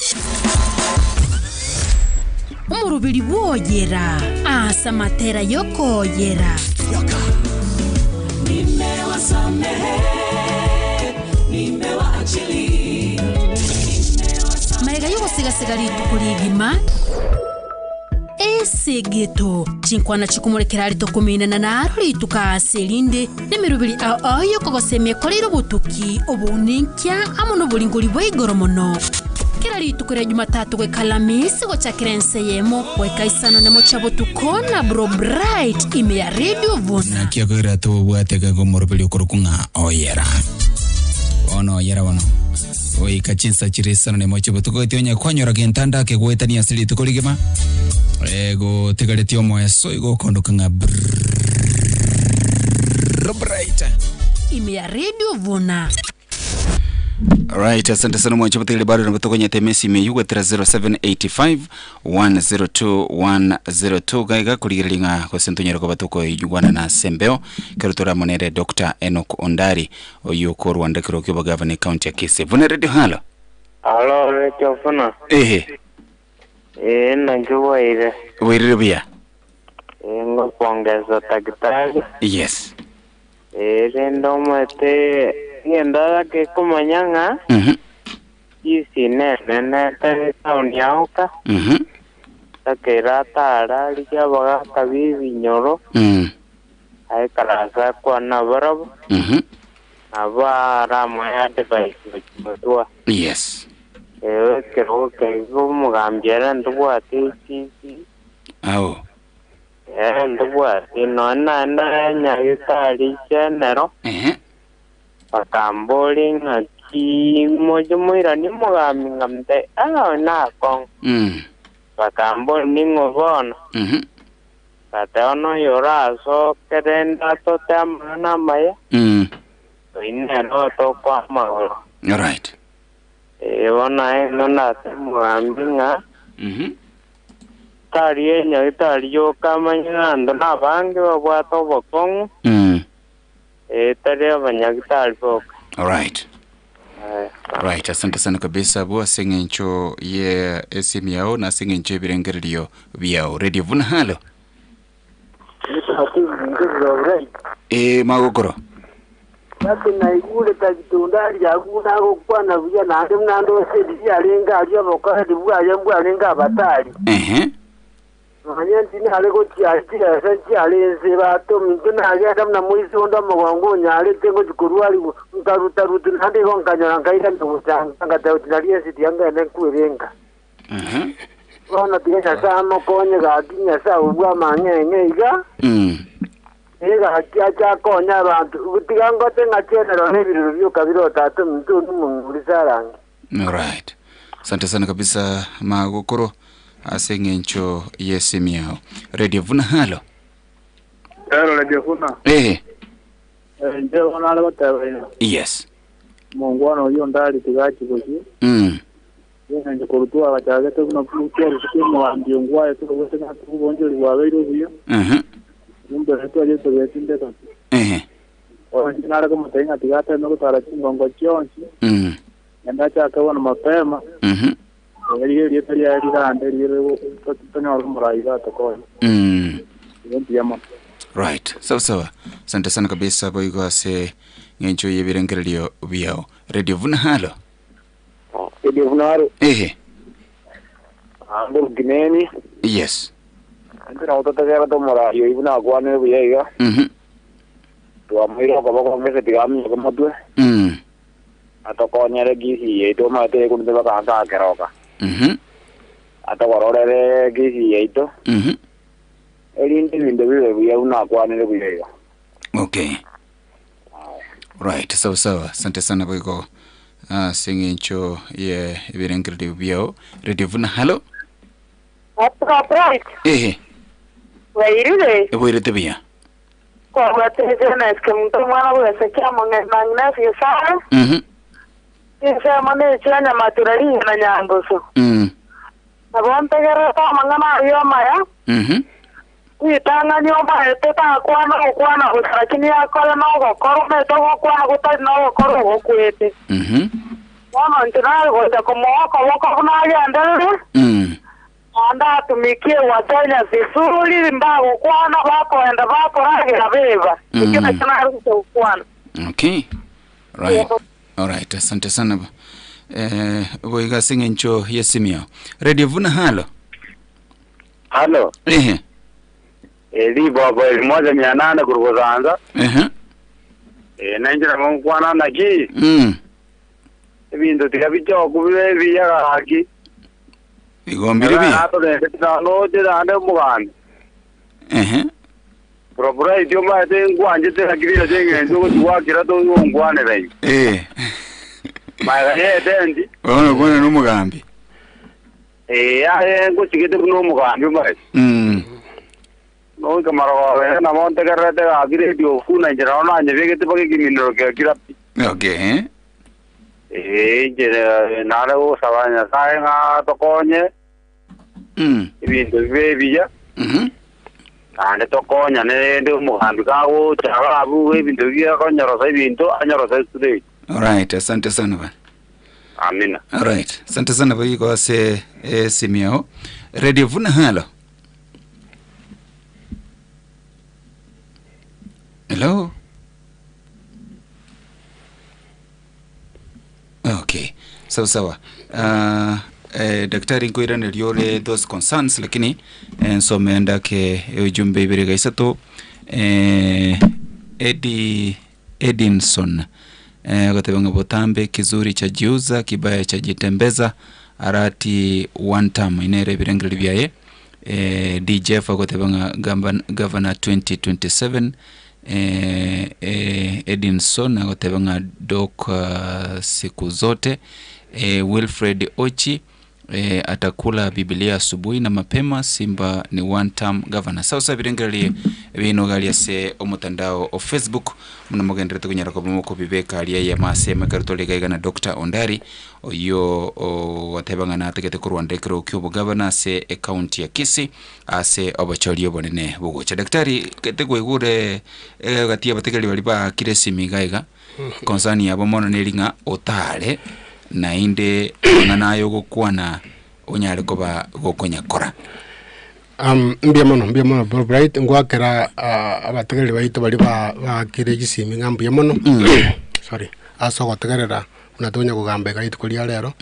Omoroberi bw'oyera ase amatera y'okoyera. Magega y'ogosiga-siga rituko rigima, Esegeto, chinkwana chikomorekera are tokomenana naro rituko aase erinde, nemeroberi ao ao y'okogosemia ekoreire obotuki, obounenkia, amo noboringori bwa igoro mono. Kera rituko ria Jumatatu goika Alamisi gochakera ensa eyemo goika isano nemo chia botuko na Bro Bright ime ya Radio Vuna. Naki akoira tobwate gega omoroberi okorokwa ng'a oyera. Bono oyera bono. Goika chinsa chire isano nemo chia botuko gati onye kwanyora gento ande akegoetania ase rituko rigima eh, gotigaretie omoeso igo okondoka ng'a brrrr bright. Ime ya Radio Vuna. Alright, asante sana mwancho batigere bado nabo tokonyete emesimi eywo gwetera 0785 102 102 gaiga korigereria ng'a gose ntonyare koba tokoigwana na ase embeo kero toramonere Dr. Enock Ondari oywo okorwanda ekero kia obogavana ecounty ya Kisii. Buna Radio halo. Alo, Radio Buna. Ehe, Ee, naki bwaire. bwairire buya. Ee, ngopongeza daktari. Yes. Ee, rende omanyete egento gake komanya ng'a isi nenene tari etown ya oka, takera atara rigia abagaka b'ebinyoro, aikare ase akwane nabarabwo, nabo aramoe advice gochia motwe. Yes. Ee, ekerogo keria omogambi ere ntobwate esisi. Ao. Ee, ntobwati nonya naende Nyagetari General, bakamboria ng'aki moche moiranie omogambi nkamotebia ah nakong'u. Bakamboria ning'o bono? Ngateba noyo orasoke rende atote amang'ana amaya, oyio nere otokoa amagoro. Alright. Ee, bono aye nigo ndatebe omogambi ng'a tari enyagitari yoka amanye ng'a abanto nabange babwate obokong'u, ee, tari abanyagitari boka. Alright. Aya. Right, asante sana kabisa abwo ase eng'encho ye esimu yao na ase eng'encho y'ebirengererio biao. Radio Vuna, halo. Ee, magokoro. Gaki naigure Tagitunda aria agwo nagokwana buya, naende buna ndose riria arenge aria obokoreri bwaye mbwarenge abatari. Ehe. Nonya ntinare gochia aria chibesa nchiare inse batomi, intwe nagenda buna moise onde omogongo onyarete ngochia korwarigwa, nkaruta-rutu naende igo nkanyora nkairana gocha nka, ngateba oti nario ense tiangende nkwere nka. Bono tiga Nyasae amokonye gaki Nyasae obwe amang'eng'e iga, ee gaki ache akonye abanto. Tiga ngote ng'a chenero na ebirero bioka bire o tata ominto onde omong'uri sarange. Alright. Asante sana kabisa magokoro ase eng'encho y'esimi yao. Radio Vuna halo. Ero Radio Vuna. Eh. Eh, inche bono nare goteba iga. Yes. Omongwana oyio ondari tiga achie bosio. Engencho korwa twagachagete buna twarusete omogambi ongwae torobwate ng'a obonchori bwabeire obuya, kumbe ere twachete togetindeka. Bono inche nare komotebia ng'a tiga ateme gotara chingongo chionsi, naende achake bono mapema, rigerio erieta riaye rirande riire tonyore omorai iga atokonye. Igo mbuya mono. Right. Sawa sawa. Asante sana kabisa boigo ase ng'encho y'ebirengererio biao. Radio Vuna halo. Radio Vuna halo. Ehe. Ande Rukineni. Yes. Intwe nabo totegerete omorai oyio buna akwanire buya iga. Twamoire okoboko gese tiga aminyoke motwe. Atokonyere Kisii yaito omanyete ekunete mpaka ase akeroka. Atogororere Kisii yaito. Erinde ebinto bibe buya buna akwanire buya iga. Okay. Right, sawa sawa. Asante sana boigo ase eng'encho ye ebirengererio biao. Radio Vuna, hello. Right. Ehe, Bwairire eboirete buya. kwabwatire Jonas Kemunto omwana bw'Hezekia omong'ina ase Nyasae. Chinsemo nechia Nyamatura riiyo na Nyangusu. Nabo ntegererete amang'ana ayio amaya, ritang'ani omaete takwana gokwana bosa, lakini akore nogokora, omanyete ogokwana gotari nogokora ogokwete. Bono inche nare gocha komoa okoboko buna agenderere, Naende atumikie gwatonya vizuri, mbagokwana bakoenda bakoragera beba. Ekio nakio nare gocha gokwana. Okay. Right. Alright, asante sana. ba. Eh, boiga ase eng'encho y'esimi yao. Radio Vuna halo. Halo. Ehe. Ribobo elimoja mia nane kurugosanza. Ehe. Nenchera ngokwana naki. Ebinto tiga bichoku bibe ebiya gaki. Igo mbire biya. Atogendetie naende omoganda. Ehe. Propriety omanyete nkwanchete lakini ase eng'encho ogochigwakera togonkwanera inwe. Eh. Maega ya etendi. Bono kwana nomogambi. Aye ngochigete buna omogambi omanyete. Noika marogoba ere nabo ntegererete gaki radio buna inche nabo nanyebegete mpaka ekeminero kiakira pi. Okay. Inche nare gosaba Nyasaye ng'a tokonye ebinto bibe ebiya. Naende tokonyane rende omogambi kagocha iga abwo ebinto biria akonyorosa ebinto anyorose straight. Alright, asante sana bana. Amina. Alright, asante sana boigo ase esimu yao. Radio Vuna halo. Hello. Okay, sawa sawa. Daktari nkoiraneria ore those concerns lakini nsome ndake ujumbe ibere iga isato Eddie Edinson agoteba ng'a botambe kizuri chajiuza kibaya chajitembeza arati one term inere ebirengererio biaye DJF agoteba ng'a governor 2027 Edinson agoteba ng'a Doc siku zote Wilfred Ochi atakula Biblia asubuhi na mapema Simba ni one term governor. Sawa sawa ebirengererio bino gari ase omotandao o Facebook muna mogenderete konyara koba mokobibeka aria eyemo ase emo ekero tore iga iga na Doctor Ondari oyio ogoteba ng'a natagete korwanda ekerogo kia obogavana ase ecounty ya Kisii ase obochori obonene bogocha. Daktari gete kwaigure egati y'abategereri baria baakire esimi iga iga concern yabo mono neri ng'a otare naende amang'ana aya ogokwana onyare koba gokonyakora. Mbuya mono, mbuya mono bro Bright, ngoakera abategereri baito baria baakire chisimi ng'a mbuya mono, sorry, ase ogotegerera buna tonya kogamba iga rituko ria rero,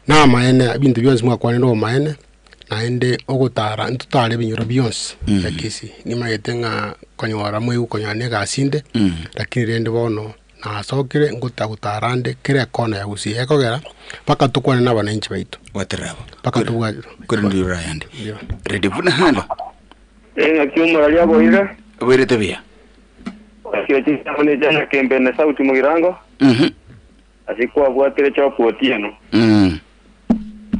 na amaene ebinto bionsi mwakwanire obomaene, naende ogotara ntotare ebinyoro bionsi bia Kisii, nimanyete ng'a konyora moigwe konyora na egasi inde, lakini rende bono Nasokire ngotagotara ande kera ekona ya Gusii ekogera mpaka tokwane na abananchi baito. Gwaterera abo. Mpaka tobwate. Korende rurayande. Ready buna halo. Eng'aki omorari aboire. Oboirete buya. Echio chinsemo nechia Nyakembe ne Sauti Mogirango. Ase kwabwatire Job Otieno.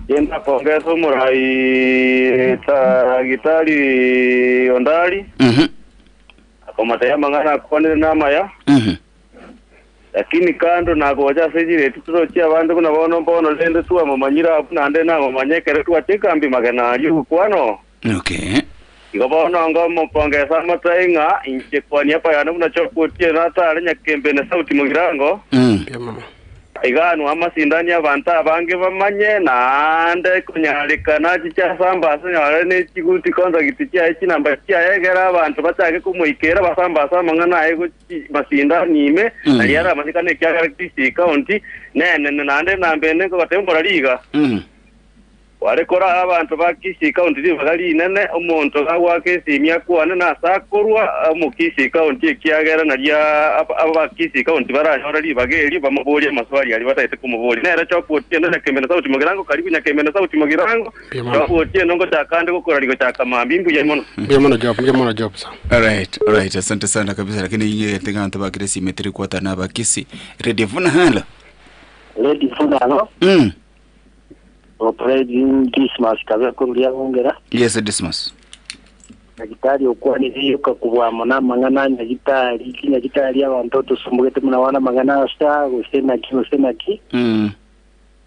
Genda kongesa omorai Tagitari Ondari. Akomotebia amang'ana akwanire namaya, lakini kando nagocha ase chireti torochie abanto buna bono mbono rende twamomanyire abwo naende namomanye ekero twacha ekambi magena aria ogokwana. Okay. Igo bono ngomopongesa amotebi ng'a inche kwania payane buna Job Otieno atare nyakembe ne sauti mogirango. Aiga anwe amasindani abanto abange bamanye, naende konyarekana achiche ase ambase nyore ne chiguti konsagiti chiaye chinamba chiaye, egere abanto bachake komoikera basambe ase amang'ana aye gochi masindani ime, nario aramanyekane ekiagera Kisii County nenene naende enamba ende nkogotebia mbora riga. Kware koraa abanto ba Kisii County ribaga rinene, omonto gagoaka esimi akwane nase akorwa omo Kisii County ekiagera nario aba Kisii County baranyore ribaga erio bamoborie amaswali aria batagete komoboria. Nere Job Otieno Nyakembe na Sauti Mogirango karibu Nyakembe na Sauti Mogirango Job Otieno ngochaka ande gokorari gochaka mambia imbuya mono. Mbuya mono Job, mbuya mono Job sa. Alright, alright, asante sana kabisa lakini inye ting'anto bakire esimi tiri kwatana abakisi. Radio Vuna halo. Radio Vuna halo. Operate Dismas kabe koruria gongera. Yes Dismas. Nyagitari okwanire okakubua mono amang'ana a nyagitari, ki nyagitari abanto tosumbugete buna bono amang'ana a SHA gose naki gose naki. Nabo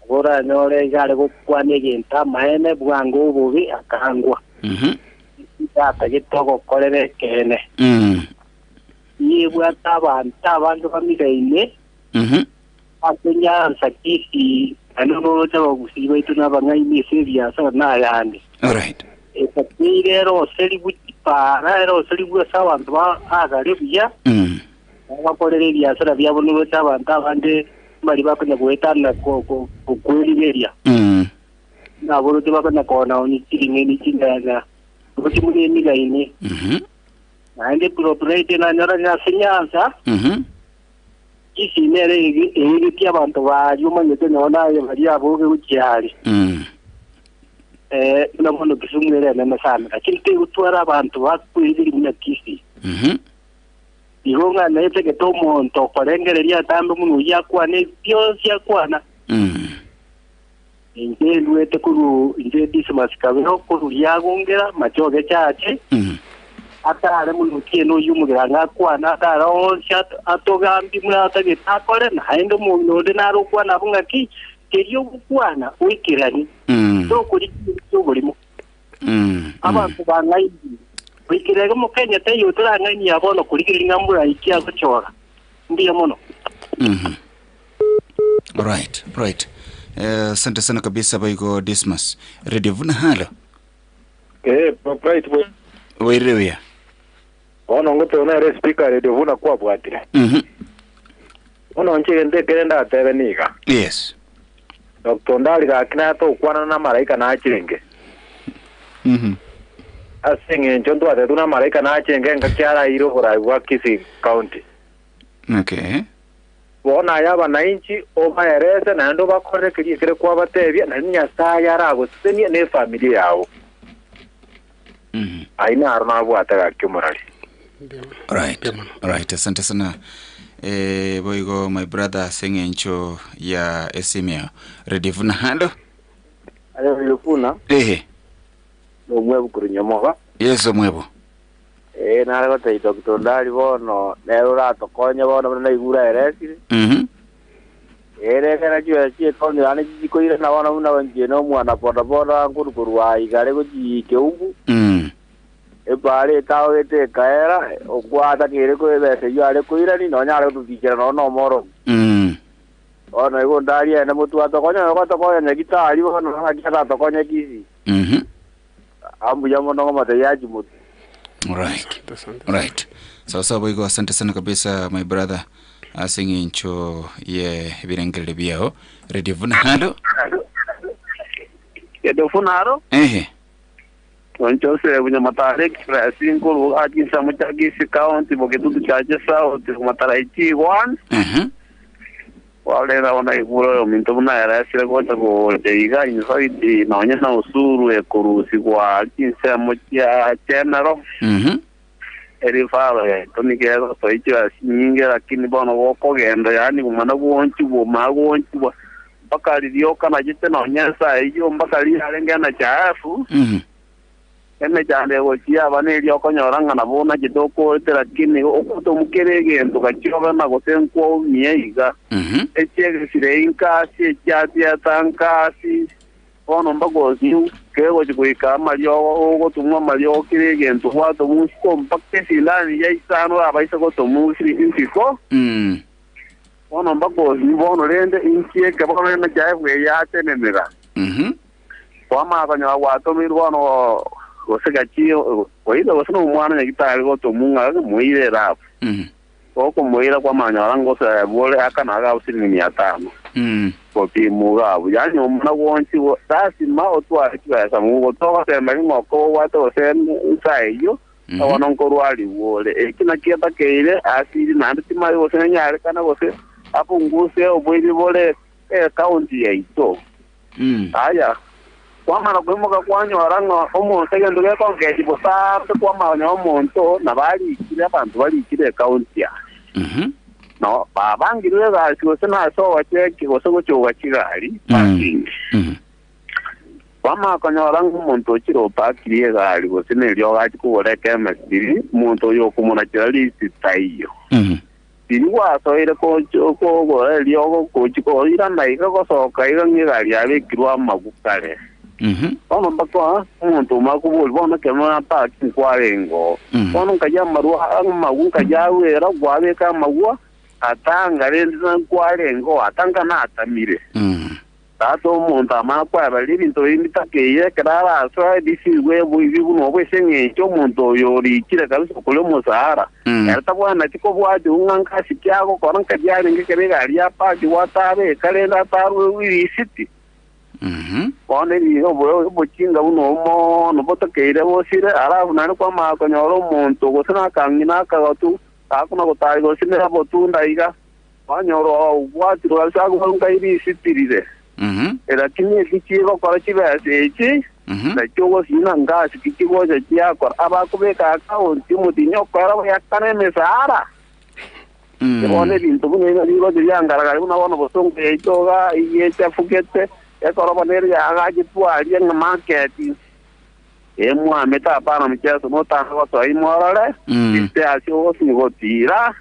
oranyore iga are gokwana egento amaene bwango obobe akangwa. Iga atagete ogokorera ekeene. Niebwate abanto abange bamigaine ase Nyanza Kisii. Naende noroche abagusii baito nabang'aini ase ebiasara na ayande. Alright. Etakeire eroserigwe chipara, eroserigwe ase abanto baagare buya, bakorere ebiasara biabo noroche abanto abande mbaria bakonya goetana kokwerigeria. Naboroche bakonya koona-onia chiring'eni chinyanya, roche buna emigaini. Naende Proprietor nanyora ng'a ase Nyanza, Kisii nere eigetie abanto baaria omanyete nonya naye baria aboge gochia are. Eh, buna bono Kisumu ere enene sana, lakini tegotwara abanto bakwerigeria buna Kisii. Igo ng'a naetagete omonto okorengereria atambe buna oyio akwane ebi bionsi akwana. Inche ndwete korwa inche Dismas Kabero korwa Riagongera, Machoge Church, atare buna otieno oyio omogirango akwane, atare onsi atogambie buna atagete akore, naende omong'ina onde nare okwana abwo ng'aki, keria ogokwana oikeranie, tokoria chinyeni chi'oborimo. Abanto bang'ainire, goikera iga Omokenya taiyo otorang'ainia bono korigereria ng'a mbura ki agochora. Mbuya mono. Right, right. Eh, asante sana kabisa baigo Dismas. Radio Vuna halo. Eh, Bright boy. Wairire buya. Bono ngoteba nere speaker Radio Vuna kwabwatire. Bono inche egento ekere ndatebe niga. Yes. Dr. Ndari gaki naye tokwanana na amaraika nachenge. Ase eng'encho ntwatetwe na amaraika nachenge engaki araire oborai bwa Kisii County. Okay. Bono aye abanainchi, obaerese, naende obakorere keria ekere kwabatebia, nario Nyasae aragosesenie na efamilia yao. Ayio naro nabwate gaki omorari. Right. Right. Asante sana. Eh, boigo my brother ase eng'encho ya esimu yao. Radio Vuna halo. Aye Radio Vuna. Ehe. Nomwebu korwa Nyamoba. Yes omwebo. Ee, nare gotebia Doctor Ondari bono, nere oratokonye bono buna naigure aeresire. Ee, rekera chibesa chi'etown yane chichikoirana bono buna inche na omwana bodaboda nkorwa korwa Igare gochia Keumbu. Ebaara etagogete ekaera, okwo atakeire koa ebesa eyio are koirania, nonya are gototichera nonya na omorogi. Bono igo Ondari ere motwe atokonye, oyo gotokonya Nyagitari bono naki atatokonye Kisii. Aa mbuya mono ng'omotebia achi motwe. Right. Right. Sawa sawa boigo asante sana kabisa my brother ase eng'encho ye ebirengererio biao. Radio Vuna halo. Radio Vuna haro. Ehe. Onchose Bunyamatare Express nkoru a chinsemo chia Kisii County Bogetutu Chache South Matara G1. Kwarera bono igure oyominto buna eresire gocha gocha iga inside nonye na usuru ekorusigwa chinsemo chia general. Erifaro yaito nigo egosoa chibesa chinyinge lakini bono gokogenda yaani komana goonchigwa omanye goonchigwa mpaka riria okanachete nonye ensa eyio mpaka riria yarenge NHIF. Emechando egochia yaba neria okonyora ng'a nabo onachete okoete, lakini ogotomukera egento gachia obe na gose nkwaumia iga. Echi'egesire inkasi, echiatieta nkasi, bono mpaka osiu, kegochia goika amariogo, ogotomwa amariogo kera egento gwatomwa isiko mpaka esindani ya isano orabaise gotomwa isiko. Bono mpaka osiu bono rende inki eke bono emechaebu eye yatenenera. Kwamanya konyora gwatomirwe bono gose gachie koira gose nomwana nyagitari gotomwa ng'a moire ere abwo. Gokomoira kwamanya konyora ngose bore akana agabu siringi mia tano. Gopimwa iga abwo. Yaani omwana gwonsi lasima otware chibesa mogo togosema ng'a okobwate gose ensa eyio bono nkorwarigwa ore. Eki nakio etakeire asiri naende timanya gose nenyarekane gose apunguse oboibi bore ekaunti yaito. Aya, kwamana koimoka kwanyora ng'a omonto egento gekongechi bosambe kwamanya omonto nabo arikire abanto barikire ekaunti aa. No babangirwe egasi gose nase ogacheki gose gochoga chigari parking. Kwamanya konyora ng'a omonto ochire opakirie egari gose neriogo achia kogora echemistry, omonto oyo okomonachera risiti taiyo. Riria gwasoire kogora eriogo gochia koirana iga gosoka iga ng'a egari yabekirwe amagu kare. Bono mpaka omonto omo akoboria, bono ekero napaki nkwarenge oo. Bono nkayia amarwa amagu nkayagwera, kwabeka amagwa, atanga rende nkwarenge oo, atanga natamire. Tata omonto amanye kwabereria ebinto ebi mbitakeire ekero arasoe ebisirwe ebibe buna obwo ase engencho omonto oyo orikire kabisa okoria omosahara. Ere tabwaneti kobwatia ng'a ngasi ki agokora nka biarenge ekero egari yapakigwa atabeka rende atarwe erisiti. Bono ebi obochinga buna obo mono botakeire bosire, alafu naende kwamanya konyora omonto gose nakang'ina akagotu gakona gotari gose nabotunda iga. Kwanyora obwatirwe ase agwo nkai risiti rire. Lakini eki chigokora chibesa echi, nachio ogosiina ngasi ki chigocha chiakora. Abakobeka akaunti omotienyi okoera goyakana emesara. Bono ebinto buna ebi bigocha biangaragara buna bono bosongo yaito iga iga echafugete, ekoroba nere yaagachetwe aria ng'a market. Emwamete hapana mcheso notanga gosoa ime orore, ise ase ogosinya gotira.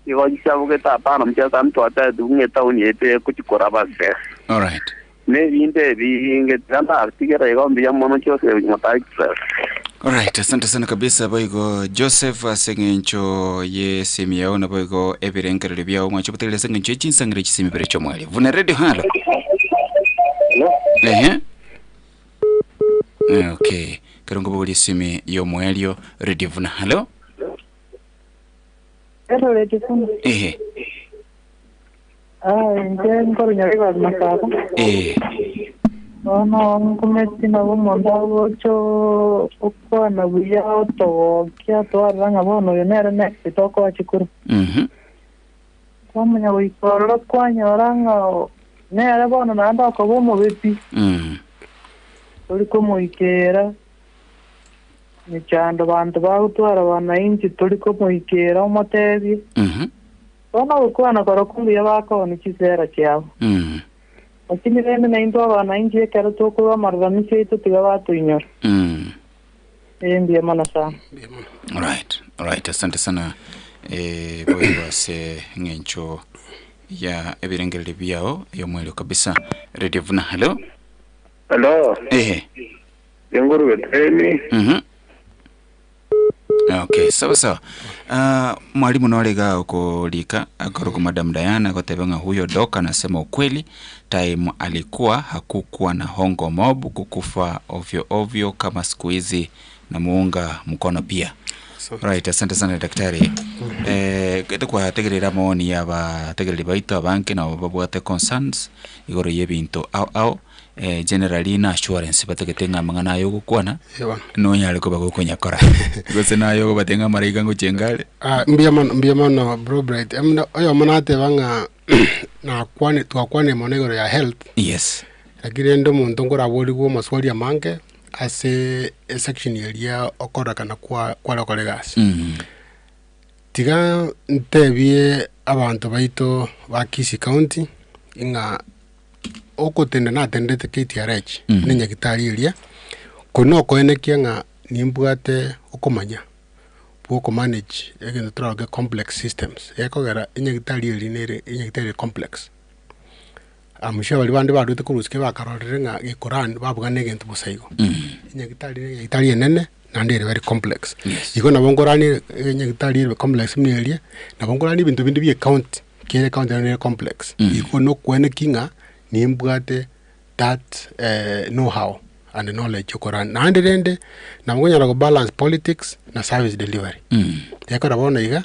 Igo chisabugete hapana mcheso ande twatebete buna etaoni yaito ekochia koraba ase. Alright. Na ebinto ebinge tiga ndatigera igo mbuya mono Joseph Nyasae bless. Alright, asante sana kabisa boigo Joseph ase eng'encho y'esimi yao naboigo ebirengererio biao mwacha obotegereri ase eng'encho ye chinsang'ero chisimi bire chi'omweri. Vuna Radio halo. Hello. Ehe. Eh, Okay. Kero nkobogoria esimi y'omwerio Radio Vuna. Hello. Eroreti buna. Ehe. Ah, inche nkorunya ribari masaba. Eh. Bono nkumeti nabo omonto agocha okwana buya otogokia twarora ng'a bono oyo nere next tokoa chikura. Kwamanya goika ororo kwanyora ng'a nere bono naende okoba omobe pi. Tori komoikera. Mechando banto bagotwara wananchi tori komoikera omotebie. Bono ogokwana korokwo mbuya bakooni chisera chiabo. Lakini rende naintwe abananchi ekero tokorwa amaruramisio aito tiga batoinyora. Ee mbuya mono sana. Alright, alright, asante sana eh, boigo ase eng'encho ya ebirengererio biao eyomwerio kabisa. Radio Vuna, hello. Hello. Ehe. Engurube teni. Okay, sawa sawa. Uh, mwalimu norega okorika akoroka Madam Diana agoteba ng'a huyo doc anasema ukweli time alikuwa hakukuwa na hongo mob kukufa ovyo ovyo kama siku hizi na muunga mkono pia. Right, asante sana daktari. Eh, tokwategerera maoni ya abategereri baito abange nabo babwate concerns igoro y'ebinto ao ao Eh, generally na assurance batagete ng'a amang'ana aya ogokwana Ewa. nonyare koba gokonyakora gose naye ogobatebia ng'a amaraika ngochia are. Ah, mbuya mono mbuya mono bro Bright. Em, oyomo nateba ng'a nakwane twakwanire mono igoro ya health. Yes. Lakini rende omonto nkoraborigwe amaswali amange ase esection eria okorekana kwa kware gokora egasi. Tiga ntebie abanto baito ba Kisii County ng'a Ogotenda natendete KTRH ne nyagitari eria, kori nokoenekia ng'a nimbwate okomanya bwa okomanage egento toraroke complex systems, gekogera enyagitari eria nere enyagitari ere complex. I'm sure baria bande barwete korwa isiko bakarorire ng'a gekorani babuga na egento bosa igo. Enyagitari ere enyagitari enene naende ere very complex. Igo nabo nkoranie enyagitari ere complex buna eria, nabo nkoranie ebinto binde bia ecounty. Kera ecounty yane nere complex, igo nokwane ki ng'a nimbwate that know how and knowledge okorana. Naende rende, nabo nkonyara go balance politics na service delivery. Gekogera bono iga,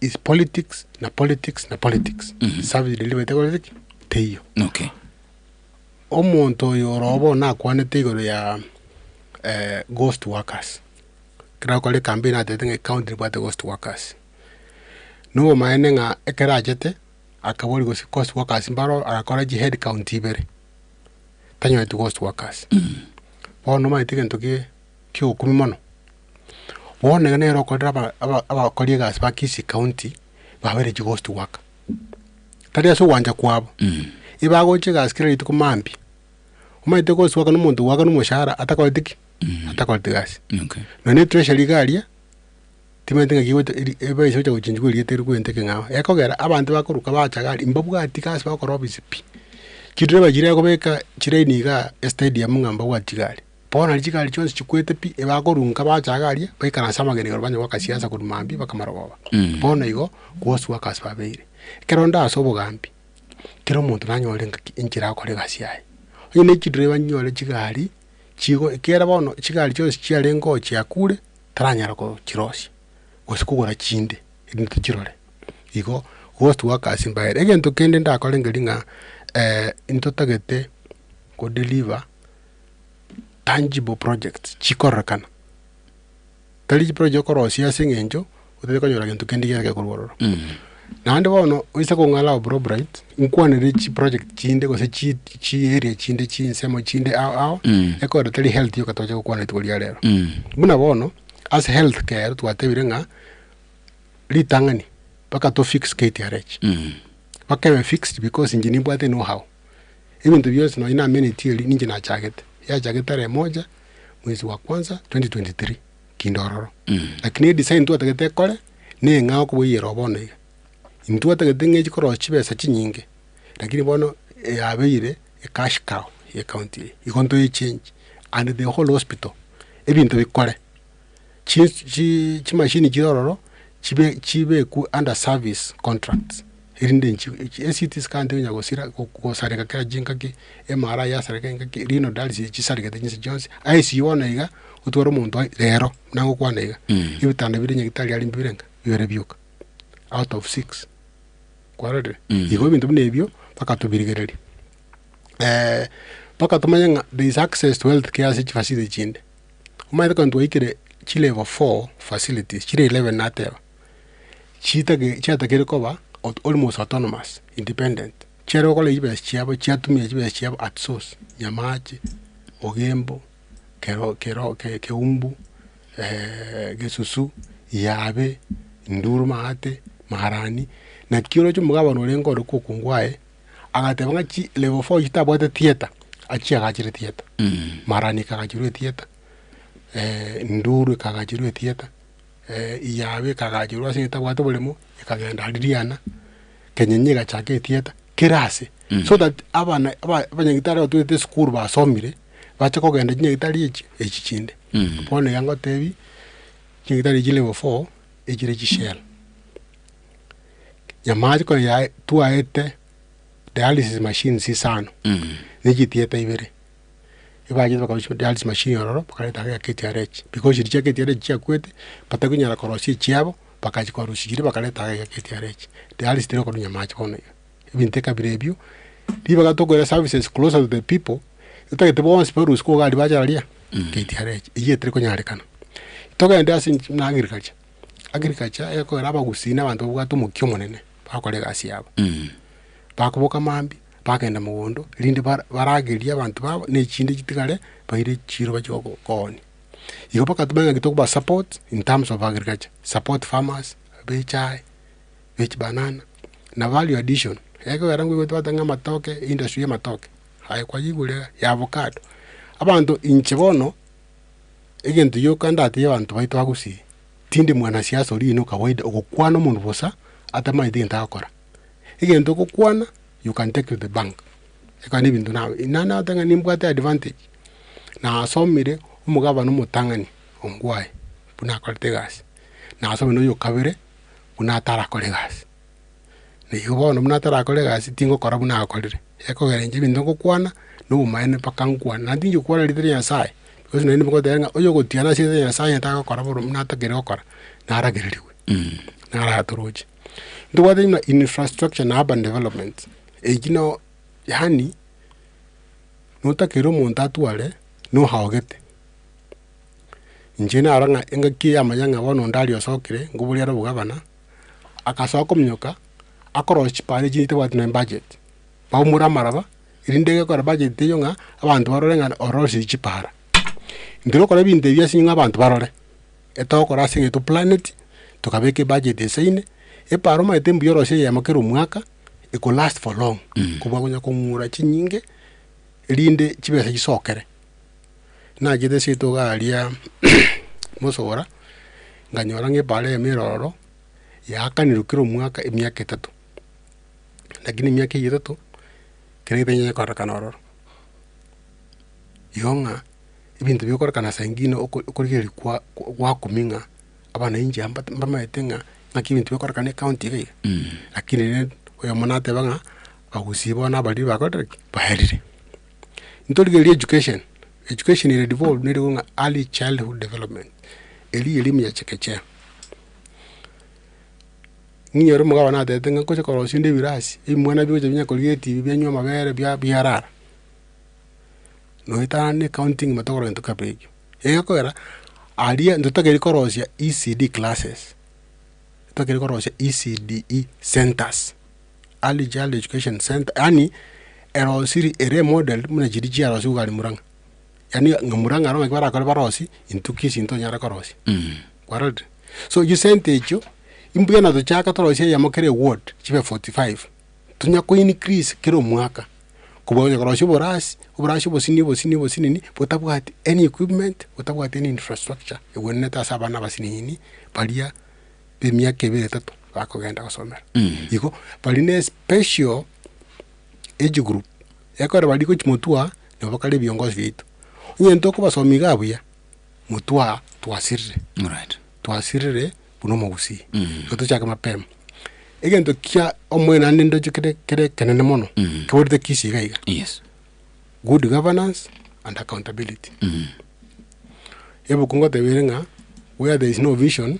is politics na politics na politics, service delivery tekoreti ki? Teiyo. Okay. Omonto oyo oro bono nakwanete igoro ya ghost workers, ekero akora ecampaign atebete ng'a ecounty nebwate ghost workers. Nobomaene ng'a ekero achete, akaboria gose ghost workers mbaro, agakora chihead count ibere, tanyoreti ghost workers. Bono nomanyete egento gie kiogokumia mono, bono iga nere okorera aba aba abakori egasi ba Kisii county, babeire chighost worker. Tari ase ogwancha kwabo, ebagocha egasi kera rituko mambia, omanyete ghost worker na omonto ogoakana omoshahara atakoreti ki? Atakoreti gasi. Okay. Nonya ne treasury iga aria. Timanyeti ng'aki gocha eri ebesa gocha gochenchigwa erieta eri kwente ekeng'ao. Ekogera abanto bakoruka bacha iga aria mbabwati gasi bagokora ofisi pi. Chidriver chiria ekobeka chiraini igaa estadium ng'a mbabwati chigari. Bono naria chigari chionsi chikwete pi, ebakorunka bacha iga aria, baikaranse amagena igoro banya goaka siasa korwa mambia mpaka marogoba. Bono igo, ghost workers babeire. Ekero onde ase obogambi. Kera omonto nanyore ngaki enchera agokora egasi yaye. Onye ne chidriver nyore chigari chigo ekiagera bono chigari chionsi chiarenge oo chiakure, taranyara kochirosia, gose kogora chinde erinde tochirore. Igo ghost workers mbaere. Egento kende ndakore nkeri ng'a ntotagete ko deliver tangible projects chikororekana. Tari chiproject okorosia ase eng'encho otari konyora gento kende geke korwa ororo. Naende bono oise kong'ala abwo Bright, nkwanere chiproject chinde gose chi chiarea chinde chinsemo chinde ao ao, ekero tari health yoka toche gokwana rituko ria rero. Buna bono, ase health care twatebire ng'a ritang'ani mpaka to fix KTRH. Mpaka ebe fixed because inche nimbwate know how. Ebinto bionsi nonye namenetie erio ninche nachagete, yachagete tarehe moja mwezi wa kwanza 2023 kinde ororo. Lakini edesign twatagete ekore, na eng'ao koboiyera oo bono iga. Intwatagete ng'a echi korosia chibesa chinyinge, lakini bono yabeire ecash cow ya ecounty eye. Igo ntoyechange and the whole hospital, ebinto bikore, chi chi chimashini chire ororo, chibe chibekwe under service contracts, erinde nchi eCT scan tikonya gosira gosareka kera chingaki, MRI yasareka engaki, renal dialysis chisarekete chinse chionsi, ICU bono iga, otware omonto aye rero, buna ngokwana iga, ebitanda bire nyagetari aria mbirenga, bibere bioka, out of six, kwarorire? Igo ebinto buna ebio, mpaka tobirigererie. Mpaka tomanye ng'a there is access to health care ase chifacility chinde. Omanyete ekero twaikire chilevel four facilities, chire 11 nateba, chitake chiatakire koba almost autonomous, independent. Chiare gokora chibesa chiabo chiatumia chibesa chiabo at source, Nyamache, Ogembo, Kero kero Keumbu, Gesusu, Yabe, Nduru maate, Marani, naki oroche omogabana orenge ore kokongwa aye, agateba ng'a chi level four chitabwate theatre, achiagachere theatre. Marani ekagacherwa etheatre, Nduru ekagacherwa etheatre, Yabe ekagacherwa ase etabwate oboremo, ekagenda aria Riana, Kenyenya egachaka etheatre, kera ase. So that abana aba abanyagitari abatwarete esukuru basomire, bache kogenda chinyagitari echi, echi chinde. Bono iga ngotebi, chinyagitari echi level four, echire chishell. Nyamache konya yaye twaete dialysis machines isano, ne chitieta ibere, ebachete bakarusia dialysis machine ororo, bakareta iga KTRH, because chiria chia KTRH chiakwete, batakonyara korosia echiabo, bakachia korusia chiria bakareta iga KTRH. Dialysis teri gokorwa Nyamache bono iga, ebinto ekabira ebio, ribaga tokoira services closer to the people, totagete bonsi barusie korwa iga aria bache aria KTRH, eyio etari konyarekana. Togende ase inch buna agriculture. Agriculture ekogera abagusii na abanto babwate omokia omonene bagokora egasi yabo. Bakoboka mambia, bagenda mogondo, erinde bara baragerie abanto babo na echinde chitigare baire chiro bachie gogo koonia. Igo mpaka tomanye ng'aki tokoba support in terms of agriculture, support farmers, ba echae, ba echibanana, na value addition, ekogera ngoigwete twateba ng'a amatoke, industry ya amatoke, aye kwayigure iga, ya avocado. Abanto inche bono. Egento gioka ndatebie abanto baito ba Gusii, tindi mwanasiasa oria oino kawaida ogokwana omonto bosa atamanyeti egento agokora. Egento ogokwana you can take to the bank, ekero na ebinto na naende nagoteba ng'a nimbwate advantage, nasomire omogabana omotang'ani Ongwae buna akorete egasi, nasomire na oyo okabere buna atarakora egasi. Na igo bono buna atarakora egasi tingokora buna akorire, ekogera inche ebinto ngokwana, na obomaene mpaka nkwane, naende tinchi gokwana rieta ria Nyasaye, because naende nigoteba ng'a oyogotiana ase erieta ria Nyasaye onye tagokora bono buna atakeire gokora, naragererigwe, naratoroche. Ntobwate buna infrastructure na urban development, eywo no yaani notakeire omonto atware know how gete. Inche narora ng'a engaki eye yamanya ng'a bono onde aria osokire, nkoboria are obogabana. Agasoa kominyoka, akorosia chipara echi chitabwati nonya budget, baumore amaraba, erinde egekora budget eywo ng'a abanto barore ng'a orosirie chipara. Intwe togokora ebinto ebi ase ng'a abanto barore, etogokora ase eng'encho toplaneti, tokabeka ebudget esaine, epara omanyete mbuya orosie eyemo kera omwaka, eko last for long, kobua konya kong'ura chinyinge, erinde chibesa chisokere. Nachete ase etogo aria mosora, nkanyora ng'a epara eyemo ere ororo, yaakanirwe kera omwaka emiaka etato, lakini emiaka eywo etato, kera egento kenyare kororekana ororo. Igo ng'a ebinto bigokorekana saa ingine oko okorigereria kwa gwakumia ng'a abananchi aba mbamaete ng'a ng'aki ebinto bigokorekana ecounty iga iga, lakini rende oyomo nateba ng'a. Abagusii bono abariri bakorire ki? Baerire. Ntorigereria education, education ere devolved nere ng'a early childhood development, eria elimu ya chekechea. Ng'inyore omogabana atebete ng'a ngocha korosia inde ebirasi, ebimwana bigocha binya korigia etibi bianywa amabere bia biarara. Noetanane ecounty engima tokora gento kebe ekio. Egekogera, aria ntotageri korosia ECD classes, ntotageri korosia ECDE centers, Early Child Education Center, yaani erosiri ere emodel buna chiria chiarosiwu iga aria Murang'a. Yaani ng'a Murang'a aro ng'aki barakore barosie, intwe Kisii ntonyare korosia. Kwarorire? So chisenta echio, imbuya natochaka torosie eyemo kera eward, chibe 45, tonya ko increase kera omwaka, kobua konya korosia oborasi, oborasi obosinini obosinini obosinini, botabwati any equipment, botabwati any infrastructure egwenerete ase abana abasinini baria ba emiaka ebere etato bakogenda gosomera. Igo, baria na especial age group, ekero baria gochia motwe nabo bakare ebiongozi biaito. Onye ntokobasomia iga buya, motwe twasirire. Alright. Twasirire buna omogusii. Igo tochake mapema. Egento kia omoyo naende ndoche kere kere ekenene mono, keborete Kisii iga iga. Yes. Good governance and accountability. Ebuku ngoteba ere ng'a where there is no vision,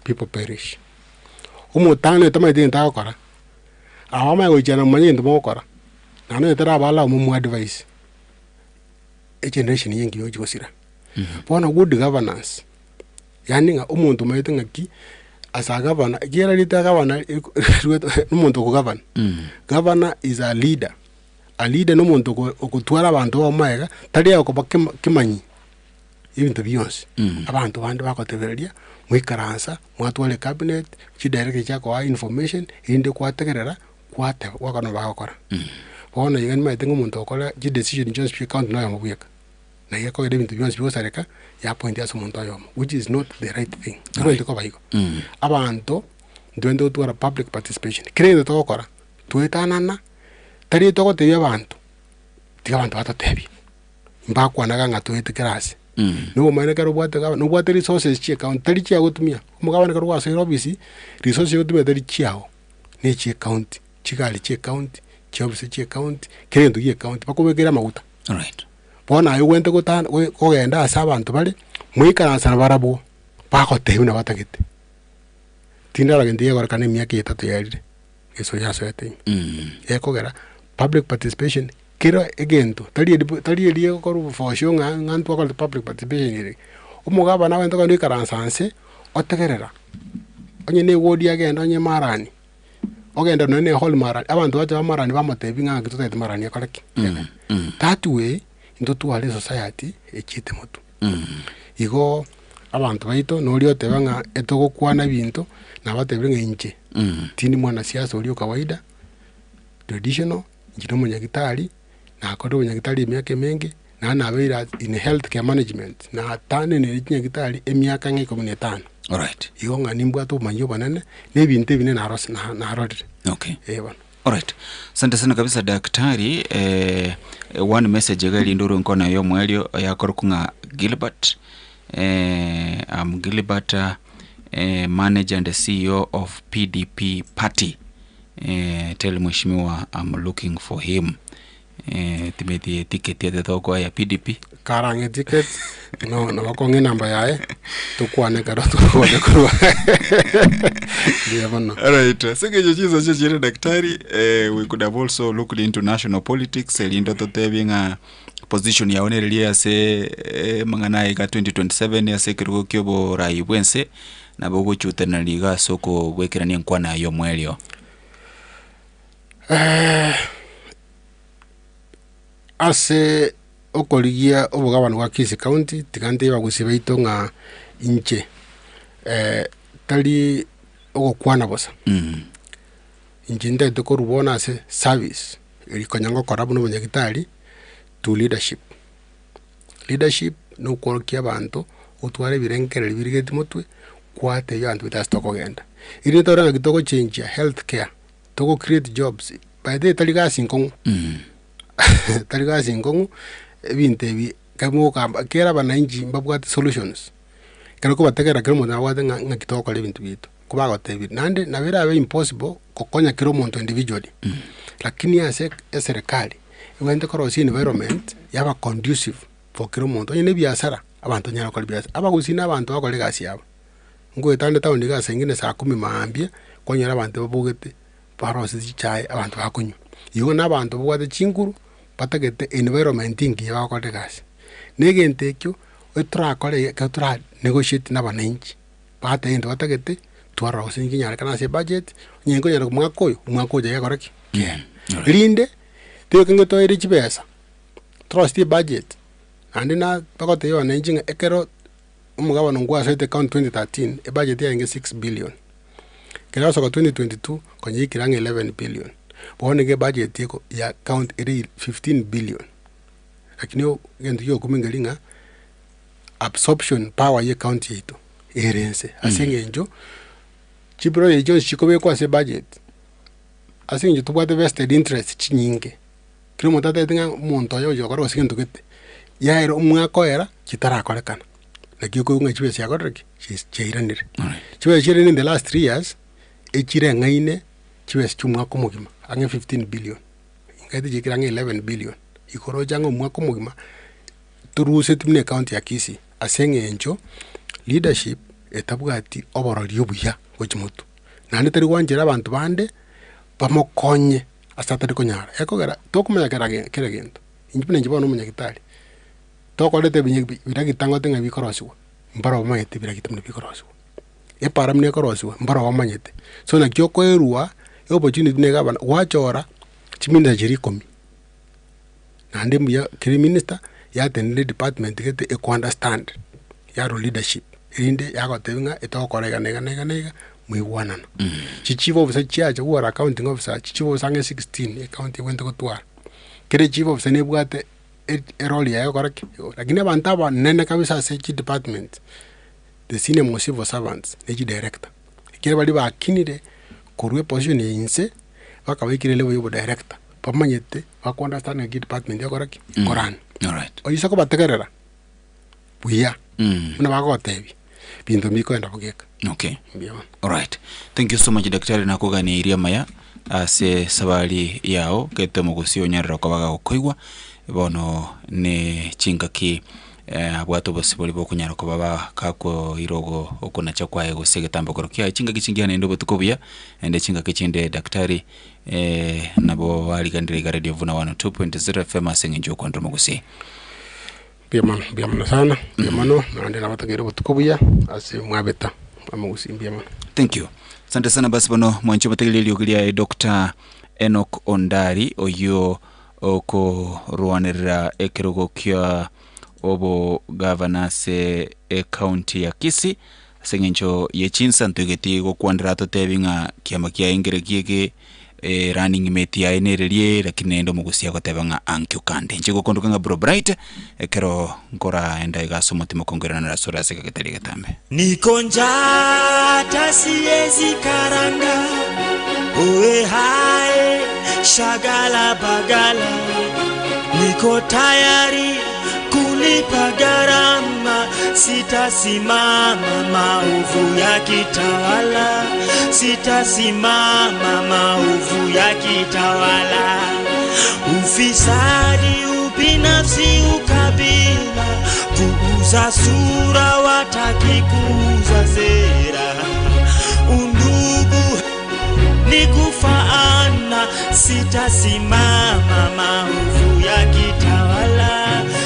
people perish. Omotang'ani otamanyeti egento agokora, aba bamanye goichana momanye egento mogokora, naende onye tarabalao momoadvise, egeneration eye engiya egochi gosira. Bono good governance, yaani ng'a omonto omanyete ng'aki, as a governor, ekiagera erieta governor riruete omonto okogavana. Governor is a leader, a leader na omonto oko okotwara abanto bao magega, tari agokoba kema kemanyi ebinto bionsi. Abanto bande bagotebereria, moikaransa, mwatwara ecabinet, chidirector chiakoa information, erinde kwategerera, kwateba gwakora nabo bagokora. Bono iga nimanyete ng'a omonto ogokora chidecision chionsi chia ecounty noyomo bweka. Na iga ekogera ebinto bionsi bigosareka, yapointia ase omonto oyomo, which is not the right thing. Tobwenereti koba igo. Abanto, ntobwenerete gotwara public participation. Kera egento togokora, toetanana, tari togotebia abanto, tiga abanto batotebie, mbakwanaga ng'a toete kera ase. Nobomaene ekero obwate gava nobwate resources chia ecounty, tari chiagotumia, omogabane ekero gwasoire ofisi, resources ogotumia tari chiago, na echia ecounty, chigari chia ecounty, chiofisi chia ecounty, kera egento gia ecounty, bakobekere amaguta. Alright. Bono aye ogwente gotana go kogenda ase abanto bare, moikaranse nabarabwo, bagotebia buna batagete. Tindara gento gegorekana emiaka etato yaerire, Yeso yasoete ime. Gekogera public participation kera egento, tari eri tari eri egokorwa for sure ng'a ng'a ntwakorete public participation ere. Omogabana agente kogenda oikaransa nse, otegerera, onye na eward agenda onye marani, ogenda nonye na ehall marani, abanto bacha ba marani bamotebia ng'a ng'aki totagete marani ekore ki? Ebe. That way, intotware esociety echiete motwe. Igo abanto baito noria oteba ng'a etogokwana ebinto, nabatebire ng'a inche tindi mwanasiasa oria o kawaida, traditional, inche na omonyagitari, nakorire obonyagitari emiaka emenge, naende nabeire ase in health care management, natanenire chinyagitari emiaka ng'a ikomi na etano. Alright. Igo ng'a nimbwate obomanyi obonene, na ebinto ebinene narosi na narorire. Okay. Eh bono. Alright. Asante sana kabisa daktari eh, one message iga erinde orwe nkona ya omwerio yakorokwa ng'a Gilbert eh, I'm Gilbert eh, manager and CEO of PDP party eh, tell mheshimiwa I'm looking for him eh, timeti eticket ete tokoa ya PDP Karang'e ticket, no nabo akong'a enamba yaye, tokwane ekero tokogenda korwa mbuya mono. Alright, ase eng'encho chinsa chiachire daktari, eh, we could have also looked into national politics erinde totebie ng'a position yao nereri ase eh, amang'ana aya iga 2027 ase ekerogo kia oborai bwense, nabo ogochutanera iga ase okobwekerania enkwana ya omoerio. Ase okorigia obogabana bwa Kisii County, tiga ntebie abagusii baito ng'a inche tari ogokwana bosa, inche ntagete korwa bono ase service eri konya ngokora buna omonyagitari to leadership. Leadership na okworokia abanto, otware ebirengererio birigetie motwe, kwatebia abanto baito ase tokogenda. Erinde tore ng'aki togochengia health care, togo create jobs, by the way tari gasi nkong'u, tari gasi nkong'u, ebinto ebi ekero mogokamba kera abananchi mbabwate solutions, ekero okobategerera kera omonto nabwate ng'a ng'aki togokora ebinto biaito. Kobagotebi, naende nabo erabe impossible gokonya kera omonto individually, lakini ase eserekari, ebwenerete korosia environment yaba conducive for kera omonto. Onye na ebiasara, abanto banyare gokora ebiasara. Abagusii na abanto bagokora egasi yabo, ngoeta ande town iga ase engine saa kumi maambia, kwanyora abanto babogete, baroseti chichae abanto bakonywa. Igo na abanto babwate chinguru, batagete environment engiya bagokora egasi. Na egento ekio, etorakore iga ekero tora negotiate na abananchi. Bateba egento batagete, twarora gose nkinyarekana ase ebudget, onye nkonyara omwaka oyo, omwaka ocha gekore ki? Kende. Rinde, toike toire chibesa, torosetie ebudget, naende na bagotebia abananchi ng'a ekero omogabana ngwasoete county 2013, ebudget yarenge 6 billion, ekero yasoka 2022, konya yaikire ang'e 11 billion. Bono nigo ebudget eko ya county ere 15 billion, lakini egento giokumia nkeri ng'a. Absorption power ye county yaito ere inse ase eng'encho chiproject chionsi chikobekwa ase ebudget, ase eng'encho tobwate vested interest chinyinge, kera omonto atagete ng'a omonto oyo ogocha gokora gose gento gete, yaera omwaka oera chitarakorekana, naki okoigwa ng'a chibesa chiakorire ki? Chiairanire. Chibesa chiairane in the last 3 years, echireng'aine chibesa chia omwaka omogima ang'e 15 billion, ingaete chiaikire ang'e 11 billion, ikoroche ang'e omwaka omogima. Toruseti buna ecounty ya Kisii ase eng'encho leadership etabwati oborori obuya gochia motwe. Naende tari gwanchera abanto bande bamokonye ase atari konyara. Ekogera tokomanya kera ge kera gento, inche buna inche bono omonyagitari, tokoreta ebinye biragita ngote ng'a bikorosiwa, mbaro bamanyete biragita buna bikorosiwa, epara buna ekorosiwa mbaro bamanyete. So naki okoerwa eopportunity buna egavana, gwachora chiminista chiria ikomi. Naende mbuya kera eminister yatenenire edepartment gete eko understand yarwa leadership erinde yagotebia ng'a etogokora iga na iga na iga na iga moigwanana. Chichief officer chiacha bwora accounting officer chichief officer ang'e 16 ecounty ebwenerete gotwara. Kera echief officer nebwate erole yaye egokora ki? Lakini abanto abanene kabisa ase chidepartment the senior most civil servants ne chidirector. Ekero baria bakinire korwa eposition ya inse bakabaikera elevel ya obodirector. Bamanyete bako understand ng'aki department egokora ki? Ekorana. Alright. Oise kobategerera buya, buna bagogotebia, binto mbikoenda bogeka. Okay. Mbuya mono. Alright. Thank you so much daktari nakoganeirie amaya ase sabari yao gete omogusi onyarire koba gagokoigwa bono ne chingaki eh, abwate obosibori bokonyara koba bakakoira ogo okonacha kwaye gose egetambokero kiaye chingaki chingiya naende obotuko obuya naende chingaki chinde daktari Nabo bariganire iga Radio Vuna 102.0 FM ase eng'encho y'okwandora omogusii. Mbuya mono, mbuya mono sana, mbuya mono, naende nabategeire obotuko obuya ase mwabeta omogusii mbuya mono. Thank you. Asante sana basi bono mwanche obategererie eriogi riaye Dr. Enock Ondari oyio okorwanerera ekerogo kia obogavana ase ecounty ya Kisii Ase eng'encho ye chinsa ntoigeti gokwanera totebi ng'a kiama kiaye nkereki eke, running mate yaye nererie, lakini naende omogusia agoteba ng'a ankio kande. Inche gokondoka ng'a bro Bright, ekero nkoraenda iga ase omotima okongeranera asore ase egegetari egetambe. Niko njaa hata siezi karanga oe hae shagala bagala niko tayari kulipa gharama sitasimama maovu yakitawala sitasimama maovu yakitawala ufisadi ubinafsi ukabila kuuza sura wataki kuuza sera undugu ni kufaana sitasimama maovu yakitawala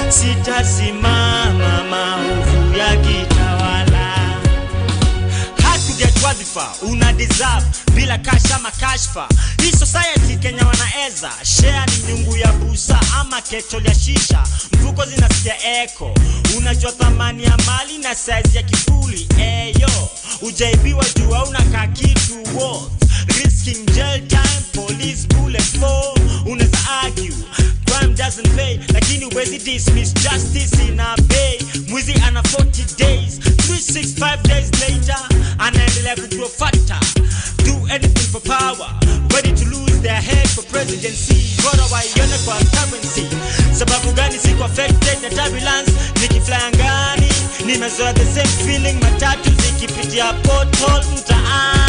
sitasimama maovu yakitawala hard to get wadhifa una deserve bila cash ama kashfa hii society Kenya wanaeza share ni nyungu ya busa ama kettle ya shisha mfuko zinasikia echo unajua thamani ya mali na size ya kifuli eyo ujaibiwa juu hauna kakitu worth risking jail time police bullet for unaweza argue crime doesn't pay lakini huwezi dismiss justice in a bay mwizi ana 40 days 365 days later anaendelea kugrow fatter do anything for power ready to lose their head for presidency bora waione kwa currency sababu gani siko affected na turbulence nikifly angani nimezoea the same feeling matatu zikipitia pothole mtaani.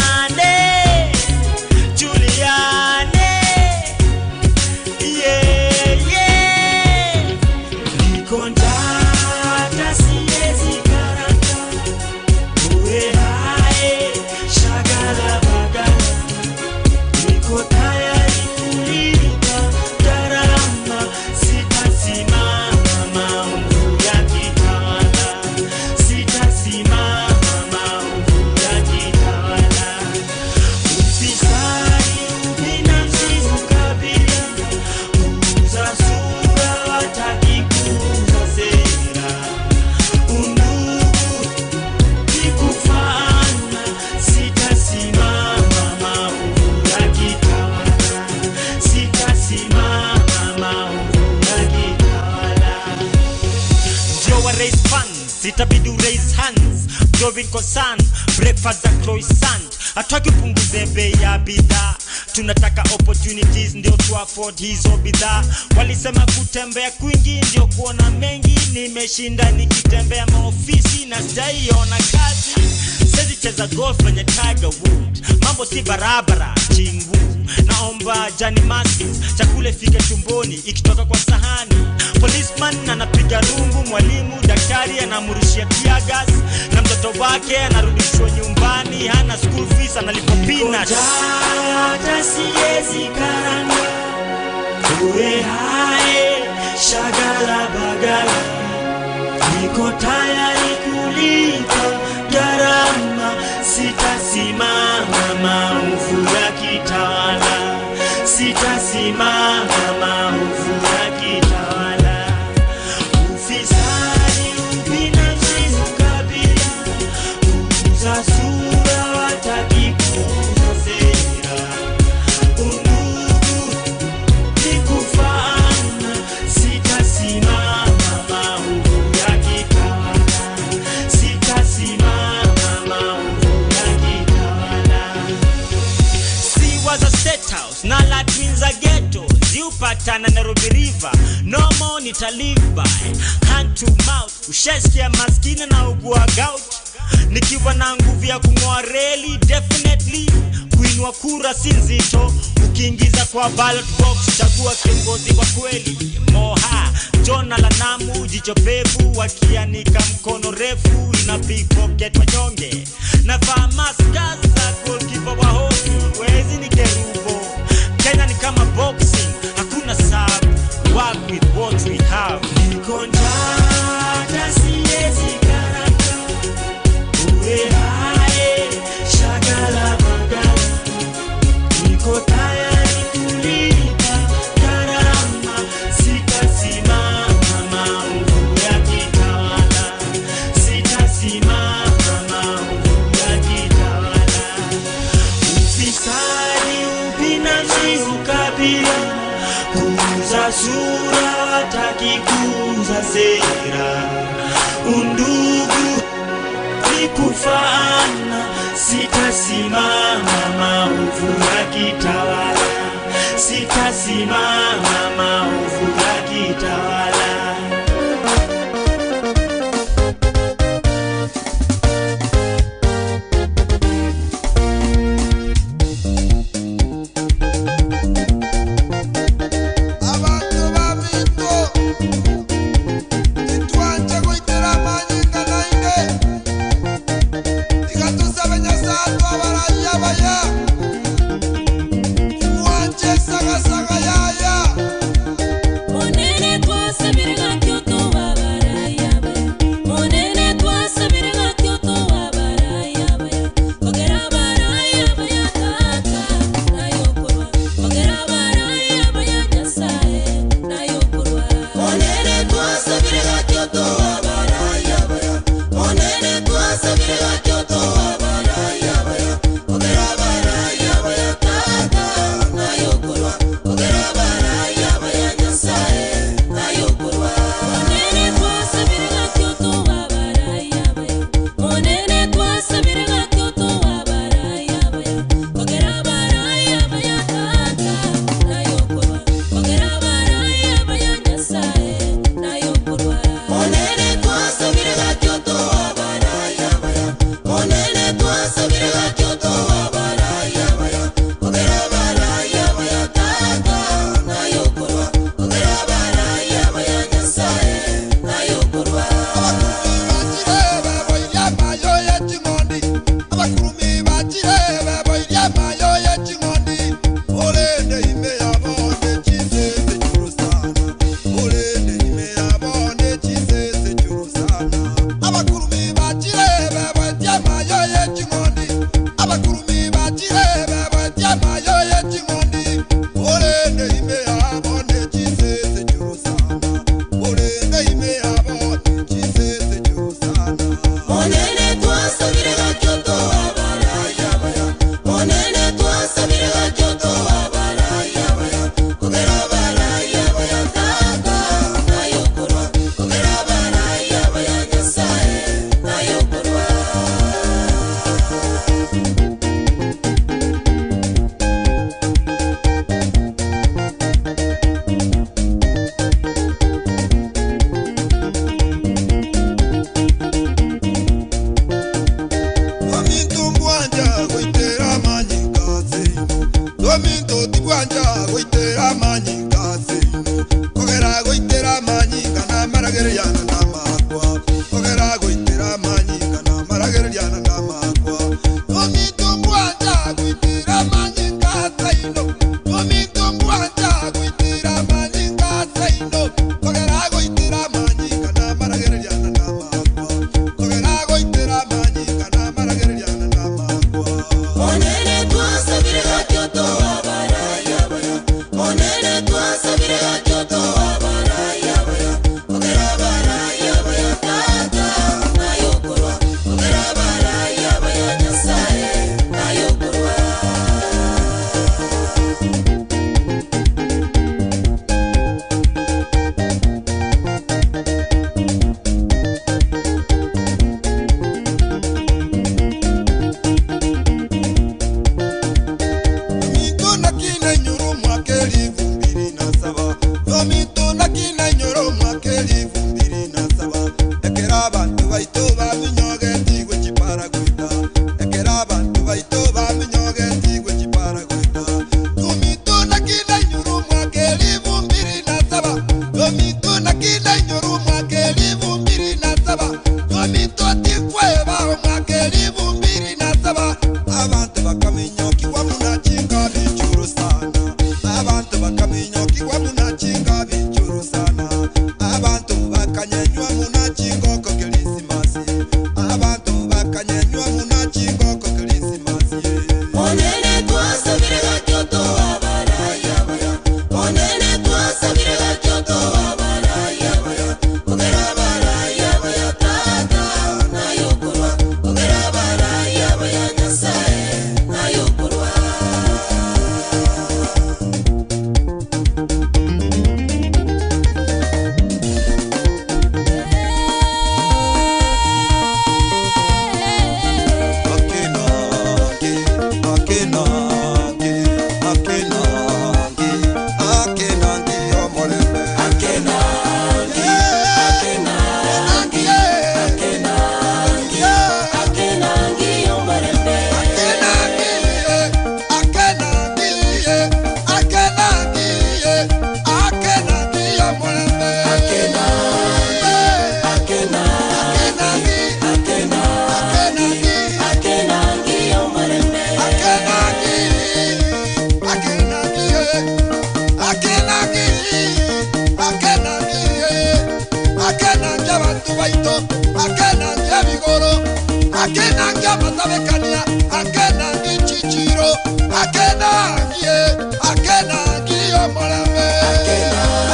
Growing concern, breakfast za croissant. Hatutaki upunguze bei ya bidhaa, tunataka opportunities ndio tu afford hizo bidhaa. Walisema kutembea kwingi ndio kuona mengi, nimeshinda nikitembea maofisi na sijaiona kazi. Siwezi cheza golf kwenye Tiger Woods, mambo si barabara chingu. Naomba jani maskins, chakula ifike tumboni ikitoka kwa sahani. Policeman anapiga rungu, mwalimu daktari anamrushia tear gas, na mtoto wake anarudishwa nyumbani, hana school fees, analipwa peanuts. Hata siwezi karanga uwe hae shagala bagala, niko tayari kulipa gharama, sitasimama maovu yakitawala, sitasimama maovu yakitawala. Ufisadi, ubinafsi, ukabila, kuuza sura, wataki kuuza sera, undugu ni kufaana, sitasimama maovu yakitawala, sitasimama maovu yakitawala. Siwa za State House na latrine za ghetto ziupatana Nairobi River, no more nita live by hand to mouth. Ushasikia maskini na ugua gout, nikiwa na nguvu ya kung'oa reli, definitely kuinua kura si nzito. Ukiingiza kwa ballot box, chagua kiongozi wa kweli. Moha Jona Lanamu, jicho pevu, wakianika mkono refu ina pickpocket wanyonge. Navaa maska za goalkeeper wa hockey, wezi ni kerubo. Kenya ni kama boxing, hakuna sub. Work with what we have. Niko njaa hata siwezi karanga, uwe hae shagala bagala, niko tayari kulipa gharama, sitasimama maovu yakitawala, sitasimama maovu yakitawala. Ufisadi, ubinafsi, ukabila, kuuza sura, wataki kuuza sera, undugu ni kufaana, sitasimama maovu yakitawala, sitasimama maovu yakitawala. Abantu baminto titwanje goitera amanyinga naine tigatusabe Nyasaye twabarayia baya timwanje sagasaga yaya. Monene twasabire gakyoto wabaraya baya, monene twasabire gakyoto wabaraya baya, ogera baraya baya tata nayokorwa, ogera baraya baya Nyasaye nayokorwa. Monene twasabire gakyoto wabaraya baya, monene twasabire gakyoto wabaraya baya, ogera baraya. Akenangi akenangi omorembe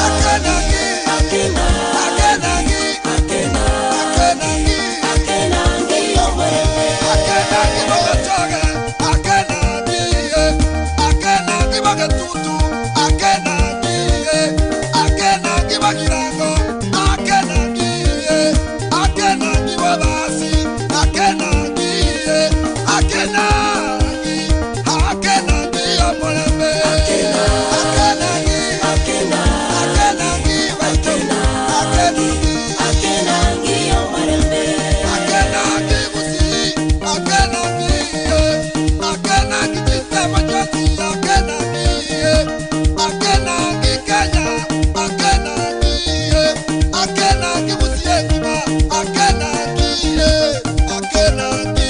akenangi akenangi akenangi akenangi omorembe akenangi bagachoge akenangi akenangi bagatutu akenangi akenangi bagirango akenangi akenangi babasi akenangi akenangi akenangi omorembe akenangi akenangi baitu akenangi akenangi omorembe akenangi gusi akenangi akenangi chisema chosi akenangi akenangi Kenya akenangi akenangi gusi engima akenangi akenangi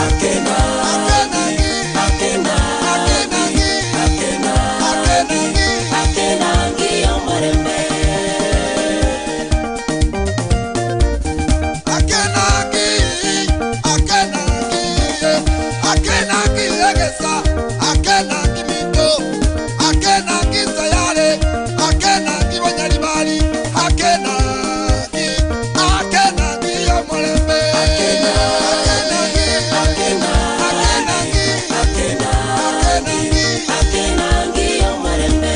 akenangi akenangi akenangi akenangi akenangi omorembe akenangi akenangi akenangi egesa akenangi mito akenangi sayare akenangi banyaribari akenangi akenangi omorembe akenangi akenangi akenangi akenangi omorembe.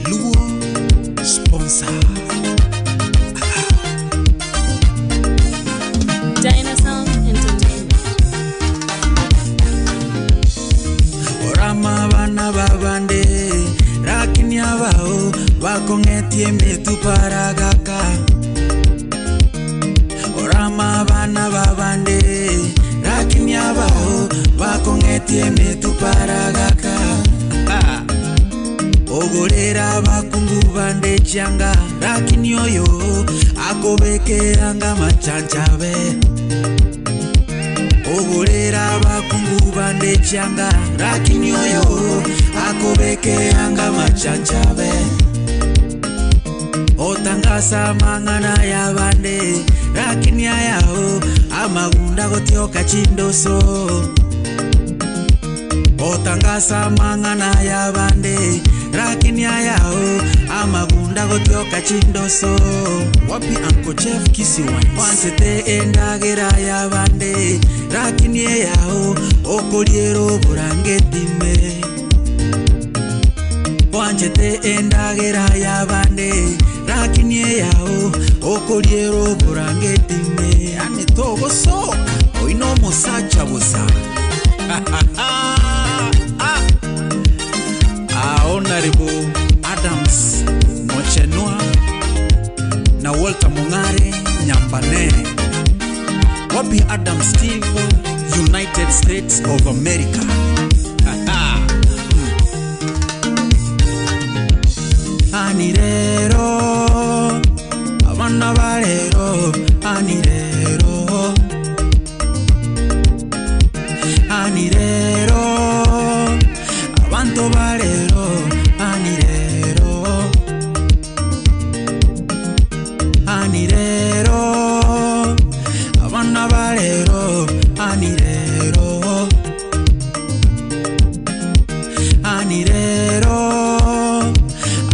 Luo sponsor. Dinosaur Entertainment. Orama bana babande rakini abao bakong'etie emetuparagaka Orama bana babande rakini abao bakong'etie emetuparagaka Ah. Ogorera abakungu bande chianga rakini oyo akobekeranga machanchabe ogorera abakungu bande chianga rakini oyo akobekeranga machanchabe otangasa mang'ana ya bande rakini ayao amagunda gotioka chindoso otangasa mang'ana ya bande rakini ayao amagunda gotioka chindoso wapi Uncle Jeff Kisiwines wansete endagera ya bande rakini eyao okoriera oborangetime wanchete endagera ya bande rakini eyao okoriera oborangetime ane togosoka oino omosacha bosa. Ah, Honorable Adams Mochenwa na Walter Mong'are Nyambane. Wapi Adam Steve, United States of America. Anirero, abana barero, anirero. Anirero, abantu barero, anirero. Anirero, abana barero, anirero. Anirero,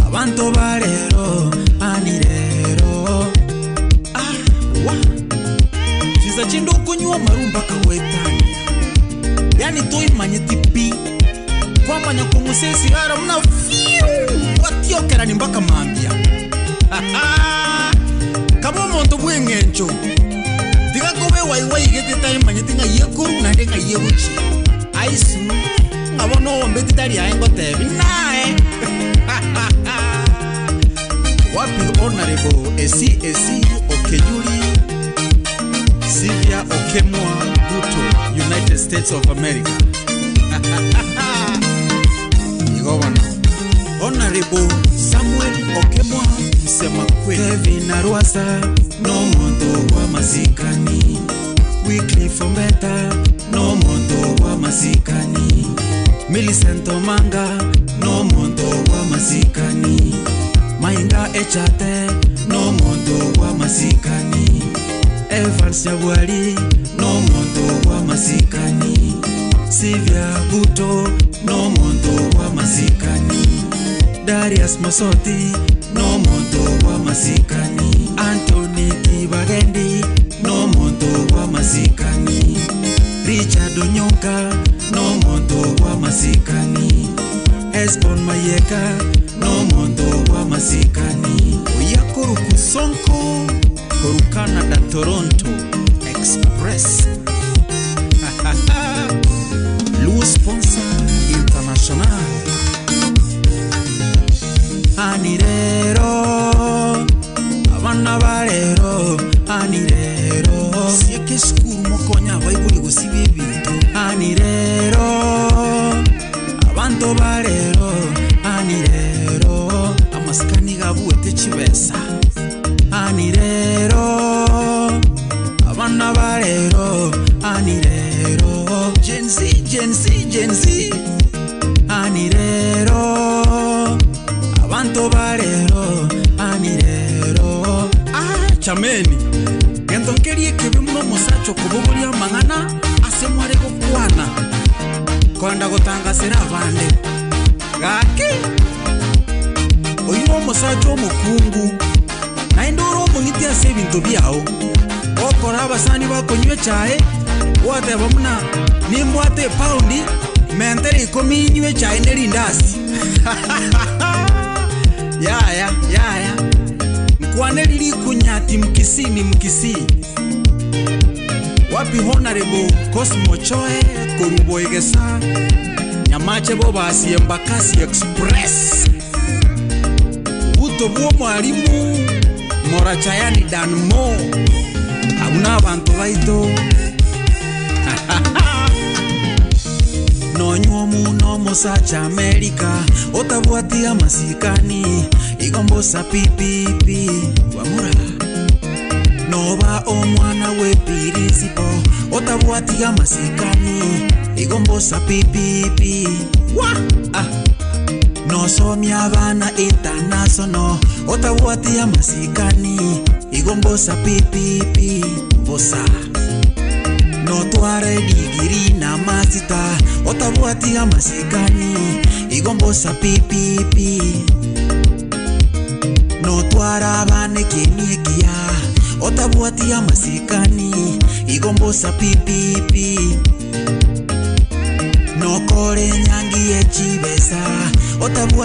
abantu barero, anirero. Ah, wa. Chiza chindo kunywa marumba kawetania. Yani toimanyeti pi kwamanya kung'usa esigara muna fiu watiokerani mpaka mambia kaba omonto bwa eng'encho tiga kobe waiwaigete taimanyeti ng'ai ekoru naende ng'ai egochia aisu ng'a bono ombeti tari aye ngotebi nae. Wapi Honorable Esi Esi Okeyuri Sylvia Okemwa Guto, United States of America. Igo bono Honorable Samuel Okemwa msema kweli. Kevin Arwasa nomonto wa masikani. Wycliffe Ombeta nomonto wa masikani. Millicent Omanga nomonto wa masikani. Mainga Echate nomonto wa masikani. Evans Nyabwari nomonto wa masikani. Sylvia Buto nomonto wa masikani. Darius Mosoti nomonto wa masikani. Anthony Kibagendi nomonto wa masikani. Richard Onyonka nomonto wa masikani. Esbon Mayeka nomonto wa masikani. Oyakoro Kusonko koru Canada Toronto Express. Luo Sponsor International. Anirero abana barero anirero sieke esukuru mokonya abaibori gosiba ebinto anirero abanto barero anirero amasikani gabuete chibesa anirero abana barero anirero Gen Z Gen Z Gen Z anirero abanto barero anirero ah chameni gento nkerie ekebe muno omosacha okobogoria amang'ana ase mware gokwana kwenda gotangasera abande gaki oyu na omosacha omokungu naende ore omong'iti ase ebinto biao okora abasani bakonywa echae gwateba muna nimbwate epaundi mentere ikomi inywe echae na erindasi yaya yaya nkwane riri kunyati mkisii ni mkisii wapi honorable Cosmo Choe korubo egesa nyamache bobasi embakasi express buto bwo mwalimu morachayani danmo abuna abantu baito nonywa omuno omosacha Amerika otabwati amasikani igombosa pipipi wamura noba omwana w'epirisipo otabwati amasikani igombosa pipipi wa ah. Nosomia abana international otabwati amasikani igombosa pipipi bosa notware digiri na masita otabwati amasikani igombosa pipipi notwara abana ekieni ekiya otabwati amasikani igombosa pipipi nokore enyangi echibesa otabwati